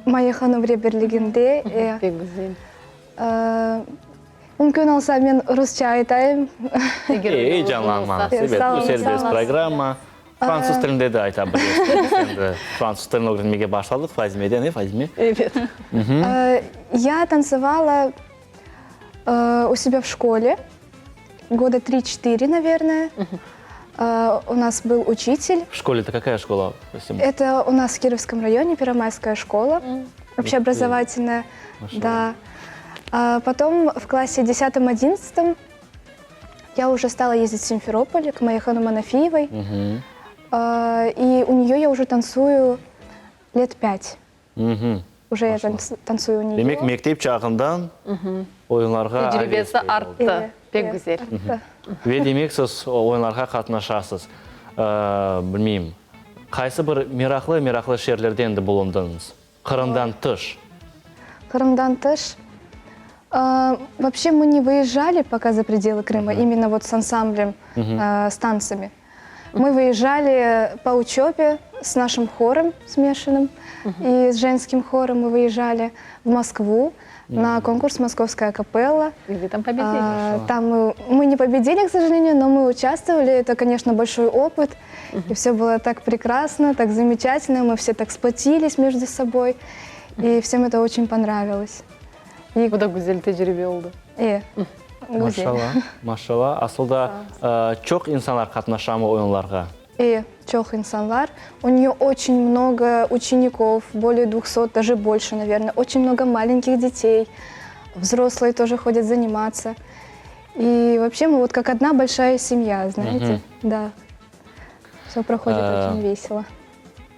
Maye hanım reberliginde. Pek güzel. Mümkün olsa, men rusça aytayım. Eyecanlanmañız, ebet, bu serbest programma. Fransız tilinde de ayta bilesiñ. Biz endi fransız tilini ögrenmege başladıq Fazimeden, e, Fazime? Evet. Ya tantsevala u sebâ v şkole, goda tri-çetiri, navernoye. U nas byl uçitel. V şkole, eto kakaya şkola, Fazima? Eto u nas v Kirovskom rayone, Первомайская şkola, общеобразовательная. Da. Potom v klasse desâtom-odinnadtsatom Ya uje stala yezdit v Simferopol k moyey hanum Anafiyevay. I u neye ya uje tantsuyu let pât. Uje ya tantsuyu u neye. Demek, mektep çağından oyunlarğa aves Tecribesi peyda oldı. arttı. Pek güzel. Ve demek, siz oyunlarğa qatnaşasız. Bilmeyim, qaysı bir meraqlı-meraqlı şeerlerde endi bulundıñız? Qırımdan tış. Qırımdan tış. Вообще мы не выезжали пока за пределы Крыма, именно вот с ансамблем, с танцами. Мы выезжали по учебе с нашим хором смешанным и с женским хором мы выезжали в Москву на конкурс «Московская капелла». И вы там победили. Там мы, мы не победили, к сожалению, но мы участвовали. Это, конечно, большой опыт. И все было так прекрасно, так замечательно. Мы все так сплотились между собой. И всем это очень понравилось. И... Bu da güzel tecribe oldı. E, güzel. Maşallah, maşallah. Asıl da çoq insanlar qatnaşamı oyunlarğa? E, çoq insanlar. U nее очень много учеников, более двухсот, даже больше, наверное. Очень много маленьких детей. Взрослые тоже ходят заниматься. И вообще мы вот как одна большая семья, знаете. Да. Все проходит очень весело.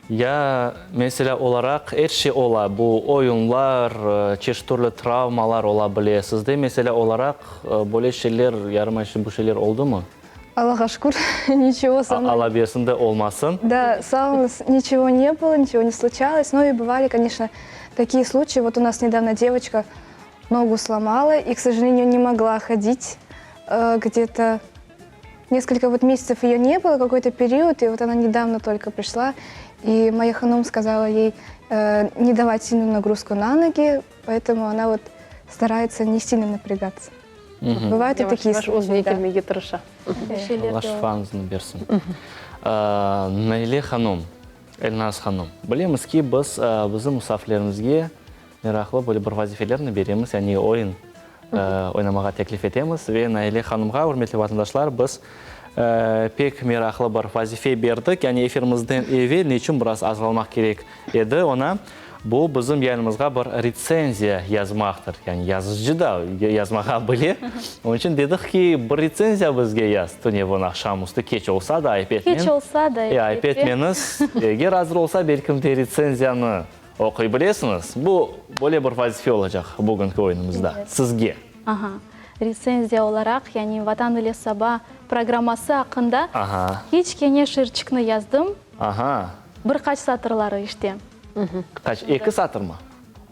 Ya, meselâ olaraq, er şey ola, bu oyunlar, çeşit türlü travmalar ola bile. Sizde, meselâ olaraq, böyle şeyler, yarım ay bu şeyler oldumı? Allağa şükür, niçego со mnoy. Alla bersin de olmasın. Da, sağ oluñız, niçego ne bylo, niçego ne sluçalось. No i bывали, конечно, такие случаи. Вот у нас недавно девочка ногу сломала и, к сожалению, не могла ходить где-то несколько вот месяцев ее не было, какой-то период, и вот она недавно только пришла, и моя ханум сказала ей не давать сильную нагрузку на ноги, поэтому она вот старается не сильно напрягаться. Бывают и такие Yavaş случаи, özüne да. kelmege tırışa. Alla şifañıznı bersin. Naile hanum, Elnaz hanum, bilemiz ki, biz bizim musafirlerimizge Meraqlı böyle bir vazifelerni beremiz, yani oyun oynamağa teklif etemiz. Ve Naile hanımğa, ürmetli vatandaşlar, biz pek meraqlı bir vazife berdik. Yani efirimizden evel, neçün biraz azırlanmaq kerek edi oña, bu bizim yayınımızğa bir retsenziya yazmaqtır. Yani yazıcı da yazmağa bile. Onıñ içün dedik ki, bir retsenziya bizge yaz. Tünevin aqşam üstü keç olsa da, ayıp etmeñ. Keç olsa da, E, ayıp etmeñiz. Eger azır olsa, belkim de retsenziyanı Oquy bilesiñiz, bu böyle bir vazife olacaq bugünki oyunımızda sizge. Aha, retsenziya olaraq, yani Vatan ile saba programması aqqında Aha. kiçkene şiirçikni yazdım. Aha. Bir qaç satırları işte. Qaç, eki satırmı?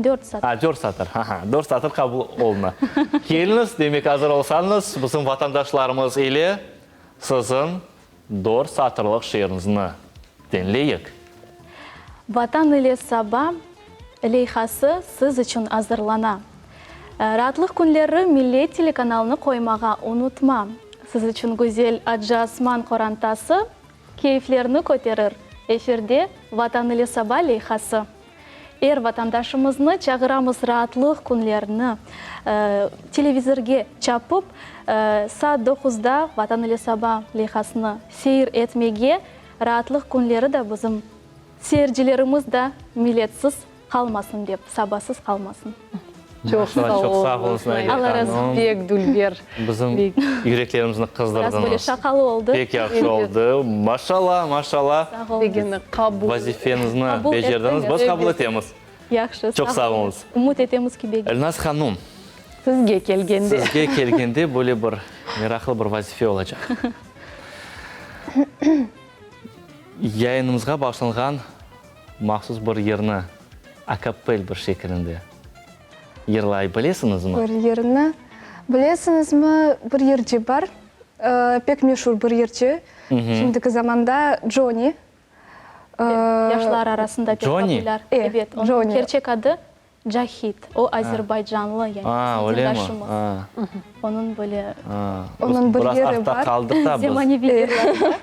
Dört satır. A, dört satır, aha, dört satır qabul oluna. Keliñiz, demek azır olsañız, bizim vatandaşlarımız ile siziñ dört satırlıq şiiriñizni Diñleyik. Vatan ile saba leyhası siz içün azırlana. Raatlıq künleri Millet telekanalını qoymağa unutma. Siz içün güzel Acı Osman qorantası keyflerni köterir. Efirde Vatan ile saba leyhası. Er vatandaşımıznı çağıramız raatlıq künlerini televizorge çapıp, saat doquzda Vatan ile saba leyhasını seyir etmege, raatlıq künleri da bizim seyircilerimiz da milletsiz qalmasın dep, sabasız qalmasın. Çoq sağ oluñız, Naile hanım. Pek dülber. Bizim yüreklerimizni qızdırdıñız. Biraz böyle şaqalı oldı. Pek yahşı oldı. Maşallah, maşallah. Sağ oluñız. Vazifenizni becerdiñiz. Biz qabul etemiz. Yahşı. Çoq sağ oluñız. Ümüt etemiz ki, begenir. Elnaz hanım. Sizge kelgende. Sizge kelgende böyle bir meraqlı bir vazife olacaq. Yayınımızğa bağışlanğan mahsus bir yırnı akapel bir şekilinde yırlay bilesiñizmi? Bir yırnı. Bilesiñizmi, bir yırcı bar, pek meşur bir yırcı, şimdiki zamanda Jony. Yaşlar arasında pek populâr. Ebet, Onıñ kerçek adı Cahit. O, azerbaycanlı, yani bizim dindaşımız. Onıñ böyle Onıñ bir yırı bar. Zemaneviy yırları bar.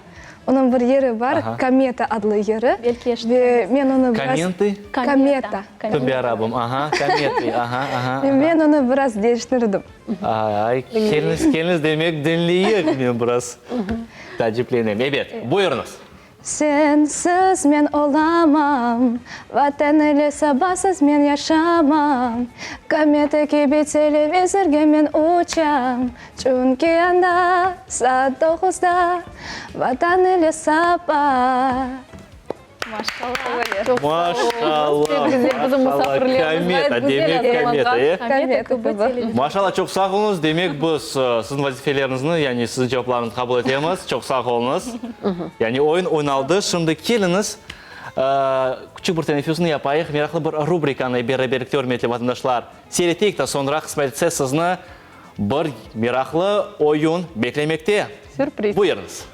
Onıñ bir yeri bar, Aha. Kometa adlı yeri. Ve men onı biraz... Komentı? Kometa. Tövbe yarabım, aha, kometı, aha, aha. Ve men onı biraz deñiştirdim. Ay, keliñiz, keliñiz, demek diñleyik, men biraz taaciplenem. Ebet, buyurıñız. Sensiz men olamam, Vatan ile sabasız men yaşamam. Kometa kibi televizorge men uçam, Çünki anda saat doquzda Vatan ile saba. Maşallah! Çoq sağ Maşallah! oluñız. Pek güzel bizim Maşallah! musafirlerimiz Kometa, ğayet güzel demek kometa, azırlanğan. e? Kometa kibi televizor. Maşallah, çoq sağ oluñız. Demek, biz siziñ vazifeleriñizni, yani siziñ cevaplarıñıznı qabul etemiz. Çoq sağ oluñız. Yani oyun oynaldı. Şimdi keliñiz, küçük bir teneffüsni yapayıq, meraqlı bir rubrikanı beraberlikte, ürmetli vatandaşlar, seyreteyik de soñra, qısmet etse, sizni bir meraqlı oyun beklemekte. Sürpriz. Buyurıñız.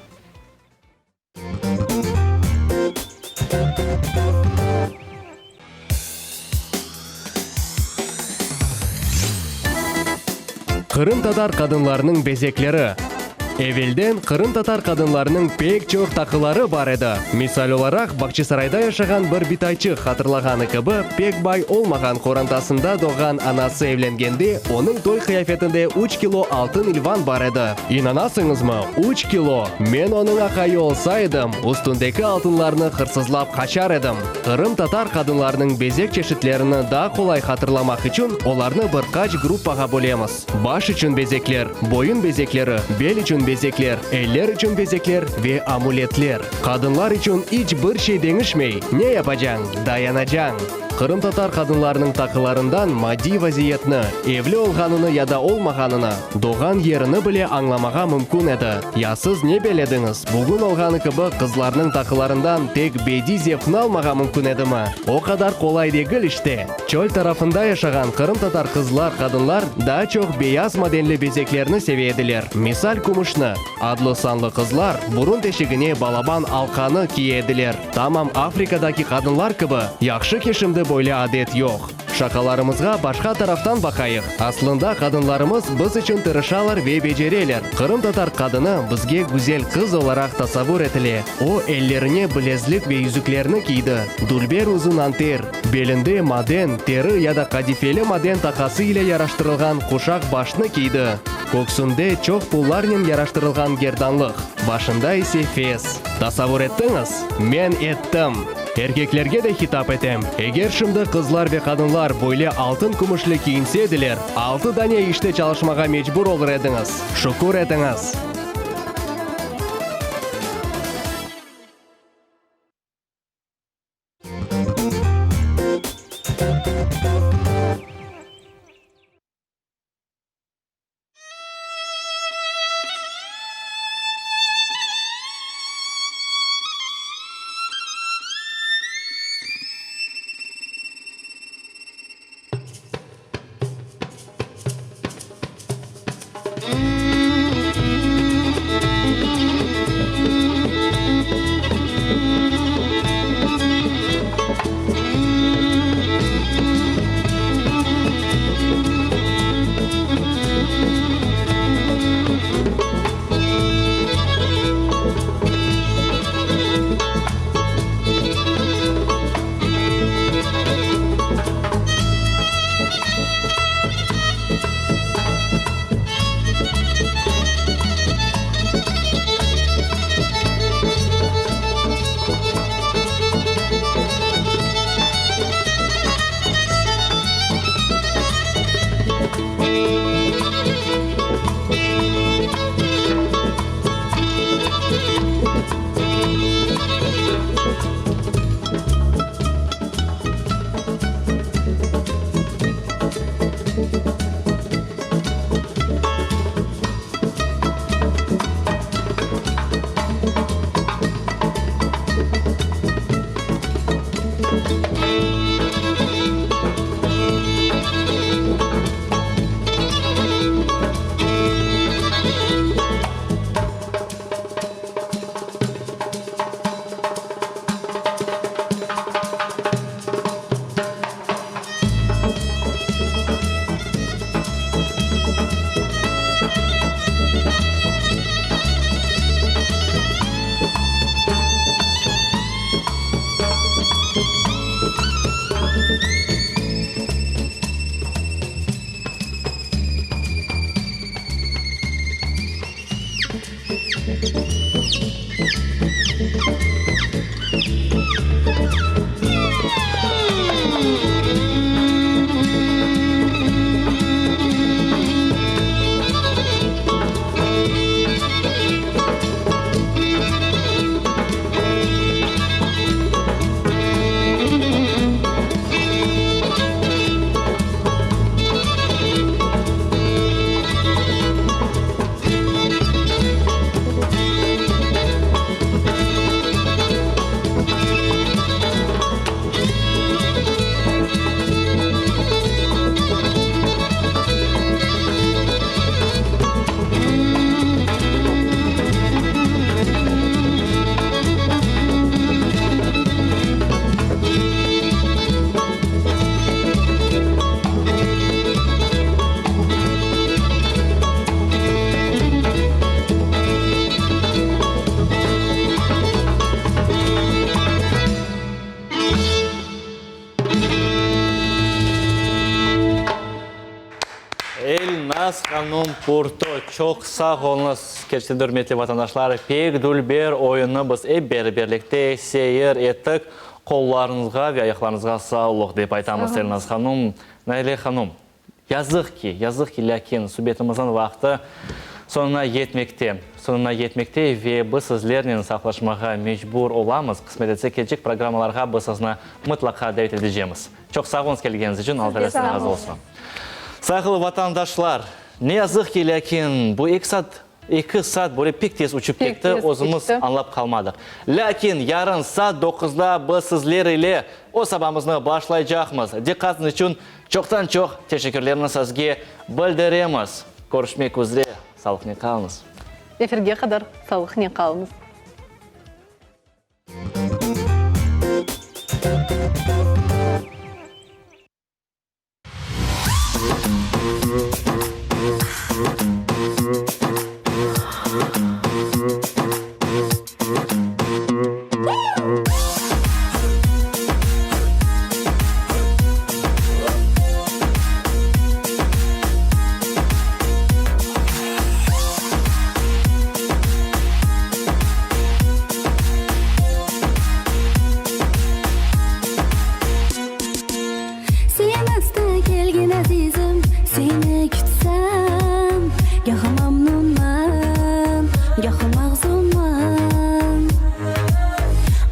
Qırımtatar qadınlarınıñ bezekleri. Evelden qırımtatar qadınlarınıñ pek çoq taqıları bar edi. Misal olaraq, Bağçasarayda yaşağan bir bitayçıq hatırlağanı kibi, pek bay olmağan qorantasında doğğan anası evlengende onıñ toy qıyafetinde üç kilo altın ilvan bar edi. İnanasıñızmı, üç kilo! Men onıñ aqayı olsa edim, üstündeki altınlarnı hırsızlap qaçar edim. Qırımtatar qadınlarınıñ bezek çeşitlerini daa qolay hatırlamaq içün olarnı bir qaç gruppağa bölemiz. Baş içün bezekler, boyun bezekleri, bel içün bezekler, eller içün bezekler ve amuletler. Qadınlar içün iç bir şey deñişmey, ne yapacañ, dayanacañ. Qırımtatar qadınlarınıñ taqılarından maddiy vaziyetni, evli olğanını ya da olmağanını, doğğan yerini bile añlamağa mümkün edi. Ya siz ne belediñiz, bugün olğanı kibi qızlarnıñ taqılarından tek bediy zevqni almağa mümkün edimi? O qadar qolay degil işte. Çöl tarafında yaşağan qırımtatar qızlar, qadınlar daa çoq beyaz madenli bezeklerni seve ediler, misal kümüşni. Adlı-sanlı qızlar burun teşigine balaban alqanı kiye ediler, tamam Afrikadaki qadınlar kibi, yahşı ki şimdi böyle adet yoq. Şaqalarımızğa başqa taraftan baqayıq, aslında qadınlarımız biz içün tırışalar ve becereler. Qırımtatar qadını bizge güzel qız olaraq tasavvur etile, o, ellerine bilezlik ve yüzüklerni kiydi, dülber uzun anter, Belinde maden, teri ya da qadifeli maden taqası ile yaraştırılğan quşaq başnı kiydi, köksünde çoq pullarnen yaraştırılğan gerdanlıq, başında ise fes. Tasavur ettiñiz? Men ettim! Erkeklerge de hitap etem, eger şimdi qızlar ve qadınlar böyle altın-kümüşli kiyinse ediler, altı dane işte çalışmağa mecbur olur ediñiz. Şükür etiñiz! Elnaz hanum Purto, çoq sağ oluñız, kerçekten de ürmetli vatandaşlar, pek dülber oyunnı biz ep beraberlikte seyir ettik. Qollarıñızğa ve ayaqlarıñızğa sağlıq, dep aytamız, Elnaz hanum. Naile hanum, Yazıq ki, yazıq ki, lâkin subetimizniñ vaqtı soñuna yetmekte, soñuna yetmekte ve biz sizlernen sağlaşmağa mecbur olamız. Qısmet etse, kelecek programmalarğa biz sizni mıtlaqa davet edecemiz. Çoq sağ oluñız kelgeniñiz içün, Alla Teala sizden razı olsun. Sayğılı vatandaşlar, ne yazıq ki, lâkin bu eki saat Eki saat böyle pek tez uçıp ketti, özümiz añlap qalmadıq. Lâkin yarın saat doquzda biz sizler ile öz sabamıznı başlaycaqmız. Diqqatıñız içün çoqtan-çoq teşekkürlerimizni sizge bildiremiz. Körüşmek üzre, sağlıqnen qalıñız. Efirge qadar sağlıqnen qalıñız. Sen asta kelgin, azizim, seni kütsem, Gahı mamnunman, gahı mahzunman.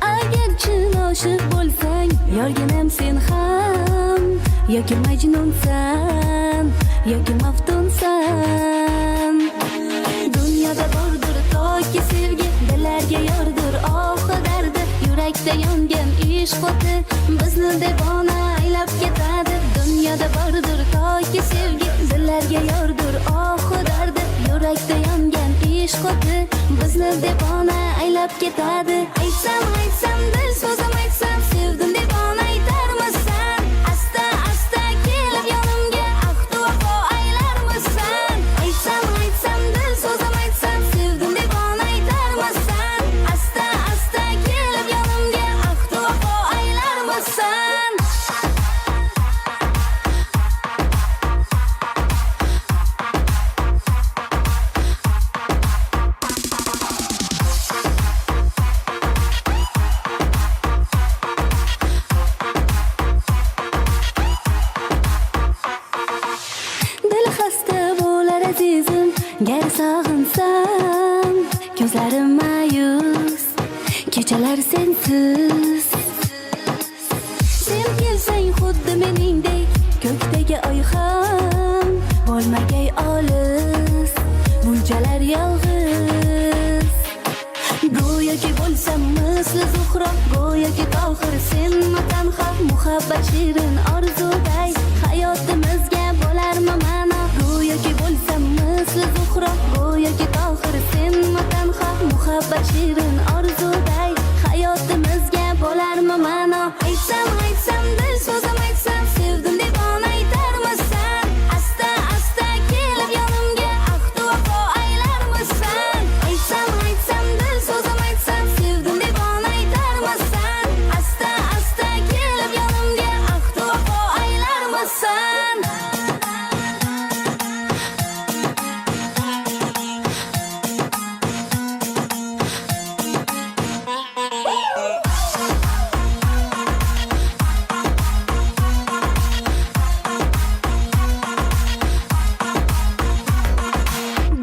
Ager çın aşıq bolsañ, yorginem sen ham, Yoki majnunsan, yoki maftunsan. Dünyada bordır toki sevgi, Dillerge yordır oh-u derdi, Yürekte yongen işq otu, Bizni devana aylap ketadi. Dünyada bordır toki sevgi, Dillerge yordır oh-u derdi, Yürekte yongen işq otu, Bizni devana aylap ketadi. Aytsam, aytsam, dil sözüm aytsam, Sevdim dep onı aytarmısan? Asta, asta kelip yonumga, Ahd-u vafo aylarmısan? Aytsam, aytsam, dil sözüm aytsam, Sevdim dep onı aytarmısan? Asta, asta kelip yonumga, Ahd-u vafo aylarmısan? Dil hasta bolar azizim, gar sog'insam, Ko'zlarim ma'yus, kechalar sensiz. Sen kelsang xuddi meningdek ko'kdagi oy ham Bo'lmagay olis, bunchalar yolg'iz. Go'yoki bo'lsam misli Zuhro, go'yoki Tohir senmi tanho Muhabbat shirin orzuday, hayotimizga bo'larmi ma'no Go'yoki bo'lsam misli Zuhro, go'yoki Tohir senmi tanho Muhabbat shirin orzuday, hayotimizga bo'larmi ma'no Aytsam, aytsam, dil so'zim aytsam, sevdim deb onı aytarmısan Asta, asta kelip yonimga, ahd-u vafo aylarmısan Aytsam, aytsam, dil so'zim aytsam, sevdim deb onı aytarmısan Asta, asta kelip yonimga, ahd-u vafo aylarmısan.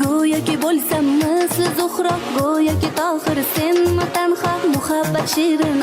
Go'yoki bo'lsam misli Zuhro, go'yoki Tohir senmi tanho Muhabbat shirin.